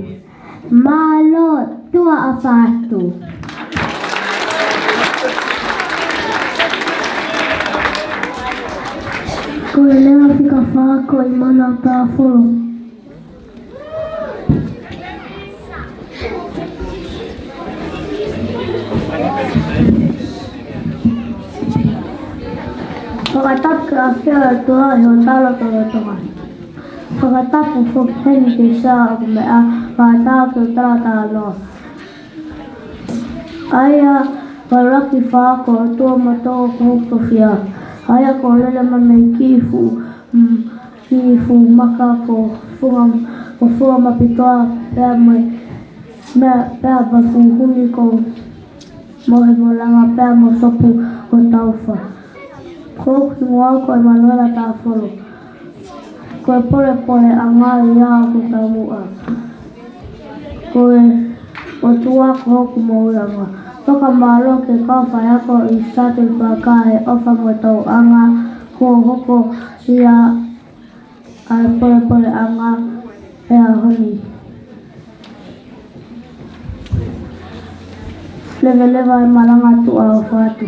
Mālō tuʻa ʻofa atu. Ko e lea fika fā ko ʻImana Tāfolo. Fakatapu ki he ʻafio ʻa e ʻOtua ʻi hotau lotolotonga. Fakatapu foki heni ki he sea ʻoku meʻa, fakatapu ki he talatalanoa. ʻA ia ko e ʻuluaki fā ko e ʻOtua mo Tonga ko hoku tofiʻa. ʻA ia ko e lele mai mei he kiʻi fuʻu, mm, kiʻi fuʻu maka ko Funga, ko Funga Mapitoa pea mo e, mea, pea mo e fuʻu huni ko Mohe mo Langa pea mo Sopu ko Taufa. Ko hoku hingoa ko ʻImanuela Tāfolo. Ko e polepoleʻanga ia ʻoku taumuʻa. Ko e ʻOtua ko hoku moʻuiʻanga. Fakamālō ki he kau faiako ʻi Sutton Park he ʻofa mo e tauʻanga kuo hoko ia ʻa e polepoleʻanga he ʻaho ni. Leveleva e malanga tuʻa ʻofa atu.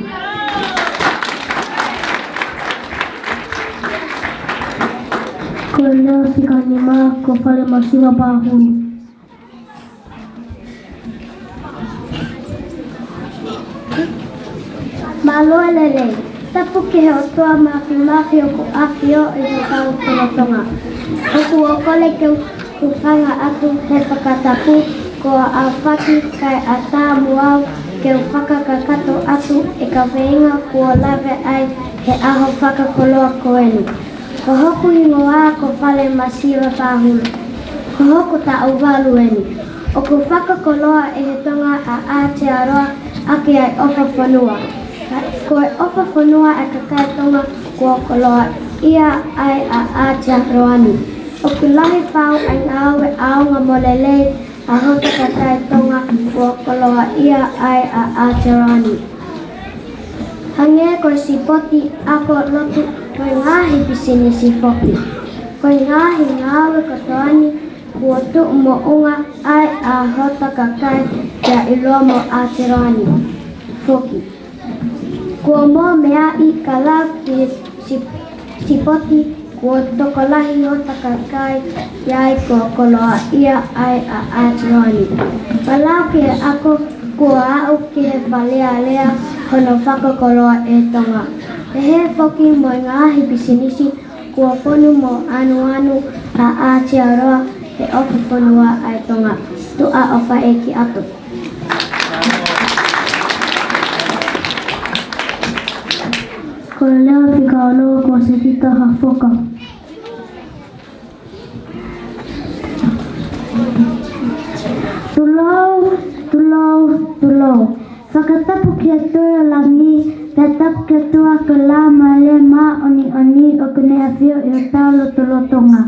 Ko e lea fika nima, ko Fale Masiva Pahulu. Mālō e lelei. Tapu ki he ʻOtua Māfimafi ʻoku ʻafio ʻi hotau lotolotonga. ʻOku ou kole ke u hūfanga atu he fakatapu kuo ʻafaki kae ʻatā mo au ke u fakakakato atu e kaveinga kuo lave ai he ʻaho fakakoloa ko eni. Ko hoku hingoa ko Fale Masiva Pahulu. Ko hoku taʻu valu eni. ʻOku fakakoloa ʻe he Tonga ʻa Aotearoa ʻaki ʻa e ʻofa fonua. Ko e ʻofa fonua ʻa e kakai Tonga kuo koloaʻia ai ʻa Aotearoa ni. ʻOku lahi fau ʻa e ngāue ʻaonga mo lelei ʻa hota kakai Tonga kuo koloaʻia ai ʻa Aotearoa ni. Hangē ko e sipoti, ako, lotu, mo e ngaahi pisinisi foki. Ko e ngaahi ngāue kotoa ni kuo tuʻu moʻunga ai ʻa hota kakai pea ʻiloa mo Aotearoa ni foki. Kuo mou meaʻi ka lau ki he si-, sipoti kuo tokolahi hota kakai ʻi ai kuo koloaʻia ai ʻa Aotearoa ni. Ka lau ki he ako kuo aʻu ki he Fale Alea hono fakakoloa ʻe Tonga. Pehē foki mo e ngaahi pisinisi kuo fonu mo anuanu ʻa Aotearoa he ʻofa fonua ʻa e Tonga. Tuʻa ʻofa ʻeiki atu. Ko e lea fika ono ko Setita Hafoka. Tulou, tulou, tulou. Fakatapu ki he Tuʻi ʻo Langi, pea tapu ki he ʻOtua ko e Laumālie Māʻoniʻoni ʻoku ne ʻafio ʻi hotau lotolotonga.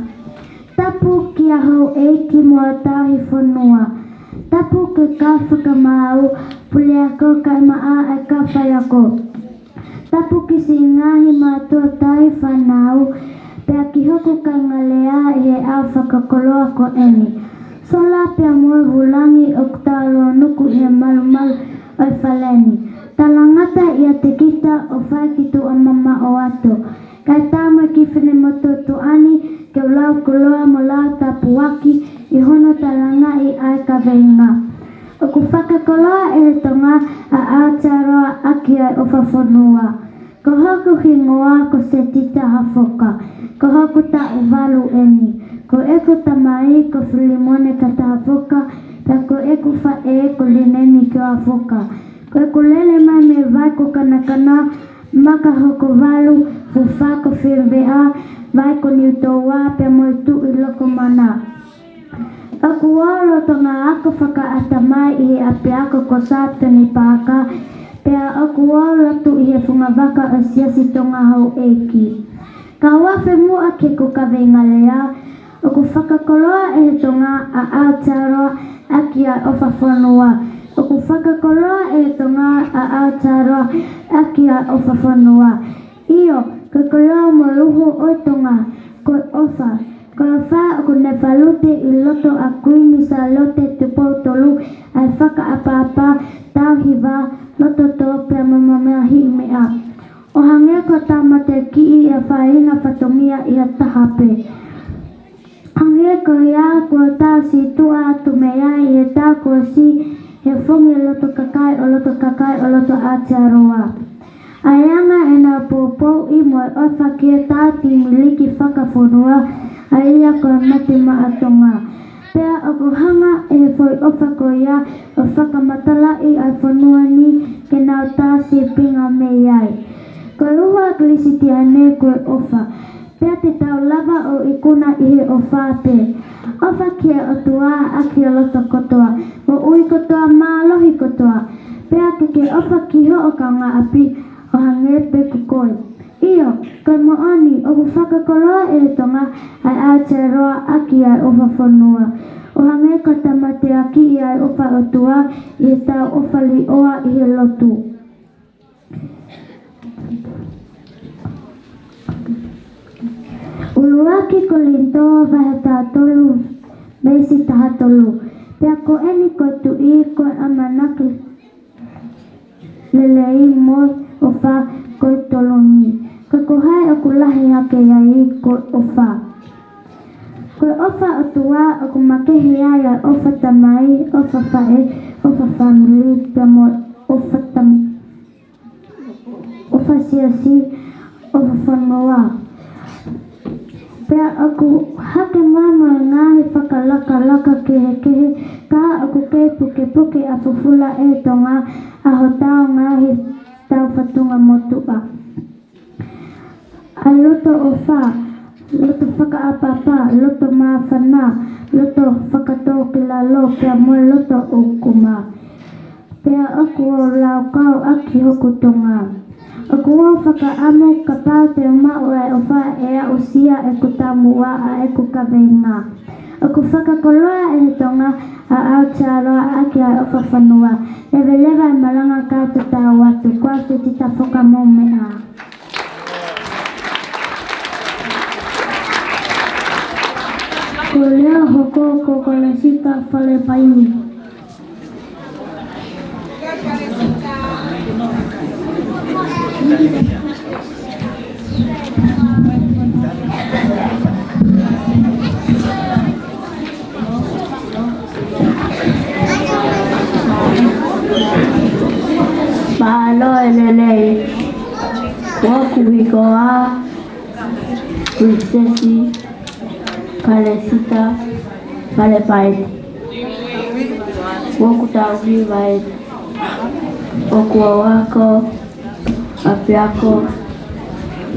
Tapu ki he houʻeiki mo e tauhi fonua. Tapu ki he kau fakamaau, puleako, kau maʻa ʻa e kau faiako. Tapu ki siʻi ngaahi mātuʻa tauhi fānau, pea ki hoku kāinga lea ʻi he ʻaho fakakoloa ko eni. Sola pea mo e vūlangi ʻoku tau lōnuku ʻi he malumalu ʻo e fale ni. Talangata ʻiate kita ʻo fai ki tuʻa mamaʻo atu. Kae ʻatā mo e kiʻi finemotuʻa ni ke u lau koloa mo lau tāpuaki ʻi hono talangaʻi ʻa e kaveinga. ʻOku fakakoloa ʻe he Tonga ʻa Aotearoa ʻaki ʻa e ʻofa fonua. Ko hoku hingoa ko Setita Hafoka. Ko hoku taʻu valu eni. Ko ʻeku tamai ko Filimone Kata Hafoka, pea ko ʻeku faʻē ko Lineni Kio Hafoka. Ko ʻeku lele mai mei Vai ko Kanakana, Maka Hokovalu, Fufa ko Fiemveʻa, Vai ko Niutoua, pea mo e Tuʻi Lokomana. ʻOku ou lolotonga ako fakaʻatamai ʻi he ʻapiako ko Sutton Park, pea ʻoku ou lotu ʻi he fungavaka ʻo e Siasi Tonga Houʻeiki. Ka u afe muʻa ki heʻeku kaveinga lea, ʻoku fakakoloa ʻe he Tonga ʻa Aotearoa ʻaki ʻa e ʻofa fonua. ʻOku fakakoloa ʻe he Tonga ʻa Aotearoa ʻaki ʻa e ʻofa fonua. ʻIo, ko e koloa mo e uho ʻo e Tonga, ko e ʻofa. Ko e ʻofa ʻoku ne falute ʻi loto ʻa Kuini Sālote Tupou Tolu, ʻa e fakaʻapaʻapa, tauhi vā, loto tō pea mo e mamahiʻi meʻa. ʻO hangē ko e tāmateakiʻi ʻi ha faʻahinga fatongia ʻi ha taha pē. Hangē ko ia kuo tau sītuʻa atu mei ai ʻi he taʻu kuo ʻosi, he fungi loto kakai ʻo loto kakai ʻo loto Aotearoa. ʻA e anga ʻenau poupouʻi mo e ʻofa ki he tauhi miliki fakafonua, ʻa ia ko e Mate Maʻa Tonga. Pea ʻoku hanga ʻe he foʻi ʻofa ko ia ʻo fakamatalaʻi ʻa e fonua ni ke nau tā sīpinga mei ai. Ko e uho ʻa e Kilisitiane ko e ʻofa. Pea te tau lava ʻo ikuna ʻi he ʻofa pē. ʻOfa ki he ʻOtua ʻaki ho loto kotoa, moʻui kotoa, mālohi kotoa. Pea ke ke ʻofa ki hoʻo kaungāʻapi ʻo hangē pē ko koe. ʻIo, ko e moʻoni, ʻoku fakakoloa ʻe he Tonga ʻa Aotearoa ʻaki ʻa e ʻofa fonua. ʻO hangē ko e tāmateakiʻi ʻa e ʻofa ʻOtua ʻi he tau ʻofa līʻoa ʻi he lotu. ʻUluaki Kolinitō vahe taha tolu, veesi taha tolu. Pea ko eni ko e tuʻi, ko e ʻamanaki lelei mo e ʻofa ko e tolu ni. Ka ko hai ʻoku lahi hake ai ko e ʻofa? Ko e ʻofa ʻOtua ʻoku makehe ai ʻa e ʻofa tamai, ʻofa faʻē, ʻofa fāmili, pea mo e ʻofa tam-, ʻofa siasi, ʻofa fonua. Pea ʻoku hake mai mo e ngaahi fakalakalaka kehekehe, ka ʻoku kei pukepuke ʻa fufula ʻe Tonga ʻa hotau ngaahi taufatungamotuʻa. ʻA e loto ʻofa, loto fakaʻapaʻapa, loto māfana, loto fakatōkilalo, pea mo e loto ʻukuma. Pea ʻoku ou laukau ʻaki hoku Tonga. ʻOku ou fakaʻamu kapau te u maʻu ʻa e ʻofa ʻe aʻusia ʻe heʻeku taumuʻa ʻa ʻeku kaveinga. ʻOku fakakoloa ʻe he Tonga ʻa Aotearoa ʻaki ʻa e ʻofa fonua. Leveleva e malanga kae tatau atu. Ko Setita Foka Moumeʻa. Ko e lea hoko ko Kalesita Falepaini. Mālō e lelei. ʻOku ou hiko ʻa Princess Kalesita Falepaini. ʻOku ou tauhi vai. ʻOku ou ako ʻapiako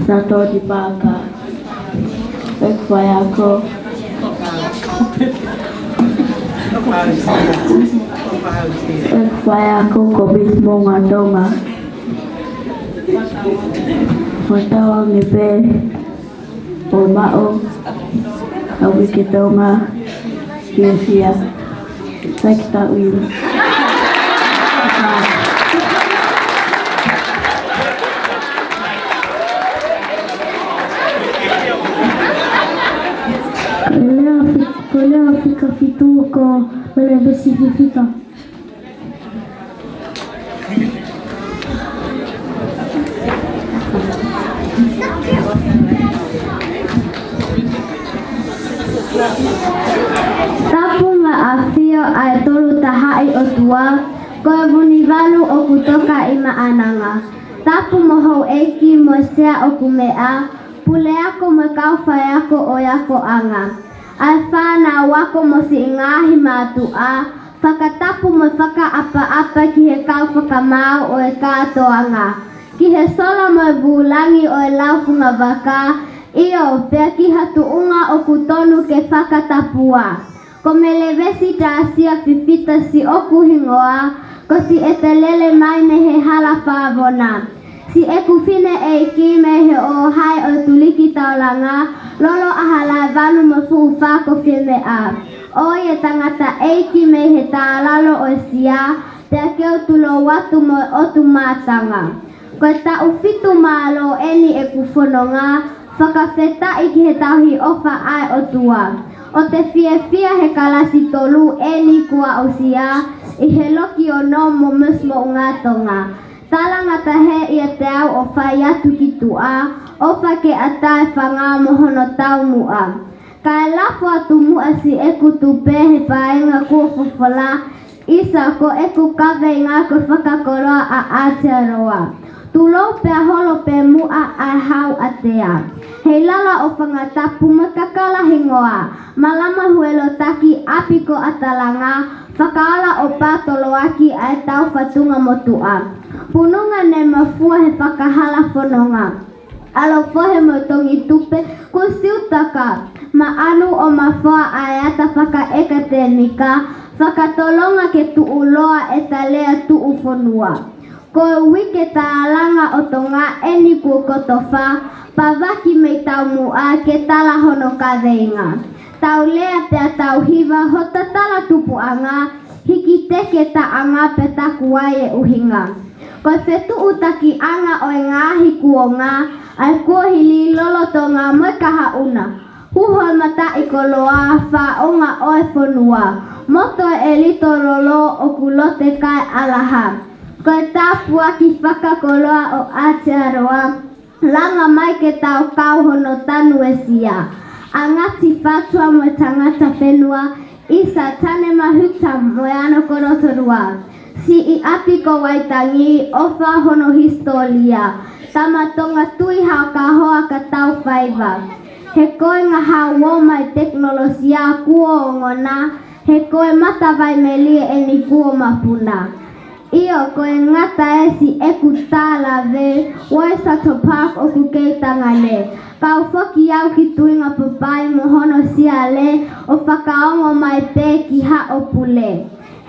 Satoni Paka. ʻEku faiako, ʻeku faiako ko Miss Moʻunga Tonga. Fakatauange pē ʻo maʻu ʻa e uike Tonga fiefia. Thank you, Tauʻi. Ko e lea fi-, ko e lea fika fitu ko Melevesi Fifita. Tapu mo e ʻafio ʻa e Tolutahaʻi ʻOtua, ko e Vunivalu ʻoku toka ʻi Maʻananga. Tapu mo houʻeiki mo e sea ʻoku meʻa, puleako mo e kau faiako ʻo e akoʻanga. ʻA e fānau ako mo siʻi ngaahi mātuʻa, fakatapu mo fakaʻapaʻapa ki he kau fakamaau ʻo e kātoanga, ki he sola mo e vūlangi ʻo e laufungavaka, ʻio, pea ki ha tuʻunga ʻoku tonu ke fakatapua. Ko Melevesi Tasia Fifita siʻoku hingoa, ko siʻete lele mai mei he Hala Fāvona. Siʻeku fineʻeiki mei he ʻōhai ʻo e Tuliki Taulanga, Lolo ʻAhalaevalu mo Fuʻu Fā ko Fimeʻa. ʻOi e tangataʻeiki mei he tālalo ʻo e sia, pea ke u tulou atu mo e ʻotu mātanga. Ko e taʻu fitu mālō eni ʻeku fononga, fakafetaʻi ki he tauhi ʻofa ʻa e ʻOtua. ʻOku te fiefia he kalasi tolu eni kuo aʻusia ʻi he loki ono mo Miss Moʻunga Tonga. Talangata hē ʻiate au ʻo fai atu ki tuʻa, ʻofa ke ʻatā e fanga mo hono taumuʻa. Kae lapu atu muʻa siʻeku tupe he paenga kuo fofola, ʻisa ko ʻeku kaveinga ko e fakakoloa ʻa Aotearoa. Tulou pea holo pē muʻa ʻa e hau ʻatea. Hei lala ʻo Fangatapu mo e kakala hingoa, Malama Huelotaki ʻapi ko ʻAtalanga, fakaola ʻo pātoloaki ʻa e taufatungamotuʻa. Pununga ne mafua he fakahala fononga. ʻAlo fohe mo e tongi tupe, kuo siutaka, maʻanu ʻo mafoa ʻa e ata fakaʻekatēmika, fakatolonga ke tuʻuloa ʻeta lea tuʻufonua. Ko e uike tālanga ʻo Tonga eni kuo kotofa, pāvaki mei taumuʻa ke tala hono kaveinga. Tau lea pea tau hiva hota tala tupuʻanga, hiki teke taʻanga pea taku ai e ʻuhinga. Ko e fetuʻutakiʻanga ʻo e ngaahi kuonga, ʻa e kuohili lolotonga mo e kahaʻu na. koloa, faʻunga ʻo e fonua. Moto e ʻelito lolo ʻoku lote kae ʻalaha. Ko e tāpuaki fakakoloa ʻo Aotearoa, langa mai ke tau kau hono tanu e sia. ʻA Ngāti Whātua mo e tangata fenua, ʻisa Tane Mahuta mo e ʻAna Kolotoa. Siʻi ʻapi ko Waitangi, ʻofa hono hisitōlia. Tama Tonga Tuʻi, haʻu ka hoa ka tau faiva. He ko e ngaahi ʻuhinga mai tekinolosia kuo ongona, he ko e matavai melie eni kuo mapuna. ʻIo, ko e ngata esi ʻeku tālave, Waisāto Park ʻoku kei tangane. Kau foki au ki Tuingapapai mo hono siale, ʻo fakaongo mai pē ki Haʻapule.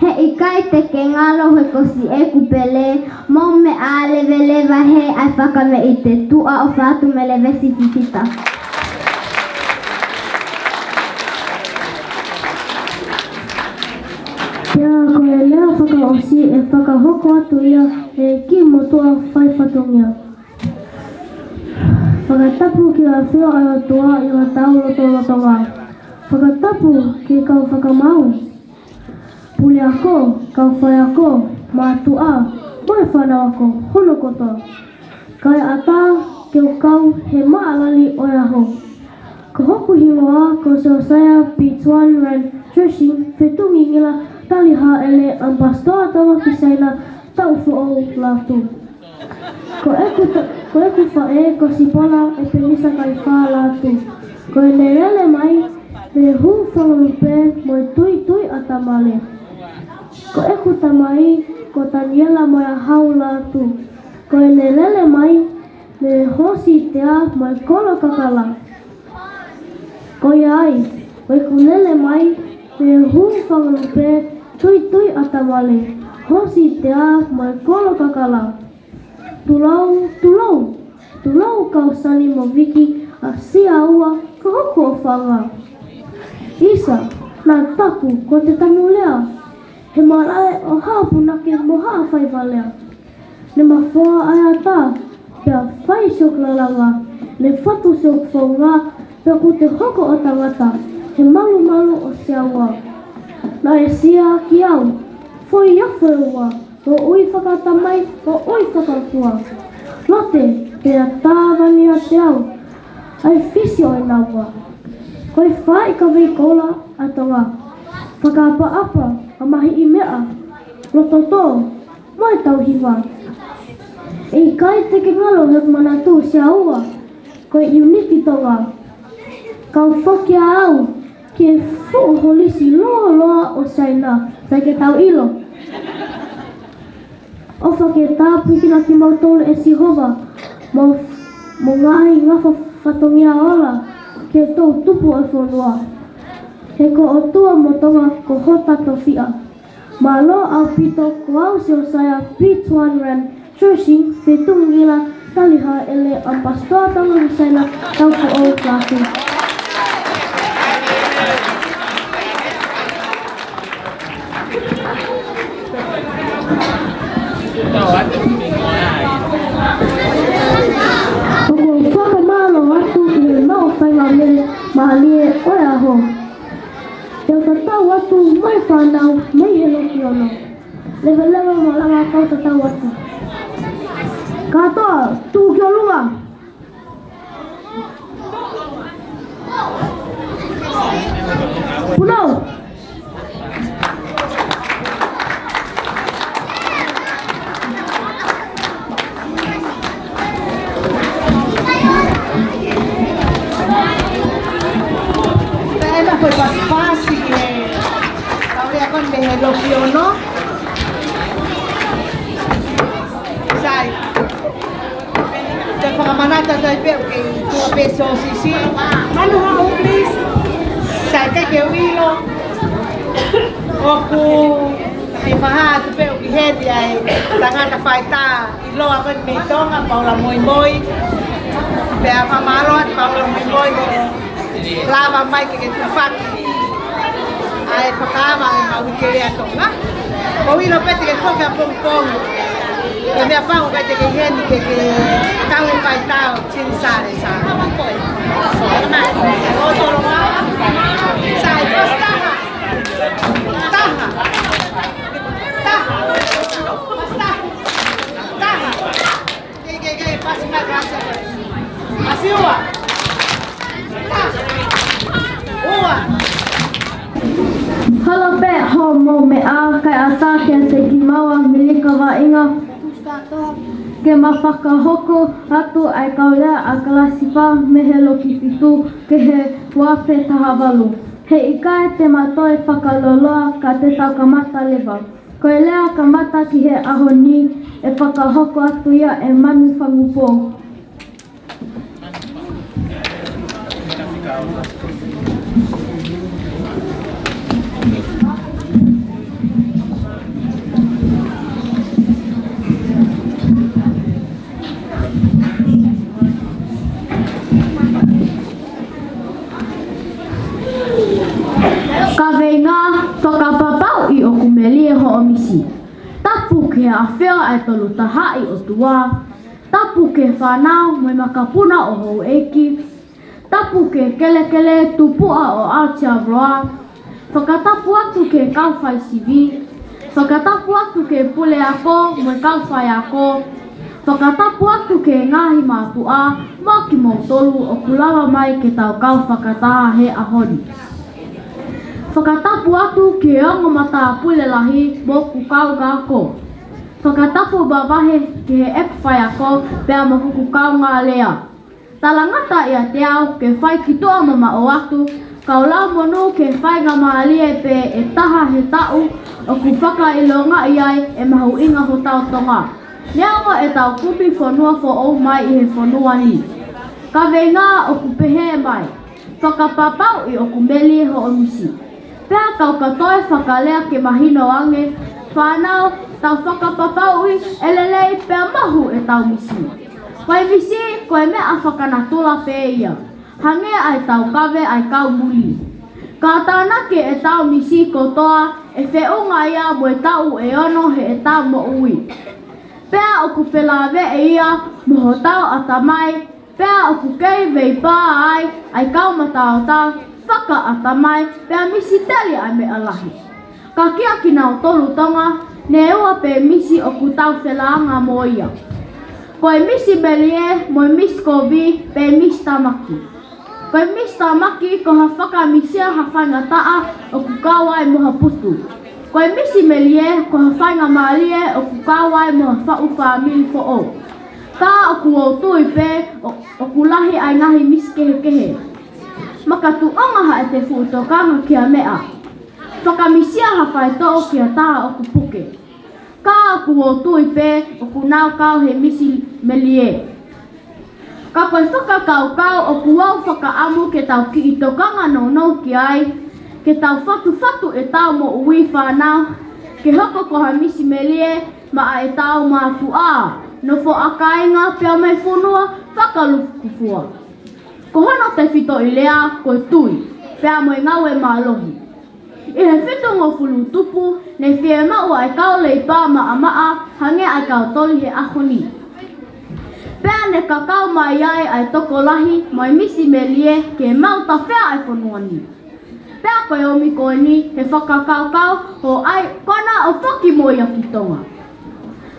He ʻikai te ke ngalo he ko siʻeku pele, mou meʻa leveleva he ʻai fakameʻite. Tuʻa ʻofa atu, Melevesi Fifita. Pea ko e lea fakaʻosi ʻe fakahoko atu ia ʻe he kiʻi motuʻa fai fatongia. Fakatapu ki he ʻafio ʻa e ʻOtua ʻi hotau lotolotonga. Fakatapu ki he kau fakamaau, puleako, kau faiako, mātuʻa, mo e fānau ako hono kotoa. Kae ʻatā ke u kau he maʻalali ʻo e ʻaho. Ko hoku hingoa ko Siosaia Pituan Ran Treshing, Fetungingila Talihaʻele, Ambassador Tonga ki Saina, taʻu foʻou Lātū. Ko ʻeku ta-, ko ʻeku faʻē ko Sipola ʻEpenisa Kaifā Lātū. Ko ʻene lele mai mei he Hūfangalupe mo e Tuituiatamale. Ko ʻeku tamai ko Taniela Moeahau Lātū. Ko ʻene lele mai mei he Hōsitea mo e Kolokakala. Ko ia ai, ko ʻeku lele mai mei he Hūfangalupe, Tuituiatamale, Hōsitea mo e Kolokakala. Tulou, tulou, tulou Kausani mo Viki, ʻa Siaua ko hoku ʻofaʻanga. ʻIsa, naʻa taku ko te tamu lea, he malaʻe ʻo haʻa punake mo haʻa faiva lea. Ne mafoa ʻa e ata, pea fai siʻoku lalanga, ne fatu siʻoku founga, pea kuo te hoko ʻo tangata, he malumalu ʻo Siaua. Naʻe siʻaki au, foʻi ofo ʻe ua, moʻui fakatamai, moʻui fakaʻotua. Lote, pea tāvani ʻiate au ʻa e fisi ʻo e naua. Ko e fai kavei koula ʻa Tonga, fakaʻapaʻapa ʻa mahiʻi meʻa, loto tō, mo e tauhi vā. ʻE ʻikai te ke ngalo he manatu Siaua, ko e ʻiuniti Tonga. Kau foki au ki he fuʻu holisi lōloa ʻo Saina, sai ke tau ʻilo. ʻOfa ke tāpuekina kimautolu ʻe Sihova, mo, mo ngaahi ngafa fatongia ola ki he toʻutupu ʻo e fonua. He ko ʻOtua mo Tonga ko hota tofiʻa. Mālō ʻaupito, ko au Siosaia Pituan Ran Treshing, Fetungingila Talihaʻele, Ambassador Tonga ki Saina, taʻu foʻou Lātū. ʻOku ou fakamālō atu ki he maʻu faingamālie ʻo e ʻaho. Te u tatau atu mo e fānau mei he loki ono. Leveleva malanga kau tatau atu. Kātoa, tuʻu ki ʻolunga. Punou. Pea ʻe maʻu foʻi pasipasi ki he kau lea ko eni mei he loki ono. Sai. Te fakamanatu atu ai pē ʻoku kei tuʻu pē Sōsisi. Manu haʻu, please. Sai, ʻikai ke u ʻilo. ʻOku te fakahā atu pē ʻoku ʻi heni ʻa e tangata faitā ʻiloa ko eni mei Tonga, Paula Moimoi. Pea fakamālō atu Paula Moimoi ko e lava mai ke ke tufaki ʻa e fakaava ʻa e mau uike lea Tonga. ʻOku ʻilo pē te ke foki ʻapongipongi. Ko e meʻapango ʻikai te ke ʻi heni ke ke kau he faitā ʻo Tini Sale Sale. ʻO tolo mai. Mou meʻa, kae ʻatā kiate kimaua Milika Vaʻinga ke ma fakahoko atu ʻa e kau lea ʻa kalasi fā mei he loki fitu ki he ua afe taha valu. He ʻikai te ma toe fakalōloa ka te tau kamata leva. Ko e lea kamata ki he ʻaho ni ʻe fakahoko atu ia ʻe Manu Fangupō. Kaveinga: Fakapapauʻi ʻoku melie hoʻo misi. Tapu ki he ʻafio ʻa e Tolutahaʻi ʻOtua. Tapu ki he fānau mo e makapuna ʻo houʻeiki. Tapu ki he kelekele tupuʻa ʻo Aotearoa. Fakatapu atu ki he kau faisivi. Fakatapu atu ki he puleako mo e kau faiako. Fakatapu atu ki he ngaahi mātuʻa mo kimoutolu ʻoku lava mai ke tau kau fakataha he ʻaho ni. Fakatapu atu ki he ongo matāpule lahi mo hoku kau ako. Fakatapu vavahe ki heʻeku faiako pea mo hoku kaungā lea. Talangata ʻiate au ke fai ki tuʻa mamaʻo atu, kau lau monū ki he faingamālie pē ʻe taha he taʻu ʻoku fakaʻilongaʻi ai e mahuʻinga hotau Tonga, neongo ʻetau kumi fonua foʻou mai ʻi he fonua ni. Kaveinga ʻoku pehē mai: Fakapapauʻi ʻoku melie hoʻo misi. Pea kau ka toe fakalea ke mahino ange, fānau, tau fakapapauʻi ʻe lelei pea mahu ʻetau misi. Ko e misi ko e meʻa fakanatula pē ia, hangē ʻa e taukave ʻa e kau muli. Ka tānaki ʻetau misi kotoa, ʻe feʻunga ia mo e taʻu ʻe ono heʻetau moʻui. Pea ʻoku felāveʻi ia mo hotau ʻatamai, pea ʻoku kei veipā ai ʻa e kau mataota, fakaʻatamai, pea misiteli ʻa e meʻa lahi. Ka kia kinautolu Tonga, ne ua pē misi ʻoku tau felānga mo ia. Ko e misi melie, mo e misi kovi, pe misi tāmaki. Ko e misi tāmaki ko ha fakamisia ha faingataʻa ʻoku kau ai mo ha putu. Ko e misi melie ko ha faingamālie ʻoku kau ai mo ha faʻu fāmili foʻou. Ka ʻoku ou tui pē ʻo, ʻoku lahi ʻa e ngaahi misi kehekehe. Makatuʻunga haʻate fuʻu tokanga ki ha meʻa. Fakamisia ha faitoʻo ki ha taha ʻoku puke. Ka ʻoku ou tui pē ʻoku nau kau he misi melie. Ka ko e fakakaukau ʻoku ou fakaʻamu ke tau kiʻi tokanga nounou ki ai, ke tau fatufatu ʻetau moʻui, fānau, ke hoko ko ha misi melie maʻa ʻetau mātuʻa, nofoʻa, kāinga pea mo e fonua fakalukufua. Ko hono tefitoʻi lea ko e tui, pea mo e ngāue mālohi. ʻI he fitungofulu tupu, ne fiemaʻu ʻa e kau leipa maʻamaʻa hangē ʻa e kau toli he ʻaho ni. Pea ne kakau mai ai ʻa e tokolahi mo e misi melie ke mautafea ʻa e fonua ni. Pea ko e ʻomi ko eni he fakakaukau ʻo ʻai kona ʻo foki mo ia ki Tonga.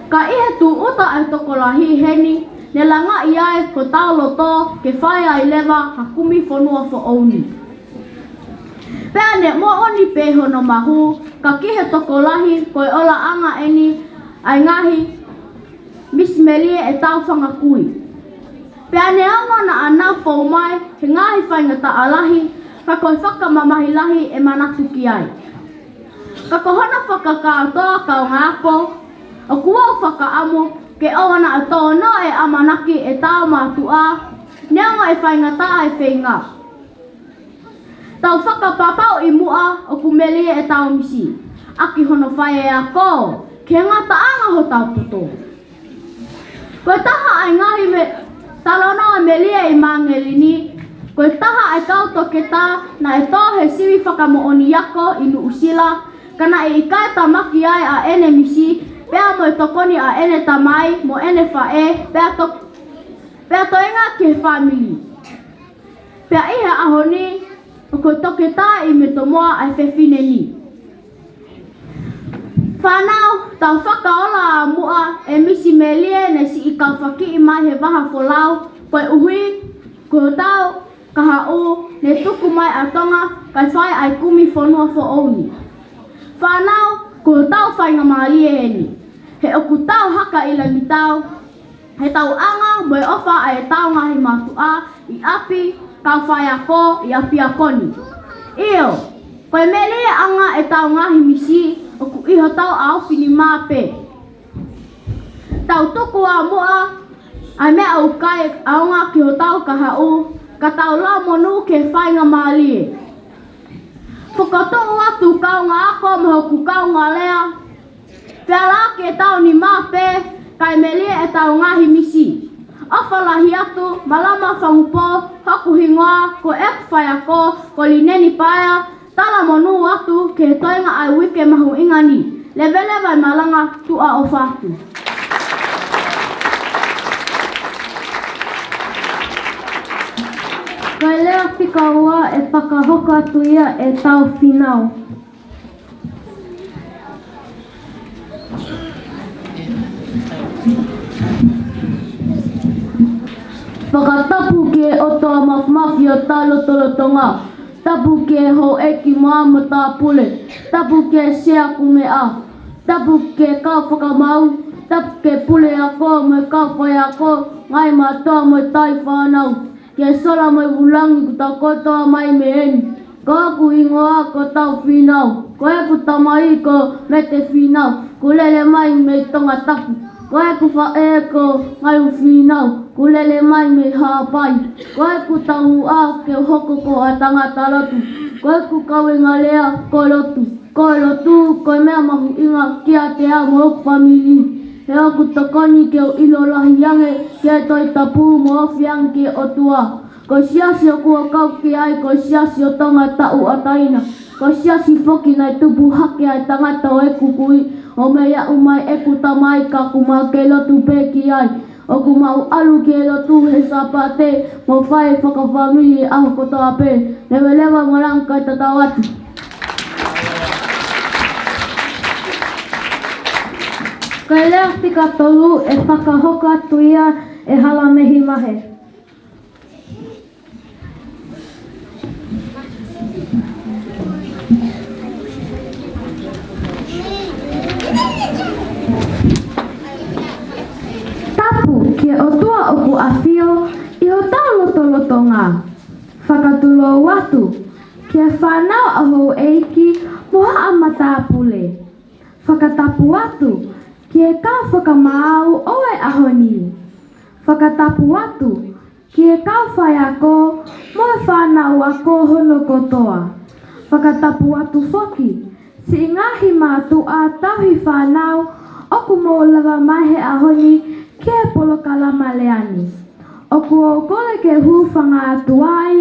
Ka ʻi he tūʻuta ʻa e tokolahi heni, ne langaʻi ai hotau loto ke fai ai leva ha kumi fonua foʻou ni. Pea ne moʻoni pē hono mahu, ka ki he tokolahi ko e ʻolaʻanga eni ʻa e ngaahi misi melie ʻetau fanga kui. Pea neongo naʻa nau fou mai he ngaahi faingataʻa lahi, ka ko e fakamamahi lahi ʻe manatu ki ai. Ka ko hono fakakātoa, kaungāako, ʻoku ou fakaʻamu ke ʻoua naʻa tō noa e ʻamanaki ʻetau mātuʻa, neongo e faingataʻa e feinga. Tau fakapapauʻi muʻa ʻoku melie ʻetau misi, ʻaki hono fai e ako ki he ngataʻanga hotau poto. Ko e taha ʻa e ngaahi me-, talanoa melie ʻi Māngere ni, ko e taha ʻa e kau toketā naʻe tō he sivi fakamoʻoni ako ʻi Nuʻusila, ka naʻe ʻikai tāmaki ai ʻa ʻene misi, pea mo e tokoni ʻa ʻene tamai mo ʻene faʻē, pea to-, pea toenga ki he fāmili. Pea ʻi he ʻaho ni, ʻoku toketā ʻi Metomoa ʻa e fefine ni. Fānau, tau fakaola ʻa muʻa e misi melie ne siʻi kaufakiʻi mai he vaha folau, koeʻuhi ko hotau kahaʻu ne tuku mai ʻa Tonga kae fai ʻa e kumi fonua foʻou ni. Fānau, ko hotau faingamālie ʻeni. He ʻoku tau haka ʻi langi tau, he tau ʻanga mo e ʻofa ʻa ʻetau ngaahi mātuʻa ʻi ʻapi, kau faiako ʻi ʻapiako ni. ʻIo, ko e melie ʻanga ʻetau ngaahi misi ʻoku ʻi hotau ʻaofinima pē. Tau tuku ā muʻa ʻa e meʻa ʻoku ʻikai ʻaonga ki hotau kahaʻu, ka tau lau monū ki he faingamālie. Fokotuʻu atu kaungā ako mo hoku kaungā lea. Feala ke tau nima pē, kae melie ʻetau ngaahi misi. ʻOfa lahi atu, Malama Fangupō hoku hingoa, ko ʻeku faiako ko Lineni Paea. Talamonū atu ki he toenga ʻa e uike mahuʻinga ni. Leveleva e malanga, tuʻa ʻofa atu. Ko e lea fika ua ʻe fakahoko atu ia ʻe Taufinau. Fakatapu ki he ʻOtua Māfimafi ʻo Tailotolotonga. Tapu ki he houʻeiki mo e matāpule. Tapu ki he sea kumeʻa. Tapu ki he kau fakamaau. Tapu ki he puleako mo e kau faiako, ngaahi mātuʻa mo e tauhi fānau. Ke sola mai vulangi kuo tau kotoa mai mei heni. Ko hoku hingoa ko Taufinau. Ko ʻeku tamai ko Mete Finau, kuo lele mai mei Tongatapu. Ko ʻeku faʻē ko Ngaiufinau, kuo lele mai mei Haʻapai. Ko ʻeku taumuʻa ke u hoko ko ha tangata lotu. Ko ʻeku kaveinga lea ko lotu. Ko e lotu, ko e meʻa mahuʻinga kiate au mo hoku fāmili. He ʻoku tokoni ke u ʻilo lahi ange ki he Tohi Tapu mo ofi ange ki he ʻOtua. Ko e siasi ʻoku ou kau ki ai, ko e siasi ʻo Tonga Tauʻatāina. Ko e siasi foki naʻe tupu hake ai e tangata ʻo ʻeku kui, ʻo mei aʻu mai ʻeku tamai ka ʻoku mau kei lotu pē ki ai. ʻOku mau ʻalu ki he lotu he Sāpate, mo fai fakafāmili ʻaho kotoa pē. Leveleva e malanga kae tatau atu. Ko e lea fika tolu ʻe fakahoko atu ia ʻe Halamehi Mahe. Tapu ki he ʻOtua ʻoku ʻafio ʻi hotau lotolotonga. Fakatulou atu ki he fānau ʻa houʻeiki mo haʻa matāpule. Fakatapu atu ki he kau fakamaau ʻo e ʻaho ni. Fakatapu atu ki he kau faiako mo e fānau ako hono kotoa. Fakatapu atu foki siʻi ngaahi mātuʻa tauhi fānau ʻoku mou lava mai he ʻaho ni ki he polokalama lea ni. ʻOku ou kole ke u hūfanga atu ai,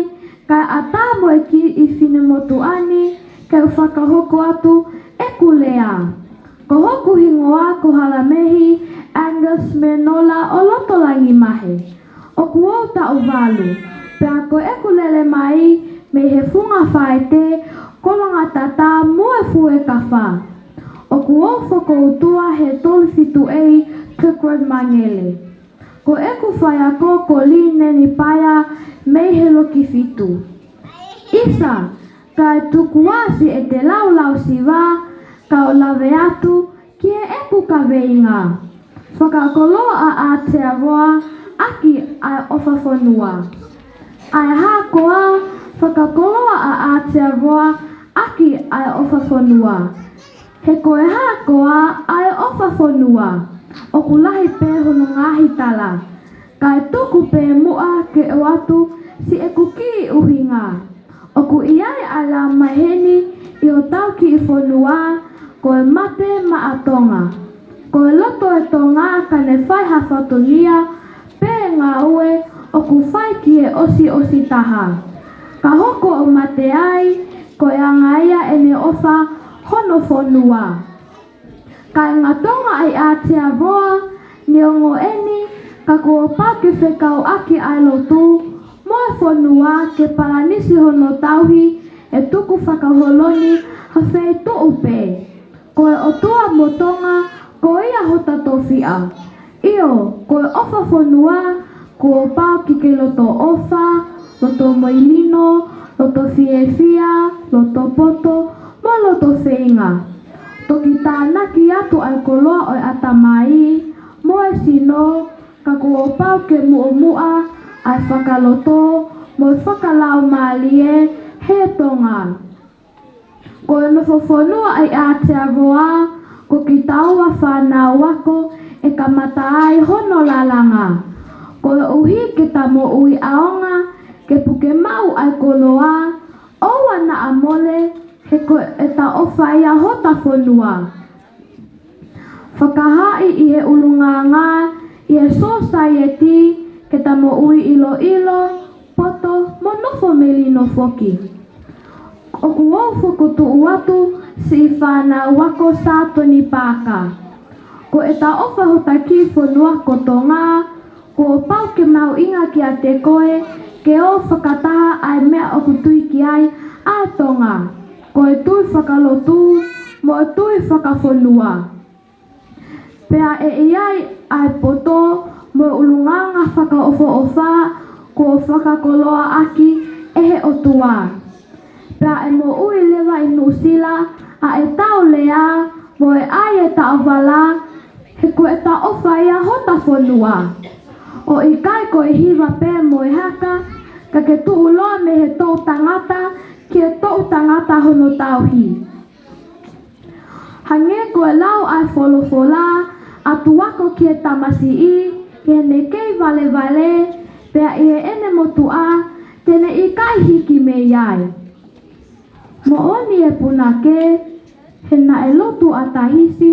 kae ʻatā mo e kiʻi finemotuʻa ni ke u fakahoko atu ʻeku lea. Ko hoku hingoa ko Halamehi Angus Menola ʻo Lotolangi Mahe. ʻOku ou taʻu valu, pea ko ʻeku lele mai mei he Funga Faete, Kolongatata mo e Fuekafa. ʻOku ou fokoutua he tolu fitu A Kirkwood Mangele. Ko ʻeku faiako ko Lineni Paea mei he Lokifitu. ʻIsa, kae tuku ā siʻete laulau siva, kau lave atu ki heʻeku kaveinga. Fakakoloa ʻa Aotearoa ʻaki ʻa e ʻofa fonua. ʻA e hā koā, fakakoloa ʻa Aotearoa ʻaki ʻa e ʻofa fonua. He ko e hā koā ʻa e ʻofa fonua? ʻOku lahi pē hono ngaahi tala. Kae tuku pē muʻa ke ʻoatu siʻeku kiʻi ʻuhinga. ʻOku ʻi ai ʻa e laumaheni ʻi hotau kiʻi fonua, ko e mate maʻa Tonga. Ko e loto e Tonga ka ne fai ha fatongia pe ngāue ʻoku fai ki he ʻosiʻosi taha. Ka hoko ʻo mate ai, ko e anga ia ʻene ʻofa hono fonua. Kae ngaahi Tonga ʻi Aotearoa, neongo eni, ka kuo pau ke fekauʻaki ʻa e lotu mo e fonua ke palanisi hono tauhi e tukufakaholo ni ha feituʻu pē. Ko e ʻOtua mo Tonga, ko ia hota tofiʻa. ʻIo, ko e ʻofa fonua, kuo pau ke ke loto ʻofa, loto moilino, loto fiefia, loto poto, mo loto feinga. Toki tānaki atu ʻa e koloa ʻo e ʻatamai mo e sino, ka kuo pau ke muʻomuʻa ʻa e fakaloto mo e fakalaumālie he Tonga. Ko e nofo fonua ʻi Aotearoa, ko kitaua fānau ako ʻe kamata ai hono lalanga. Koeʻuhi ke ta moʻui ʻaonga, ke puke maʻu ʻa e koloa, ʻoua naʻa mole, he ko ʻeta ʻofa ia hota fonua. Fakahaaʻi ʻi he ʻulungaanga ʻi he sōsaieti ke ta moʻui ʻiloʻilo, poto mo nofo melino foki. ʻOku ou fokotuʻu atu siʻi fānau ako Sātoni Paaka. Ko ʻeta ʻofa hota kiʻi fonua ko Tonga, kuo pau ke mahuʻinga kiate koe ke ō fakataha ʻa e meʻa ʻoku tui ki ai ʻa e Tonga. Ko e tui fakalotu mo e tui fakafonua. Pea ʻe ʻi ai ʻa e poto mo e ʻulungaanga fakaʻofoʻofa kuo fakakoloaʻaki ʻe he ʻOtua. Pea ʻe moʻui leva ʻi Nuʻusila ʻa ʻetau lea mo e ʻai ʻetau vala, he ko ʻeta ʻofa ia hota fonua. ʻOku ʻikai ko e hiva pē mo e haka, ka ke tuʻuloa mei he toʻu tangata ki he toʻu tangata hono tauhi. Hangē ko e lau ʻa e folofola, ʻatu ako ki he tamasiʻi, he ʻe kei valevale, pea ʻi heʻene motuʻa, te ne ʻikai hiki mei ai. Moʻoni e punake, he naʻe lotu ʻa Tahisi,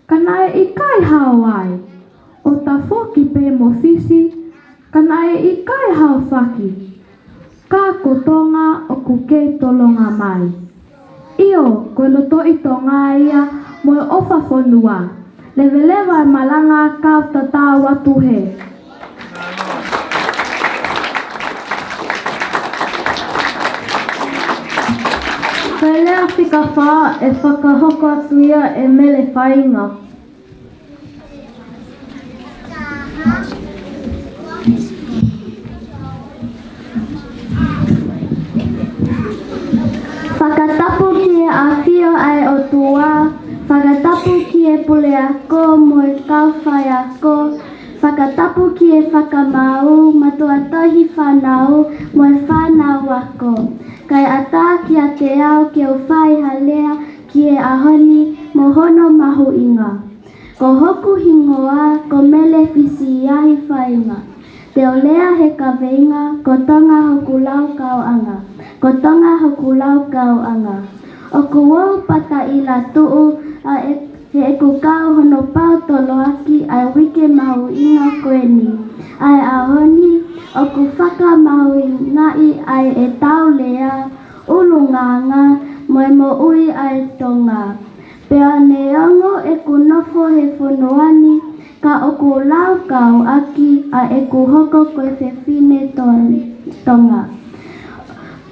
ka naʻe ʻikai hao ai. ʻO ta foki pē mo Fisi, ka naʻe ʻikai hao faki. Ka ko Tonga ʻoku kei tolonga mai. ʻIo, ko e lotoʻi Tonga ia mo e ʻofa fonua. Leveleva e malanga, kau tatau atu hē. Ko e lea fika fā ʻe fakahoko atu ia ʻe Mele Fainga. Fakatapu ki he ʻafio ʻa e ʻOtua, fakatapu ki he puleako mo e kau faiako, fakatapu ki he fakamaau, mātuʻa tohi fānau mo e fānau ako. Kae ʻatā kiate au ke u fai ha lea ki he ʻaho ni mo hono mahuʻinga. Ko hoku hingoa ko Mele Fisiahi Fainga. Te u lea he kaveinga ko Tonga Hoku Laukauʻanga. Ko Tonga Hoku Laukauʻanga. ʻOku ou pata ʻi lātuʻu ʻa e, he ʻeku kau hono pau toloaki ʻa e uike mahuʻinga ko eni. ʻA e ʻaho ni, ʻoku fakamahuʻingaʻi ʻa ʻetau lea, ʻulungaanga, mo e moʻui ʻa e Tonga. Pea neongo ʻeku nofo he fonua ni, ka ʻoku laukauʻaki ʻa ʻeku hoko ko e fefine Ton-, Tonga.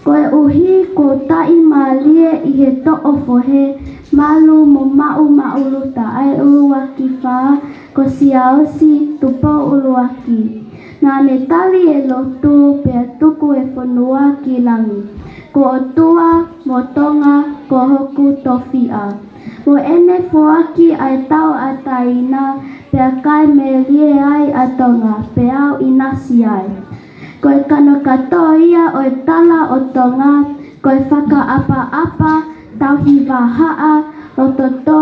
Koeʻuhi ko e taʻimālie ʻi he toʻo fohe, malu mo maʻumaʻuluta ʻa e ʻuluaki fā, ko Siaosi Tupou ʻUluaki. Naʻa ne tali e lotu pea tuku e fonua ki langi. Ko ʻOtua mo Tonga ko hoku tofiʻa. Mo ʻene foaki ʻa e tauʻatāina, pea kai melie ai ʻa Tonga, pea u ʻinasi ai. Ko e kanokato ia ʻo e tala ʻo Tonga, ko e fakaʻapaʻapa, tauhi vahaʻa, loto tō,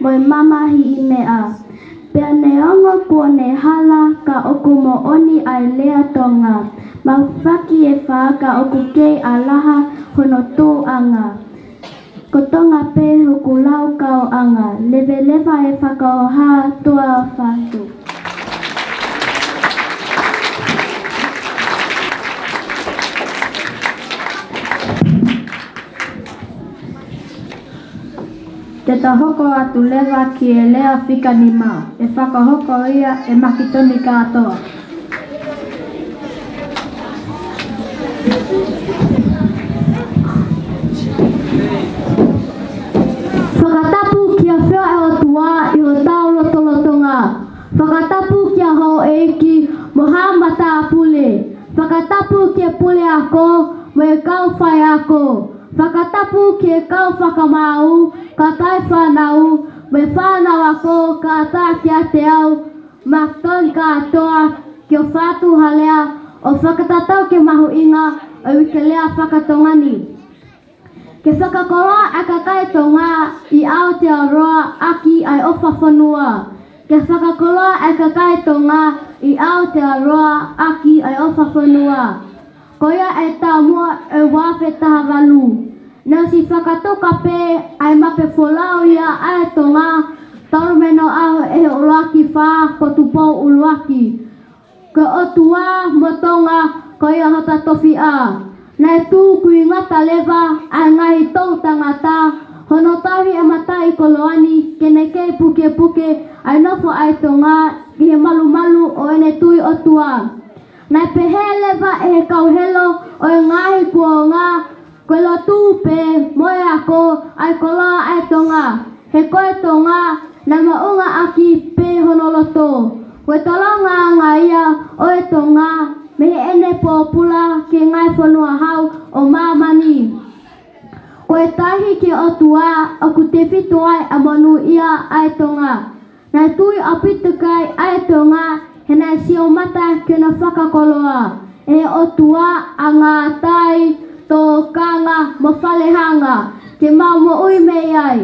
mo e mamahiʻi meʻa. Pea neongo kuo ne hala ka ʻoku moʻoni ʻa e lea Tonga. Mau faki e fā ka ʻoku kei ʻalaha hono tuʻuʻanga. Ko Tonga pē hoku laukauʻanga, leveleva e fakahoha, tuʻa ʻofa atu. Te ta hoko atu leva ki he lea fika nima, ʻe fakahoko ia ʻe Makitoni Kātoa. Fakatapu ki he ʻafio ʻa e ʻOtua ʻi hotau lotolotonga. Fakatapu ki he houʻeiki mo haʻa matāpule. Fakatapu ki he puleako mo e kau faiako. Fakatapu ki he kau fakamaau, kakai fānau, mo e fānau ako, kātaki ʻiate au, Macton Kātoa, ke u ʻoatu ha lea ʻo fakatatau ki he mahuʻinga ʻo e Uike Lea Faka-Tonga ni. Ke fakakoloa ʻa e kakai Tonga ʻi Aotearoa ʻaki ʻa e ʻofa fonua. Ke fakakoloa ʻa e kakai Tonga ʻi Aotearoa ʻaki ʻa e ʻofa fonua. Ko ia ʻa e taumuʻa ʻo e ua afe taha valu. Naʻe ʻosi fakatuka pē ʻa e mape folau ia ʻa e Tonga, talu mei he ʻaho ʻe he ʻuluaki fā ko Tupou ʻUluaki. Ko e ʻOtua mo Tonga, ko ia hota tofiʻa. Naʻe tukuingata leva ʻa e ngaahi toʻu tangata, hono tauhi ʻa e mataʻikoloa ni ke ne kei pukepuke ʻa e nofo ʻa e Tonga ki he malumalu ʻo ʻene tui ʻOtua. Naʻe pehē leva ʻe he kau helo ʻo e ngaahi kuonga, ko e lotu pē mo e ako ʻa e koloa ʻa e Tonga. He ko e Tonga naʻe maʻungaʻaki pē hono loto. Ko e tolongaʻanga ia ʻo e Tonga mei heʻene pōpula ki he ngaahi fonua hau ʻo māmani. Ko e tahi ki he ʻOtua ʻoku tefito ai ʻa e monūʻia ʻa e Tonga. Naʻe tui ʻaupito ki ai ʻa e Tonga, he naʻe sio mata ki hono fakakoloa ʻe he ʻOtua ʻa Ngātai, Tōkanga mo Falehanga, ke mau moʻui mei ai.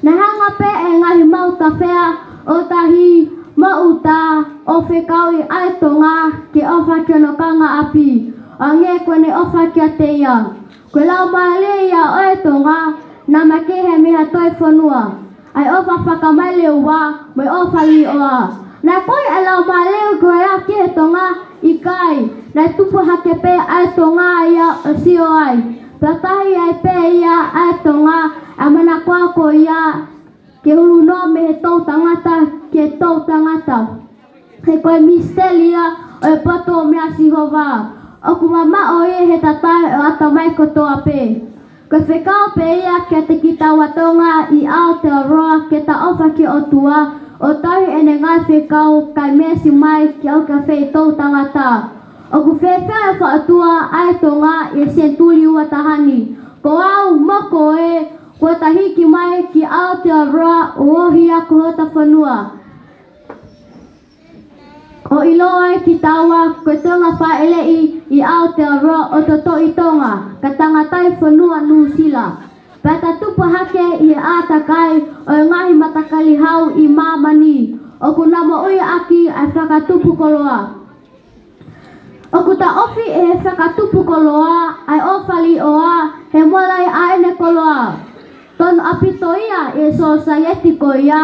Naʻe hanga pē ʻe he ngaahi mau tafea ʻo tahi mo ʻuta ʻo fekauʻi ʻa e Tonga ke ʻofa ki hono kaungāʻapi, ʻo hangē ko ʻene ʻofa kiate ia. Ko e laumālie ia ʻo e Tonga, naʻe makehe mei ha toe fonua. ʻA e ʻofa fakamaʻeleʻoa mo e ʻofa līʻoa. Naʻe koi ʻa e laumālie ko ia ki he Tonga? ʻIkai. Naʻe tupu hake pē ʻa e Tonga ia ʻo sio ai. Pea tahi ai pē ia ʻa e Tonga ʻa e manakoa ko ia ke hulu noa mei he toʻu tangata ki he toʻu tangata. He ko e misiteli ia ʻo e poto meia Sihova. ʻOku mamaʻo ia he tatae ʻo e ʻatamai kotoa pē. Ko e fekau pē ia kiate kitaua Tonga ʻi Aotearoa ke ta ʻofa ki he ʻOtua ʻo tauhi ʻene ngaahi fekau kae meesi mai ke ʻaukai fei toʻu tangata. ʻOku fēfē ʻa e fakaʻotua ʻa e Tonga ʻi he senituli ua taha ni? Ko au mo koe, kuo ta hiki mai ki Aotearoa ʻo ohi ia ko hota fonua. ʻO ʻilo ai kitaua ko e Tonga fāʻeleʻi ʻi Aotearoa ʻo totoʻi Tonga, ka tangataʻi fonua Nuʻusila. Pea ta tupu hake ʻi he ʻātakai ʻo e ngaahi matakali hau ʻi māmani, ʻoku na moʻui ʻaki ʻa e fakatupu koloa. ʻOku taʻofi ʻe he fakatupu koloa ʻa e ʻofa līʻoa he mole ai ʻa ʻene koloa. Tonu ʻaupito ia ʻi he sōsaieti ko ia.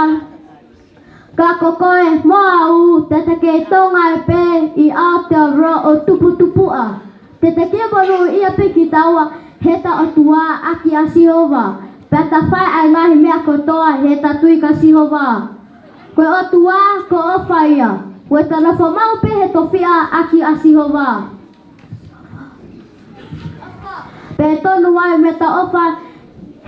Ka ko koe mo au, te ta kei Tonga ai pē ʻi Aotearoa ʻo tuputupuʻa. Te ta kei monūʻia pē kitaua he ta ʻOtua ʻaki ʻa Sihova. Pea ta fai ʻa e ngaahi meʻa kotoa he ta tui kia Sihova. Ko e ʻOtua ko e ʻofa ia. Ko e ta nofo maʻu pē he tofiʻa ʻaki ʻa Sihova. Pea ʻe tonu ai mo ta ʻofa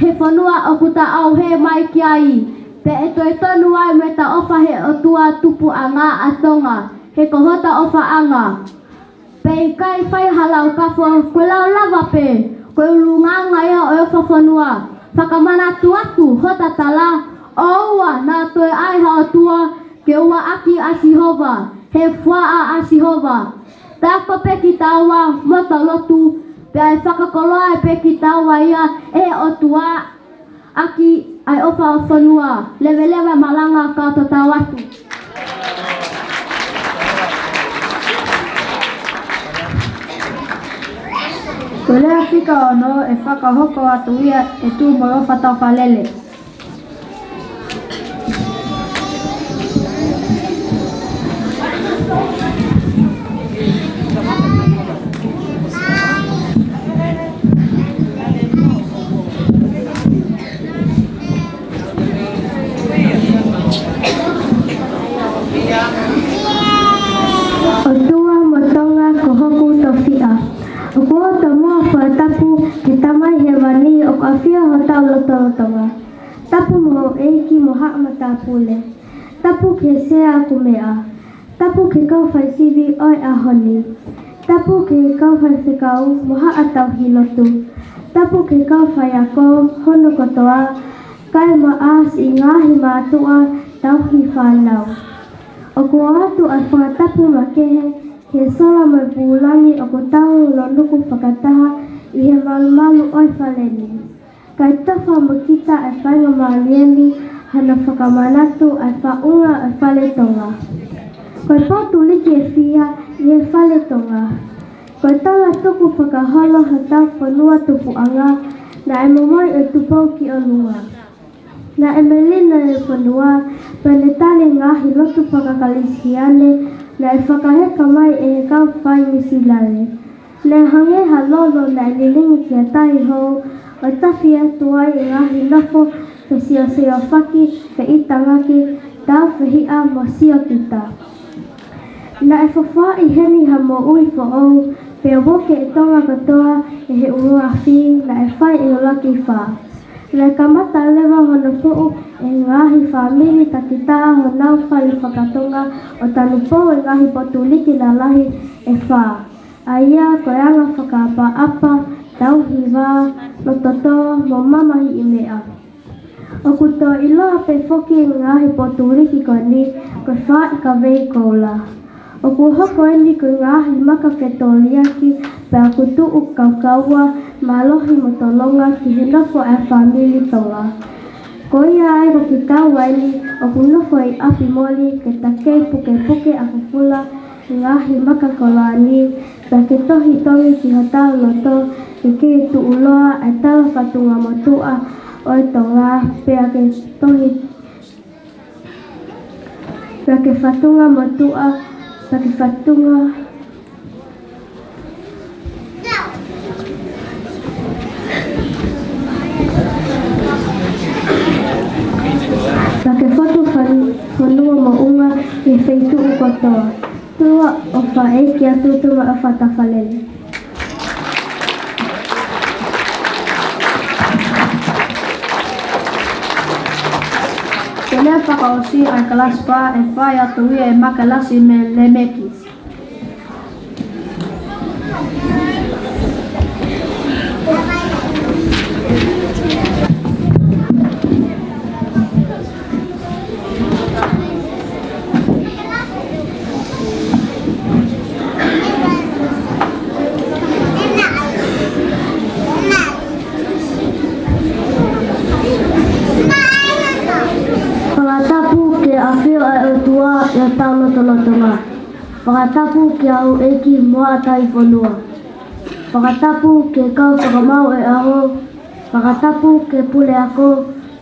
he fonua ʻoku ta ʻauhē mai ki ai. Pea ʻe toe tonu ai mo ta ʻofa he ʻOtua tupuʻanga ʻa Tonga, he ko hota ʻofaʻanga. Pea ʻikai fai ha lau kafo, ko e lau lava pē, ko e ʻulungaanga ia ʻo e ʻofa fonua. Fakamanatu atu hota tala, ʻoua naʻa toe ʻi ai ha ʻOtua ke ua ʻaki ʻa Sihova, he fuaʻa ʻa Sihova. Ta ako pē kitaua mo ta lotu, pea ʻe fakakoloa pē kitaua ia ʻe he ʻOtua ʻaki ʻa e ʻofa ʻo e fonua. Leveleva e malanga ka ta tau atu. Ko e lea fika ono ʻe fakahoko atu ia ʻe Tuʻumoʻufaʻa Taufaʻalele. ʻOtua mo Tonga ko hoku tofiʻa. ʻOku ou tomuʻa fakatapu ki he Tamai Hēvani ʻoku ʻafio ʻi hotau lotolotonga. Tapu mo houʻeiki mo haʻa matāpule. Tapu ki he sea ʻoku meʻa. Tapu ki he kau faisivi ʻo e ʻaho ni. Tapu ki he kau faifekau mo haʻa tauhi lotu. Tapu ki he kau faiako hono kotoa, kae ʻumaʻā siʻi ngaahi mātuʻa tauhi fānau. ʻOku ʻoatu ʻa e fakatapu makehe ki he sola mo e pūlangi ʻoku tau lonuku fakataha ʻi he malumalu ʻo e fale ni. Kae tofa mo kita ʻa e faingamālie ni hano fakamanatu ʻa e faʻunga ʻo e fale Tonga. Ko e potuliki ʻe fiha ʻi he fale Tonga. Ko e talatuku fakaholo hotau fonua tupuʻanga, naʻe momoi ʻe Tupou ki ʻolunga. Naʻe melino e fonua, pea ne tali ngaahi lotu fakakalisitiane, naʻe fakaheka mai ʻe he kau fai Mīsilale. Naʻe hangē ha lolo naʻe lilingi ki ha tahi hou, ʻo tafi atu ai e ngaahi nofo fesiosiofaki, feʻitangaki, tāufehiʻa mo siokita. Naʻe fofoaʻi heni ha moʻui foʻou, pea puke ʻe Tonga kotoa ʻe he ʻuluafi naʻe fai ʻe ʻUluaki Fā. Naʻe kamata leva hono fuʻu ʻe he ngaahi fāmili takitaha honau fale faka-Tonga ʻo tanupou e ngaahi potuliki lalahi ʻe fā. ʻA ia ko e anga fakaʻapaʻapa, tauhi vā, loto tō, mo mamahiʻi meʻa. ʻOku toe ʻiloa pē foki e ngaahi potuliki ko eni ko e fā ʻi Kavei Koula. ʻOku hoko eni ko e ngaahi maka fetōliaki pea ʻoku tuʻu kaukaua, mālohi mo tolonga ki he nofo ʻa e fāmili Tonga. Ko ia ai ko kitaua eni ʻoku nofo ʻi ʻapi moli ke takei pukepuke ʻa fufula ngaahi maka koloa ni, pea ke tohi tongi ki hotau loto ke kei tuʻuloa ʻa e tala fatunga motuʻa ʻo e Tonga, pea ke tohi, pea ke fatunga motuʻa, pea ke fatunga Pea ke fotu fan-, fonua moʻunga ʻi he feituʻu kotoa. Tuʻa ʻofa ʻEiki atu, tuʻa ʻofa tafa lelei. Ko e lea fakaʻosi ʻa e kalasi fā ʻe fai atu ia ʻe Makelasi Melemeki. Fakatapu ki he ʻafio ʻa e ʻOtua ʻi hotau lotolotonga. Fakatapu ki he houʻeiki mo haʻa tauhi fonua. Fakatapu ki he kau fakamaau ʻo e ʻaho. Fakatapu ki he puleako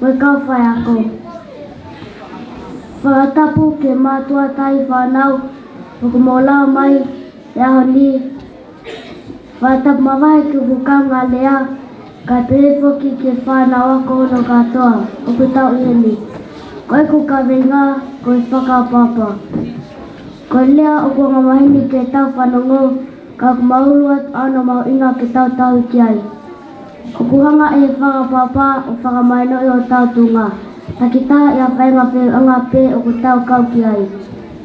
mo e kau faiako. Fakatapu ki he mātuʻa tauhi fānau ʻoku mou lava mai he ʻaho ni. Fakatapu makehe ki hoku kaungā lea, kae pehē foki ki he fānau ako hono kātoa ʻoku tau ʻi heni. Ko ʻeku kaveinga ko e fakaʻapaʻapa. Ko e lea ʻoku angamaheni ke tau fanongo, ka ʻoku māʻolunga ʻa hono mahuʻinga ke tau tauhi ki ai. ʻOku hanga ʻe he fakaʻapaʻapa ʻo fakamahinoʻi hotau tuʻunga takitaha ʻi ha faʻahinga feʻunga pē ʻoku tau kau ki ai.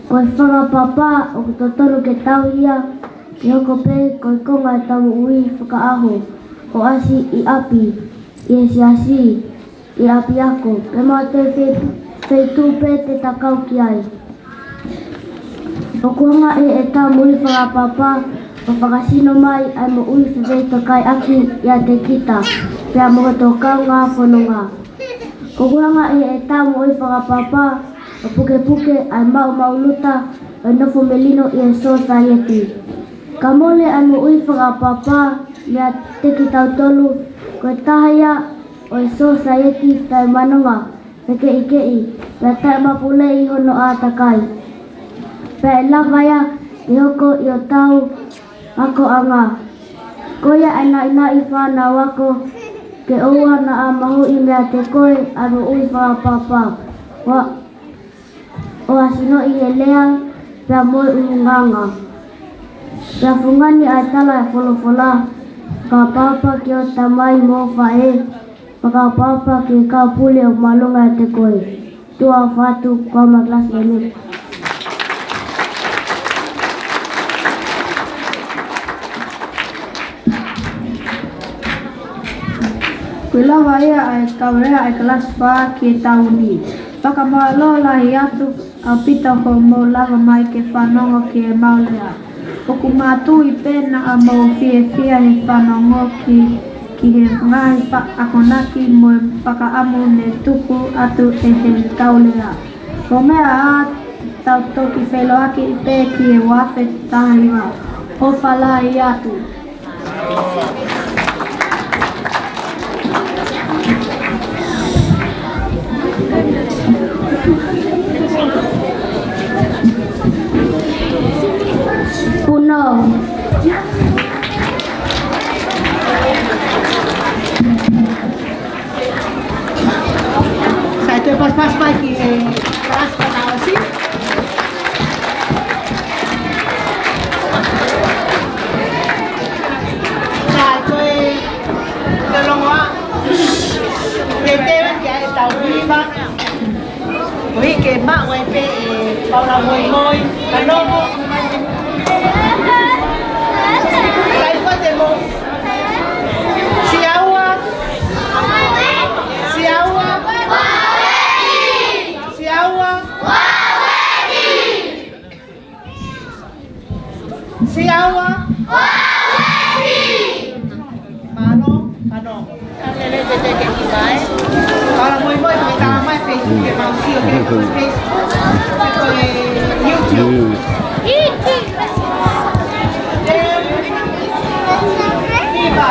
Ko e fakaʻapaʻapa ʻoku totonu ke tauhi ia ke hoko pē ko e konga ʻetau moʻui fakaʻaho, ʻo ʻasi ʻi ʻapi, ʻi he siasi, ʻi ʻapiako, pea mo e toe fe-, feituʻu pē te ta kau ki ai. ʻOku hanga ʻe heʻetau moʻui fakaʻapaʻapa ʻo fakasino mai ʻa e moʻui fefeʻiloaki ʻiate kita, pea mo hoto kaungā fononga. ʻOku hanga ʻe heʻetau moʻui fakaʻapaʻapa ʻo pukepuke ʻa e maʻumaʻuluta ʻo e nofo melino ʻi he sōsaieti. Ka mole ʻa e moʻui fakaʻapaʻapa meiate kitautolu, ko e taha ia ʻo e sōsaieti taʻemanonga, fekeʻikeʻi, pea taʻemapuleʻi hono ʻātakai. Pea ʻe lava ia ke hoko ʻi hotau akoʻanga. Ko ia ʻa e naʻinaʻi fānau ako, ke ʻoua naʻa mahuʻi meiate koe ʻa e moʻui fakaʻapaʻapa. ʻO, ʻo ʻasi noa ʻi he lea, pea mo e ʻulungaanga. Pea fungani ʻa e tala ʻa e folofola, fakaʻapaʻapa ki hoʻo tamai mo e faʻē, fakaʻapaʻapa ki he kau pule ʻoku māʻolunga ʻiate koe. Tuʻa ʻofa atu, ko au Makelasi Melemeki. Kuo lava ia ʻa e kau lea ʻa e kalasi fā ki he taʻu ni. Fakamālō lahi atu ʻaupito hoʻomou lava mai ke fanongo ki heʻemau lea. ʻOku mātuʻaki pē naʻa mou fiefia he fanongo ki, ki he ngaahi fa-, akonaki mo e fakaʻamu ne tuku atu ʻe he kau lea. Ko e meʻa ā, tau toki feʻiloaki pē ki he ua afe taha hiva. ʻOfa lahi atu. Puno. Sai, te paspas mai ki he kalasi fakaʻosi. Sai, ko e loloa. Te teu ki ai tau hiva. Ko e ke maʻu ai pē ʻe Paula Moimoi, ka nongo. Sai, ko te mo. Siaua. Siaua. Siaua. Siaua. Mālō, mālō. Paula Moimoi, ko e tala mai Facebook, ke mau sio ki he Facebook, ko e YouTube. Hiva.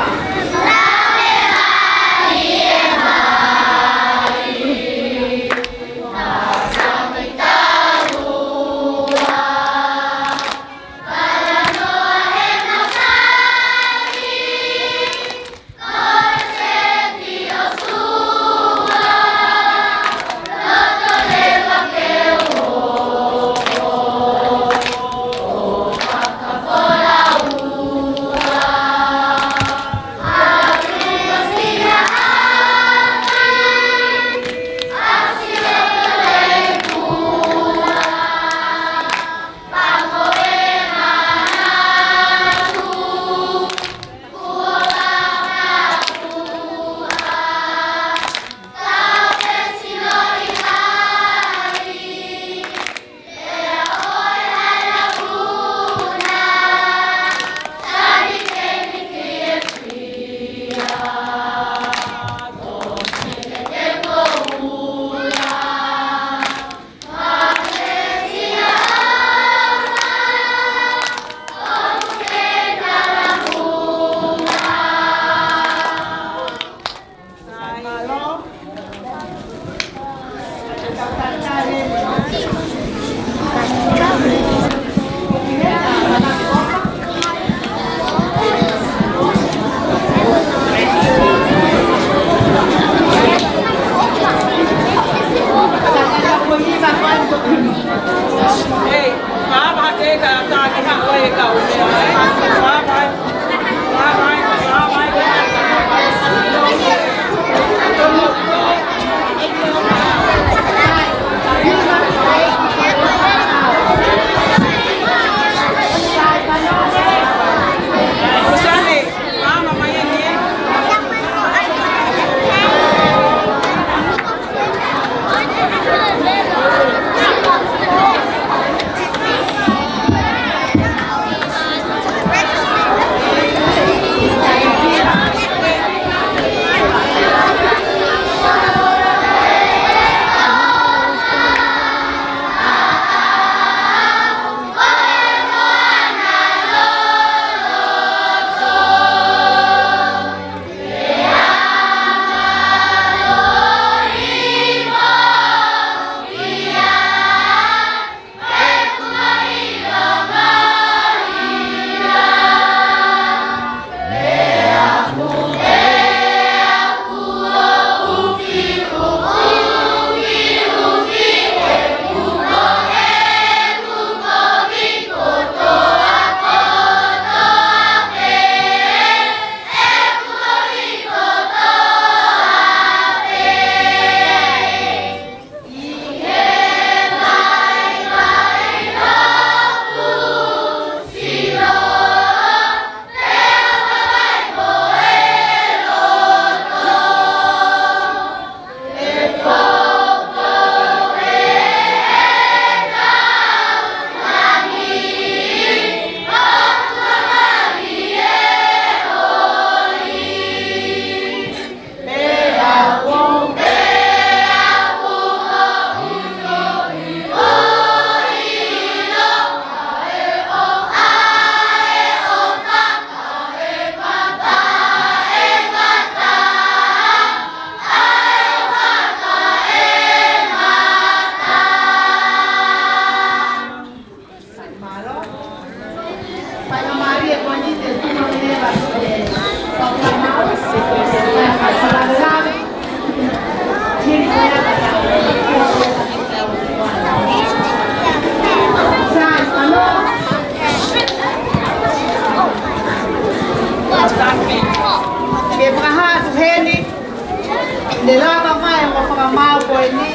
Ne lava mai e ongo fakamaau ko eni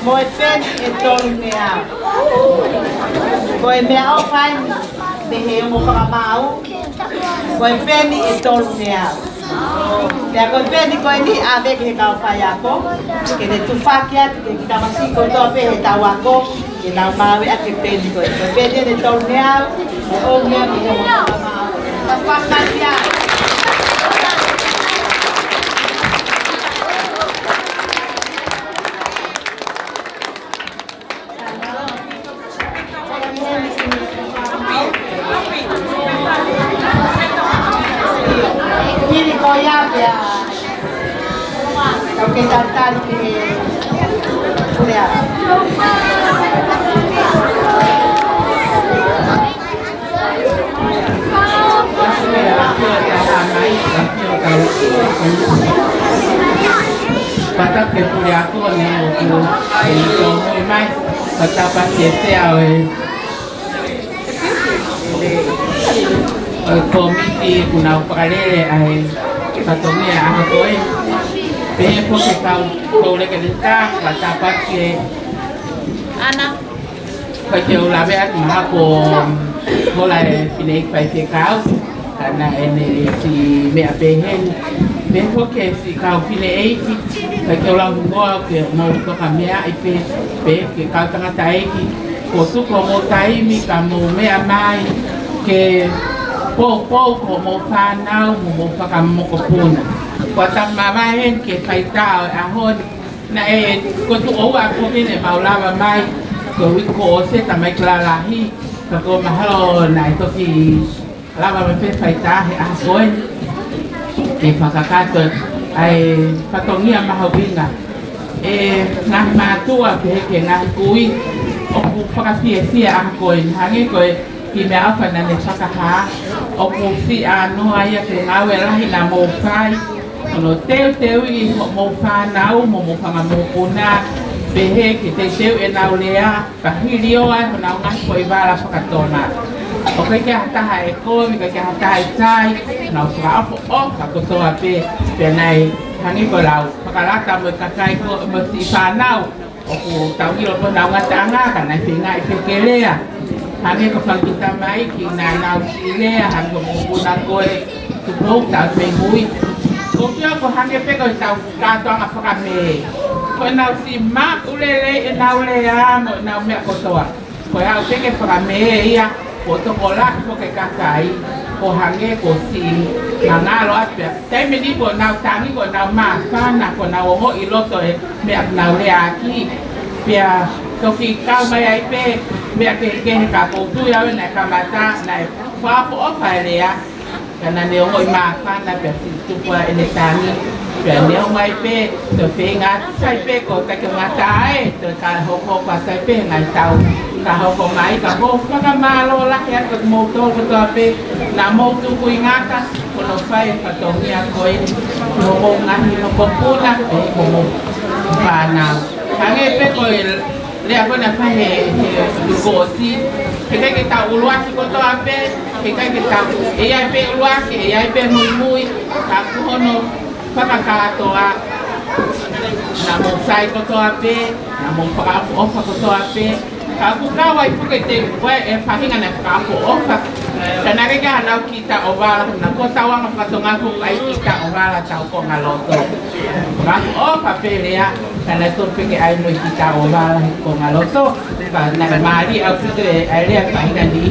mo e peni ʻe tolu ngeau. Ko e meʻaʻofa eni mei he ongo fakamaau, ko e peni ʻe tolu ngeau. Pea ko e peni ko eni ʻave ki he kau faiako ke ne tufaki atu ki he tamasiʻi kotoa pē he tau ako, ke nau maʻu ʻaki e peni ko ē. Ko e peni ʻe tolu ngeau, ʻo ngeau ki he ongo fakamaau. Fakataha. Hili ko ia pea kau ke tatali ki he puleako. Pata ke puleako ne o ku e tō mai. Pata pati e te au e ʻo e kōmiti kuo nau fakalele ʻa e fatongia ʻaho ko ē. Pehē foki e kau kau lekeleka, pata pati e Ana. Ka ke u lave atu mahalo ko e hola e fineʻeiki faifekau, ka naʻe ʻi ai e siʻi meʻa pehē ni. Pehē foki e siʻi kau fineʻeiki, ka ke u lau hingoa ke mou toka meaʻi pē, pē ke kau tangataʻeiki, kuo tuku hoʻomou taimi ka mou meʻa mai ke poupou ki hoʻomou fānau mo hoʻomou fakamokopuna. Ko e tama mavahe eni ke fai tā ʻo e ʻaho ni. Naʻe, ko e tuʻo ua ko ē ne mau lava mai, ko e uike kuo ʻosi, tamai ki lalahi, ka ko mahalo naʻe toki lava mai pē fai tā he ʻaho ko ē ke fakakakato ʻa e fatongia mahuʻinga. ʻE ngaahi mātuʻa pehē ki he ngaahi kui, ʻoku fakafiefia ʻaho ko ē, hangē ko e kiʻi meʻaʻofa naʻa ne fakahā, ʻoku fiefia noa ia ki he ngāue lahi naʻa mou fai, hono teuteuʻi hoʻomou fānau mo hoʻomou fanga mokopuna, pehē ke teuteu ʻenau lea, ka hili ʻo ai honau ngaahi foʻi vala faka-Tonga. ʻOku ʻikai ke ʻi ai ha taha ʻe kovi, ʻikai ke ʻi ai ha taha ʻe sai, nau fakaʻofoʻofa kotoa pē, pea naʻe hangē ko e lau fakalata mo e kakai ko ē mo e siʻi fānau, ʻoku tau ʻilo ko honau ngataʻanga, ka naʻe feingaʻi pē ke lea. Hangē ko e fanga kiʻi tamaiki naʻa nau siʻi lea, hangē ko e mokopuna ko ē Tupou, Taʻotomehuʻi. Ko kia ko e hangē pē ko ʻetau kātoanga fakamē. Ko ʻenau siʻi maʻu lelei ʻenau lea mo ʻenau meʻa kotoa. Ko e ʻai pē ke fakamē ia, ko e tokolahi ko e kakai, ko e hangē ko e siʻi ngangalo atu pē. Taimi ni ko ʻenau tangi, ko ʻenau māfana, ko ʻenau ongoʻi loto e meʻa naʻa nau leaʻaki. Pea toki kau mai ai pē meʻa kehekehe ka ʻoku ou tui au naʻe kamata, naʻe fakaʻofoʻofa e lea. Ka naʻa ne ongoʻi māfana pea siʻi tuku ʻene tangi. Pea ne ongo ai pē, toe feinga atu sai pē ko e kakai ʻo ngata ai, toe ka hokohoko atu ai pē ngaahi tau ka hoko mai, ka ʻoku ou fakamālō lahi atu kiate kimoutolu kotoa pē naʻa mou tuku ʻi ngata, ko hono fai e fatongia ko eni, ko hoʻomou ngaahi mokopuna, pea mo hoʻomou fānau. Hangē pē ko e lea ko ē naʻe fai he, he uike kuo ʻosi. Heʻikai ke tau ʻuluaki kotoa pē, heʻikai ke tau, ʻe ʻi ai pē ʻuluaki, ʻe ʻi ai pē muimui, ka ko hono fakakātoa, naʻa mou sai kotoa pē, naʻa mou fakaʻofoʻofa kotoa pē, ka ʻoku kau ai foki e teu, ko e faʻahinga naʻe fakaʻofoʻofa. Ka naʻe ʻikai ke ʻi ai haʻanau kiʻi taʻovala, naʻa ko e tauʻanga faka-Tonga ko e kiʻi taʻovala tau konga loto. Fakaʻofoʻofa pē lea, ka naʻe totonu pē ke ʻai mo e kiʻi taʻovala he konga loto. Ka naʻe mālie ʻaupito e ʻai lea faʻahinga ni,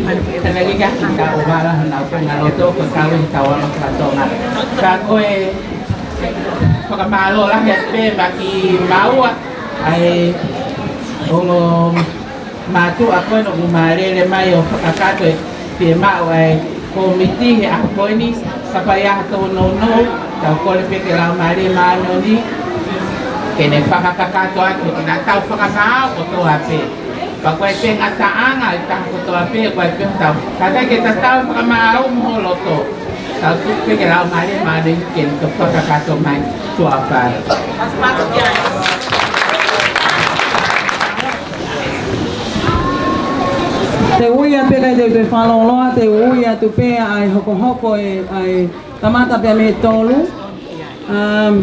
ka naʻe ʻikai ke ʻi ai ha kiʻi taʻovala honau konga loto, ko e kau e tauʻanga faka-Tonga. Ka ko e fakamālō lahi atu pē maʻa kimaua, ʻa e ongo mātuʻa ko ē ʻoku mou lele mai ʻo fakakakato e fiemaʻu ʻa e kōmiti he ʻaho ko eni, kapau ʻe ʻi ai ha tōnounou, tau kole pē ki he Laumālie Māʻoniʻoni ke ne fakakakato atu, ke nau tau fakamaau kotoa pē. Pea ko e ngataʻanga ʻo e taha kotoa pē, ko e pē tau. Kātaki ke tatau fakamaau mo ho loto. Tau tuku pē ki he Laumālie Māʻoniʻoni ke ne toe fakakakato mai. Tuʻa ʻofa atu. Te u ui atu pē, ʻikai te u toe fakalōloa, te u ui atu pē ʻa e hokohoko e, ʻa e kamata pē mei he tolu. Um,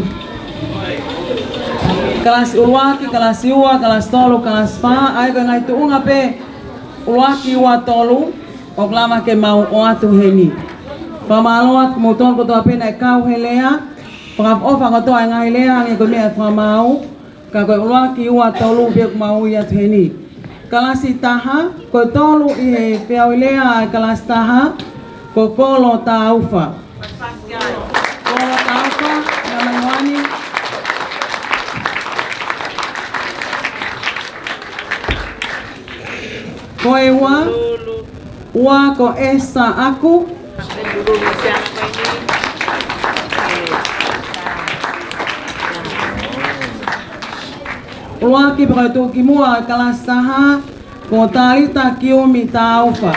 Kalasi ʻuluaki, kalasi ua, kalasi tolu, kalasi fā, ʻa ia ko e ngaahi tuʻunga pē ʻuluaki, ua, tolu, ʻoku lava ke mau ʻoatu heni. Fakamālō atu kimoutolu kotoa pē naʻe kau he lea, fakaʻofoʻofa kotoa e ngaahi lea, hangē ko e meʻa ʻe fakamaau, ka ko e ʻuluaki, ua, tolu pē ʻoku mau ui atu heni. Kalasi taha, ko e tolu ʻi he feʻauilea ʻa e kalasi taha, ko Kolo Taufa. Kolo Taufa, nā mai hoani. Ko e ua, ua ko Esa Aku. ʻUluaki pea ko e tuʻukimuʻa ʻo e kalasi taha, ko Talita Kiumi Taufa.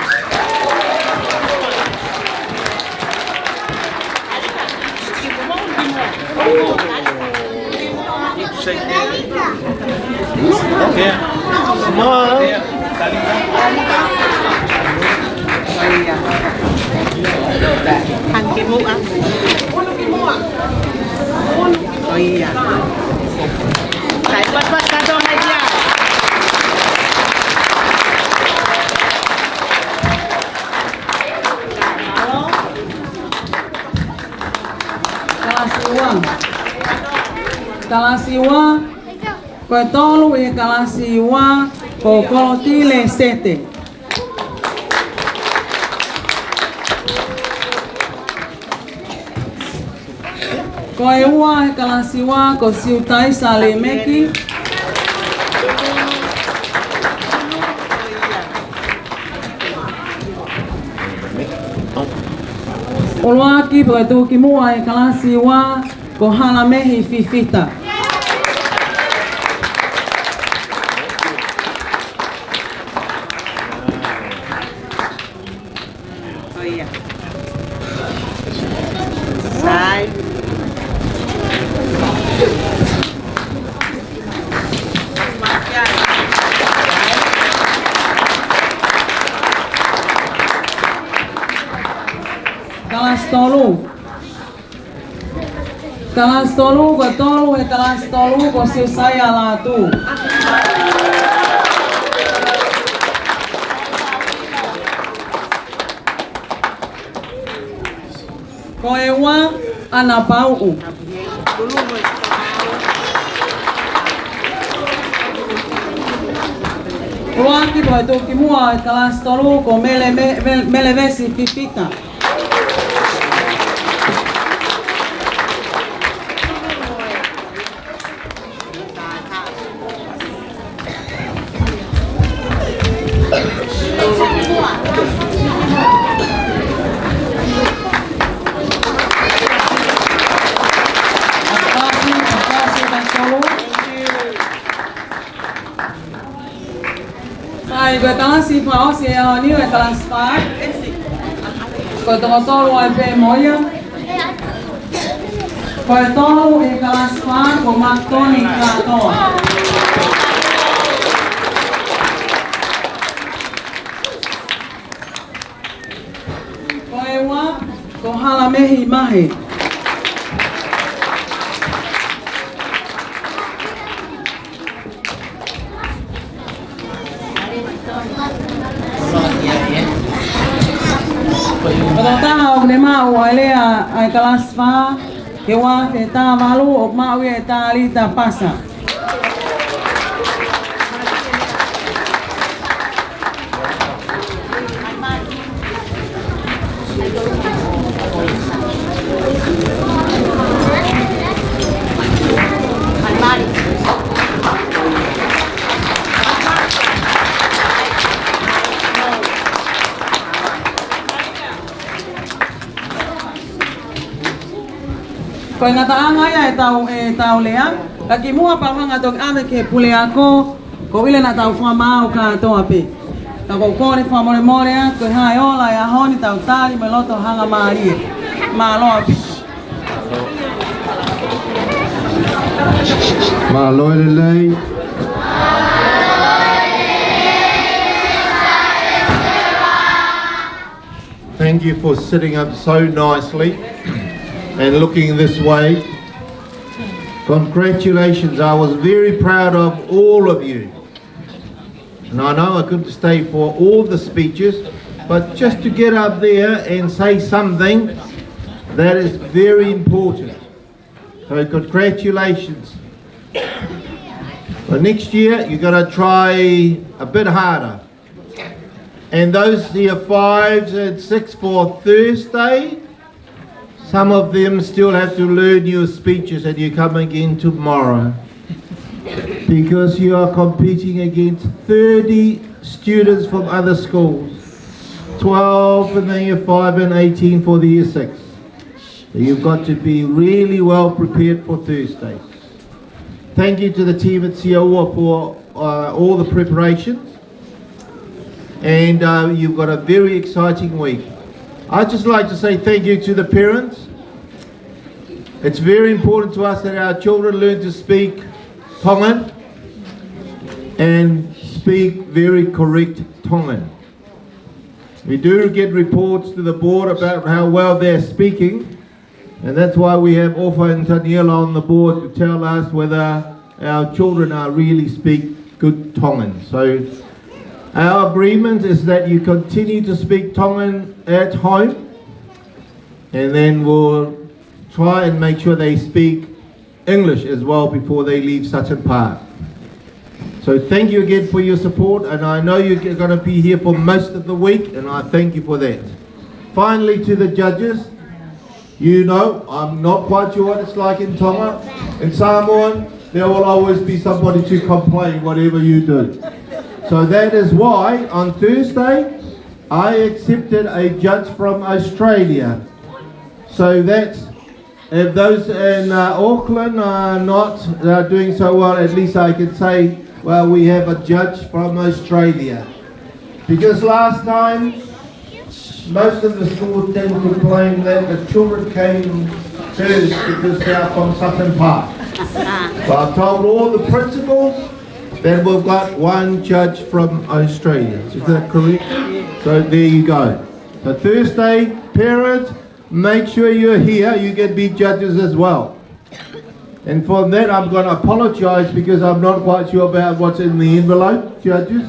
Shake it. Yeah. Smile. Hangkimuʻa. ʻIo. Sai, pat, pat, kato mai ia. Kalasi ua. Kalasi ua. Ko e tolu ʻi he kalasi ua, ko Kolotile Sete. Ko e ua he kalasi ua, ko Siutaisa Lemeki. ʻUluaki pea ko e tuʻukimuʻa he kalasi ua, ko Halamehi Fifita. ʻIo. Sai. Kalasi tolu. Kalasi tolu, ko e tolu he kalasi tolu, ko Siusaia Lātū. Ko e ua, ʻAna Pauʻu. ʻUluaki pea ko e tuʻukimuʻa he kalasi tolu, ko Mele, Me-, Me-, Melevesi Fifita. Sai, ko e kalasi fakaʻosi ʻo e ʻaho ni, ko e kalasi fā. Ko e toko tolu ai pē mo ia. Ko e tolu ʻi he kalasi fā, ko Makoni Kātoa. Ko e ua, ko Halamehi Mahe. Ko e tokotaha ʻoku ne maʻu ʻa e lea ʻa e kalasi fā, ke ua te tā valu ʻo maʻu ia ʻe Talita Pasa. Ko e ngataʻanga ia ʻetau, ʻetau lea. Ka kimuʻa pea u hanga toki ʻave ki he puleako, ko e ʻuhinga naʻa tau fakamaau kātoa pē. Ka ʻoku ou kole fakamolemole atu, ko e hā e ola ʻo e ʻaho ni, tau tali mo e loto hangamālie. Mālō ʻaupito. Mālō e lelei. Thank you for sitting up so nicely and looking this way. Congratulations. I was very proud of all of you. And I know I couldn't stay for all the speeches, but just to get up there and say something that is very important. So congratulations. But next year, you've got to try a bit harder. And those year fives and six for Thursday, some of them still have to learn your speeches and you come again tomorrow. Because you are competing against thirty students from other schools, twelve in the year five and eighteen for the year six. So you've got to be really well prepared for Thursday. Thank you to the team at Sia Ua for uh, all the preparations. And uh, you've got a very exciting week. I'd just like to say thank you to the parents. It's very important to us that our children learn to speak Tongan and speak very correct Tongan. We do get reports to the board about how well they're speaking, and that's why we have Ofa and Taniela on the board to tell us whether our children are really speak good Tongan. So our agreement is that you continue to speak Tongan at home, and then we'll try and make sure they speak English as well before they leave Sutton Park. So thank you again for your support, and I know you're going to be here for most of the week, and I thank you for that. Finally, to the judges, you know, I'm not quite sure what it's like in Tonga. In Samoan, there will always be somebody to complain, whatever you do. So that is why on Thursday, I accepted a judge from Australia. So that if those in uh, Auckland are not uh, doing so well, at least I can say, well, we have a judge from Australia. Because last time, most of the schools tend to claim that the children came first because they are from Sutton Park. So I've told all the principals that we've got one judge from Australia. Is that correct? So there you go. So Thursday, parents, make sure you're here. You can be judges as well. And for that, I'm going to apologize because I'm not quite sure about what's in the envelope, judges.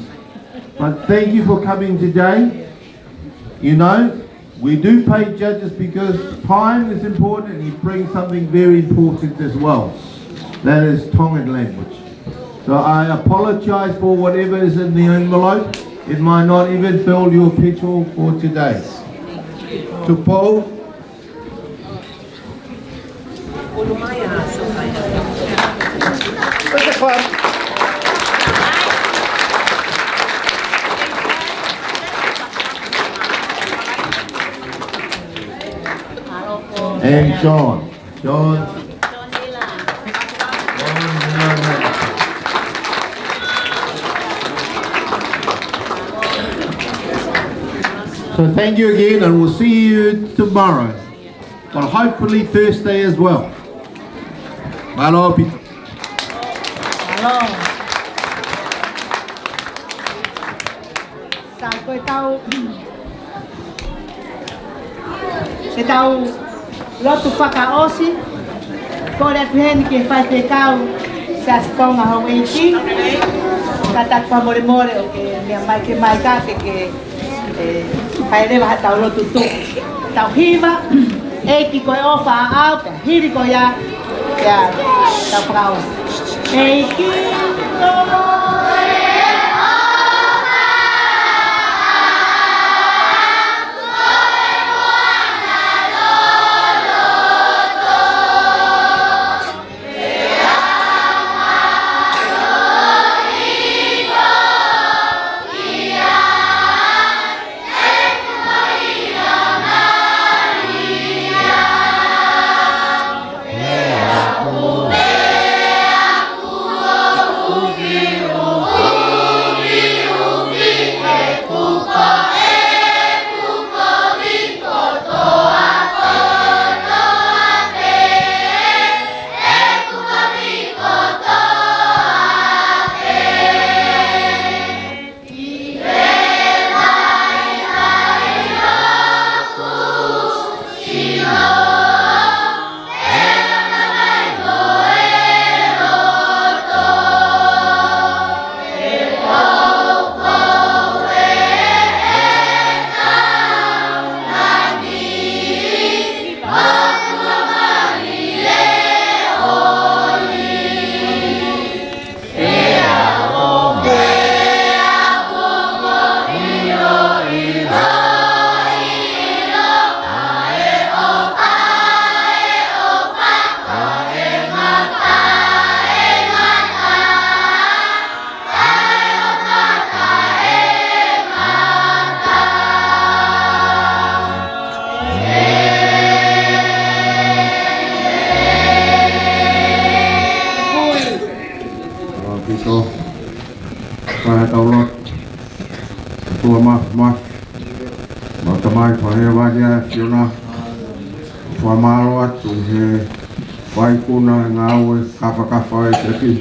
But thank you for coming today. You know, we do pay judges because time is important and you bring something very important as well. That is Tongan language. So I apologize for whatever is in the envelope. It might not even fill your petrol for today. Tupou. And John. John. So thank you again, and we'll see you tomorrow. But hopefully Thursday as well. Mālō ʻaupito. Mālō. Sa ko e tau, e tau lotu fakaʻosi, kole atu heni ki he faifekau Siasi Tonga Houʻeiki, ka tau fakamolemole ʻo ke meʻa mai ke mai ka ke ke ʻE, fai leva ha tau lotu tuʻu. Tau hiva, ʻEiki ko e ʻofa ʻaʻau, pea hili ko ia, ia, tau fakaʻosi. ʻEiki ko e ʻofa ʻaʻau, ko e moana loloto. Fai ʻetau lotu. ʻOtua Māfimafi, mau Tamai fakahēvani ʻa e ʻAfiona, fakamālō atu he faikuna ngāue kafakafa ʻa e efiafi.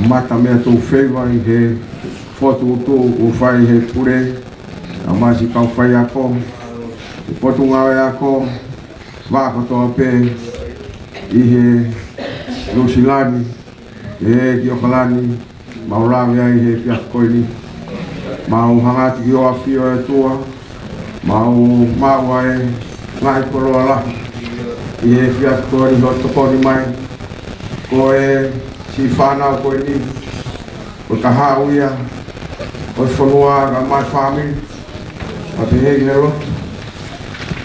Mata meʻa tuʻu feiva ʻi he fokotuʻutuʻu kuo fai he pule, ʻa e māsi kau faiako, he potungāue ako, vā kotoa pē ʻi he Nuʻusila ni, ʻi ʻOkalani, mau lave ai he efiafi ko eni. Mau hanga atu ki hoʻo ʻAfio ʻe ʻOtua, mau maʻu ʻa e ngaahi koloa lahi ʻi he efiafi ko eni hoʻo tokoni mai. Ko e siʻi fānau ko eni, ko e kahaʻu ia ʻo e fonua kae ʻumaʻā e fāmili, ʻa pehē ki he lotu.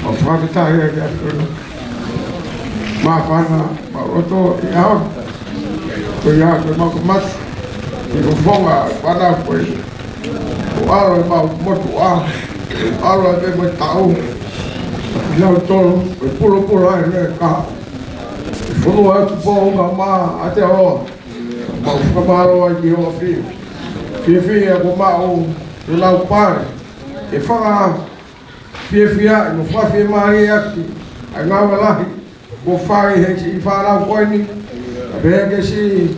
Mau fakafetaʻi ʻa e ʻAfiona. Māfana, mau loto ʻi he ʻaho ni. Ko ia ko ʻemau kamata ʻi he fofonga ʻo e fānau ko ē. Kuo ʻalu ʻemau motuʻa, kuo ʻalu ʻa e pē mo e taʻu. Kinautolu ko e pulopula ʻi he kahaʻu. Fonua ʻo Tupou, Maʻa, Aotearoa. Mau fakamālō ai ki hoʻo ʻAfio. Fiefia kuo maʻu ʻenau pale ke fakafiefia mo fakafiemālieʻaki ʻa e ngāue lahi kuo fai he siʻi fānau ko eni, pehē ki he siʻi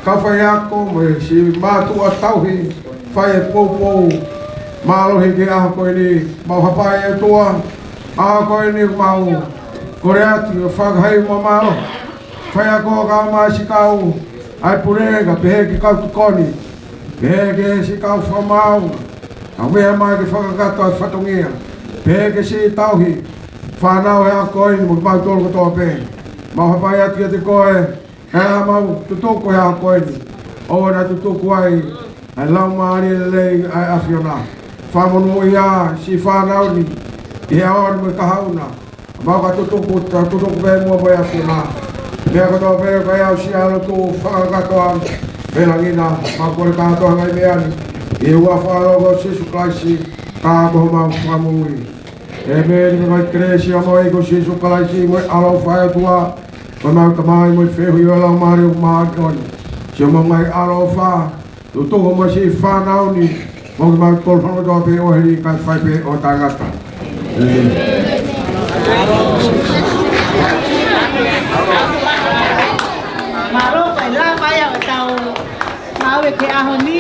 kau faiako mo e siʻi mātuʻa tauhi fai e poupou mālohi ki he ʻaho ko eni. Mau hapai ʻe ʻOtua ʻa e ʻaho ko eni, mau kole atu ʻo fakahā mo mālō faiako kae ʻumaʻā e siʻi kau ʻa e pule, kae pehē ki he kau tokoni, pehē ki he siʻi kau fakamaau, ʻa e meʻa mai ke fakakakato ʻa e fatongia, pehē ki he siʻi tauhi fānau he ʻaho ko eni mo kimautolu kotoa pē. Mau hapai atu kiate koe, ʻa ia ʻoku mau tutuku he ʻaho ko eni, ʻoua naʻa tutuku ai ʻa e Laumālie Lelei ʻa e ʻAfiona. Fakamonūʻia siʻi fānau ni ʻi he ʻaho ni mo e kahaʻu na. Mau ka tutuku, ka tutuku pē muʻa mo e ʻAfiona. Meʻa kotoa pē ʻoku ʻi ai siʻa lotu fakakakato ʻa e langi na, mau kole kātoa ngaahi meʻa ni ʻi he huafa ʻo Sīsū Kalaisi, ko homau Fakamoʻui. ʻĒmeni. Ko e kelesi ʻa hotau ʻEiki ko Sīsū Kalaisi mo e ʻaloʻofa ʻa e ʻOtua, ko ʻemau Tamai mo e feohi ʻo e Laumālie Māʻoniʻoni, siʻi mo e ngaahi ʻaloʻofa, tutuku mo siʻi fānau ni, mo kimautolu hono kotoa pē ʻo hili kae fai pē ʻo taʻengata. ʻĒmeni. Mālō, ko e lava ia ʻo ʻetau ngāue ki he ʻaho ni.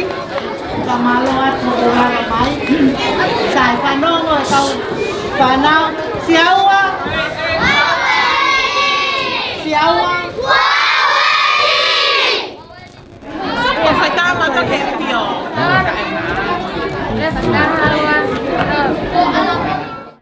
Ka mālō atu ʻo lava mai. Sai, fanongo ʻetau fānau. Siaua. Siaua. Ua fai tama ka ke pio.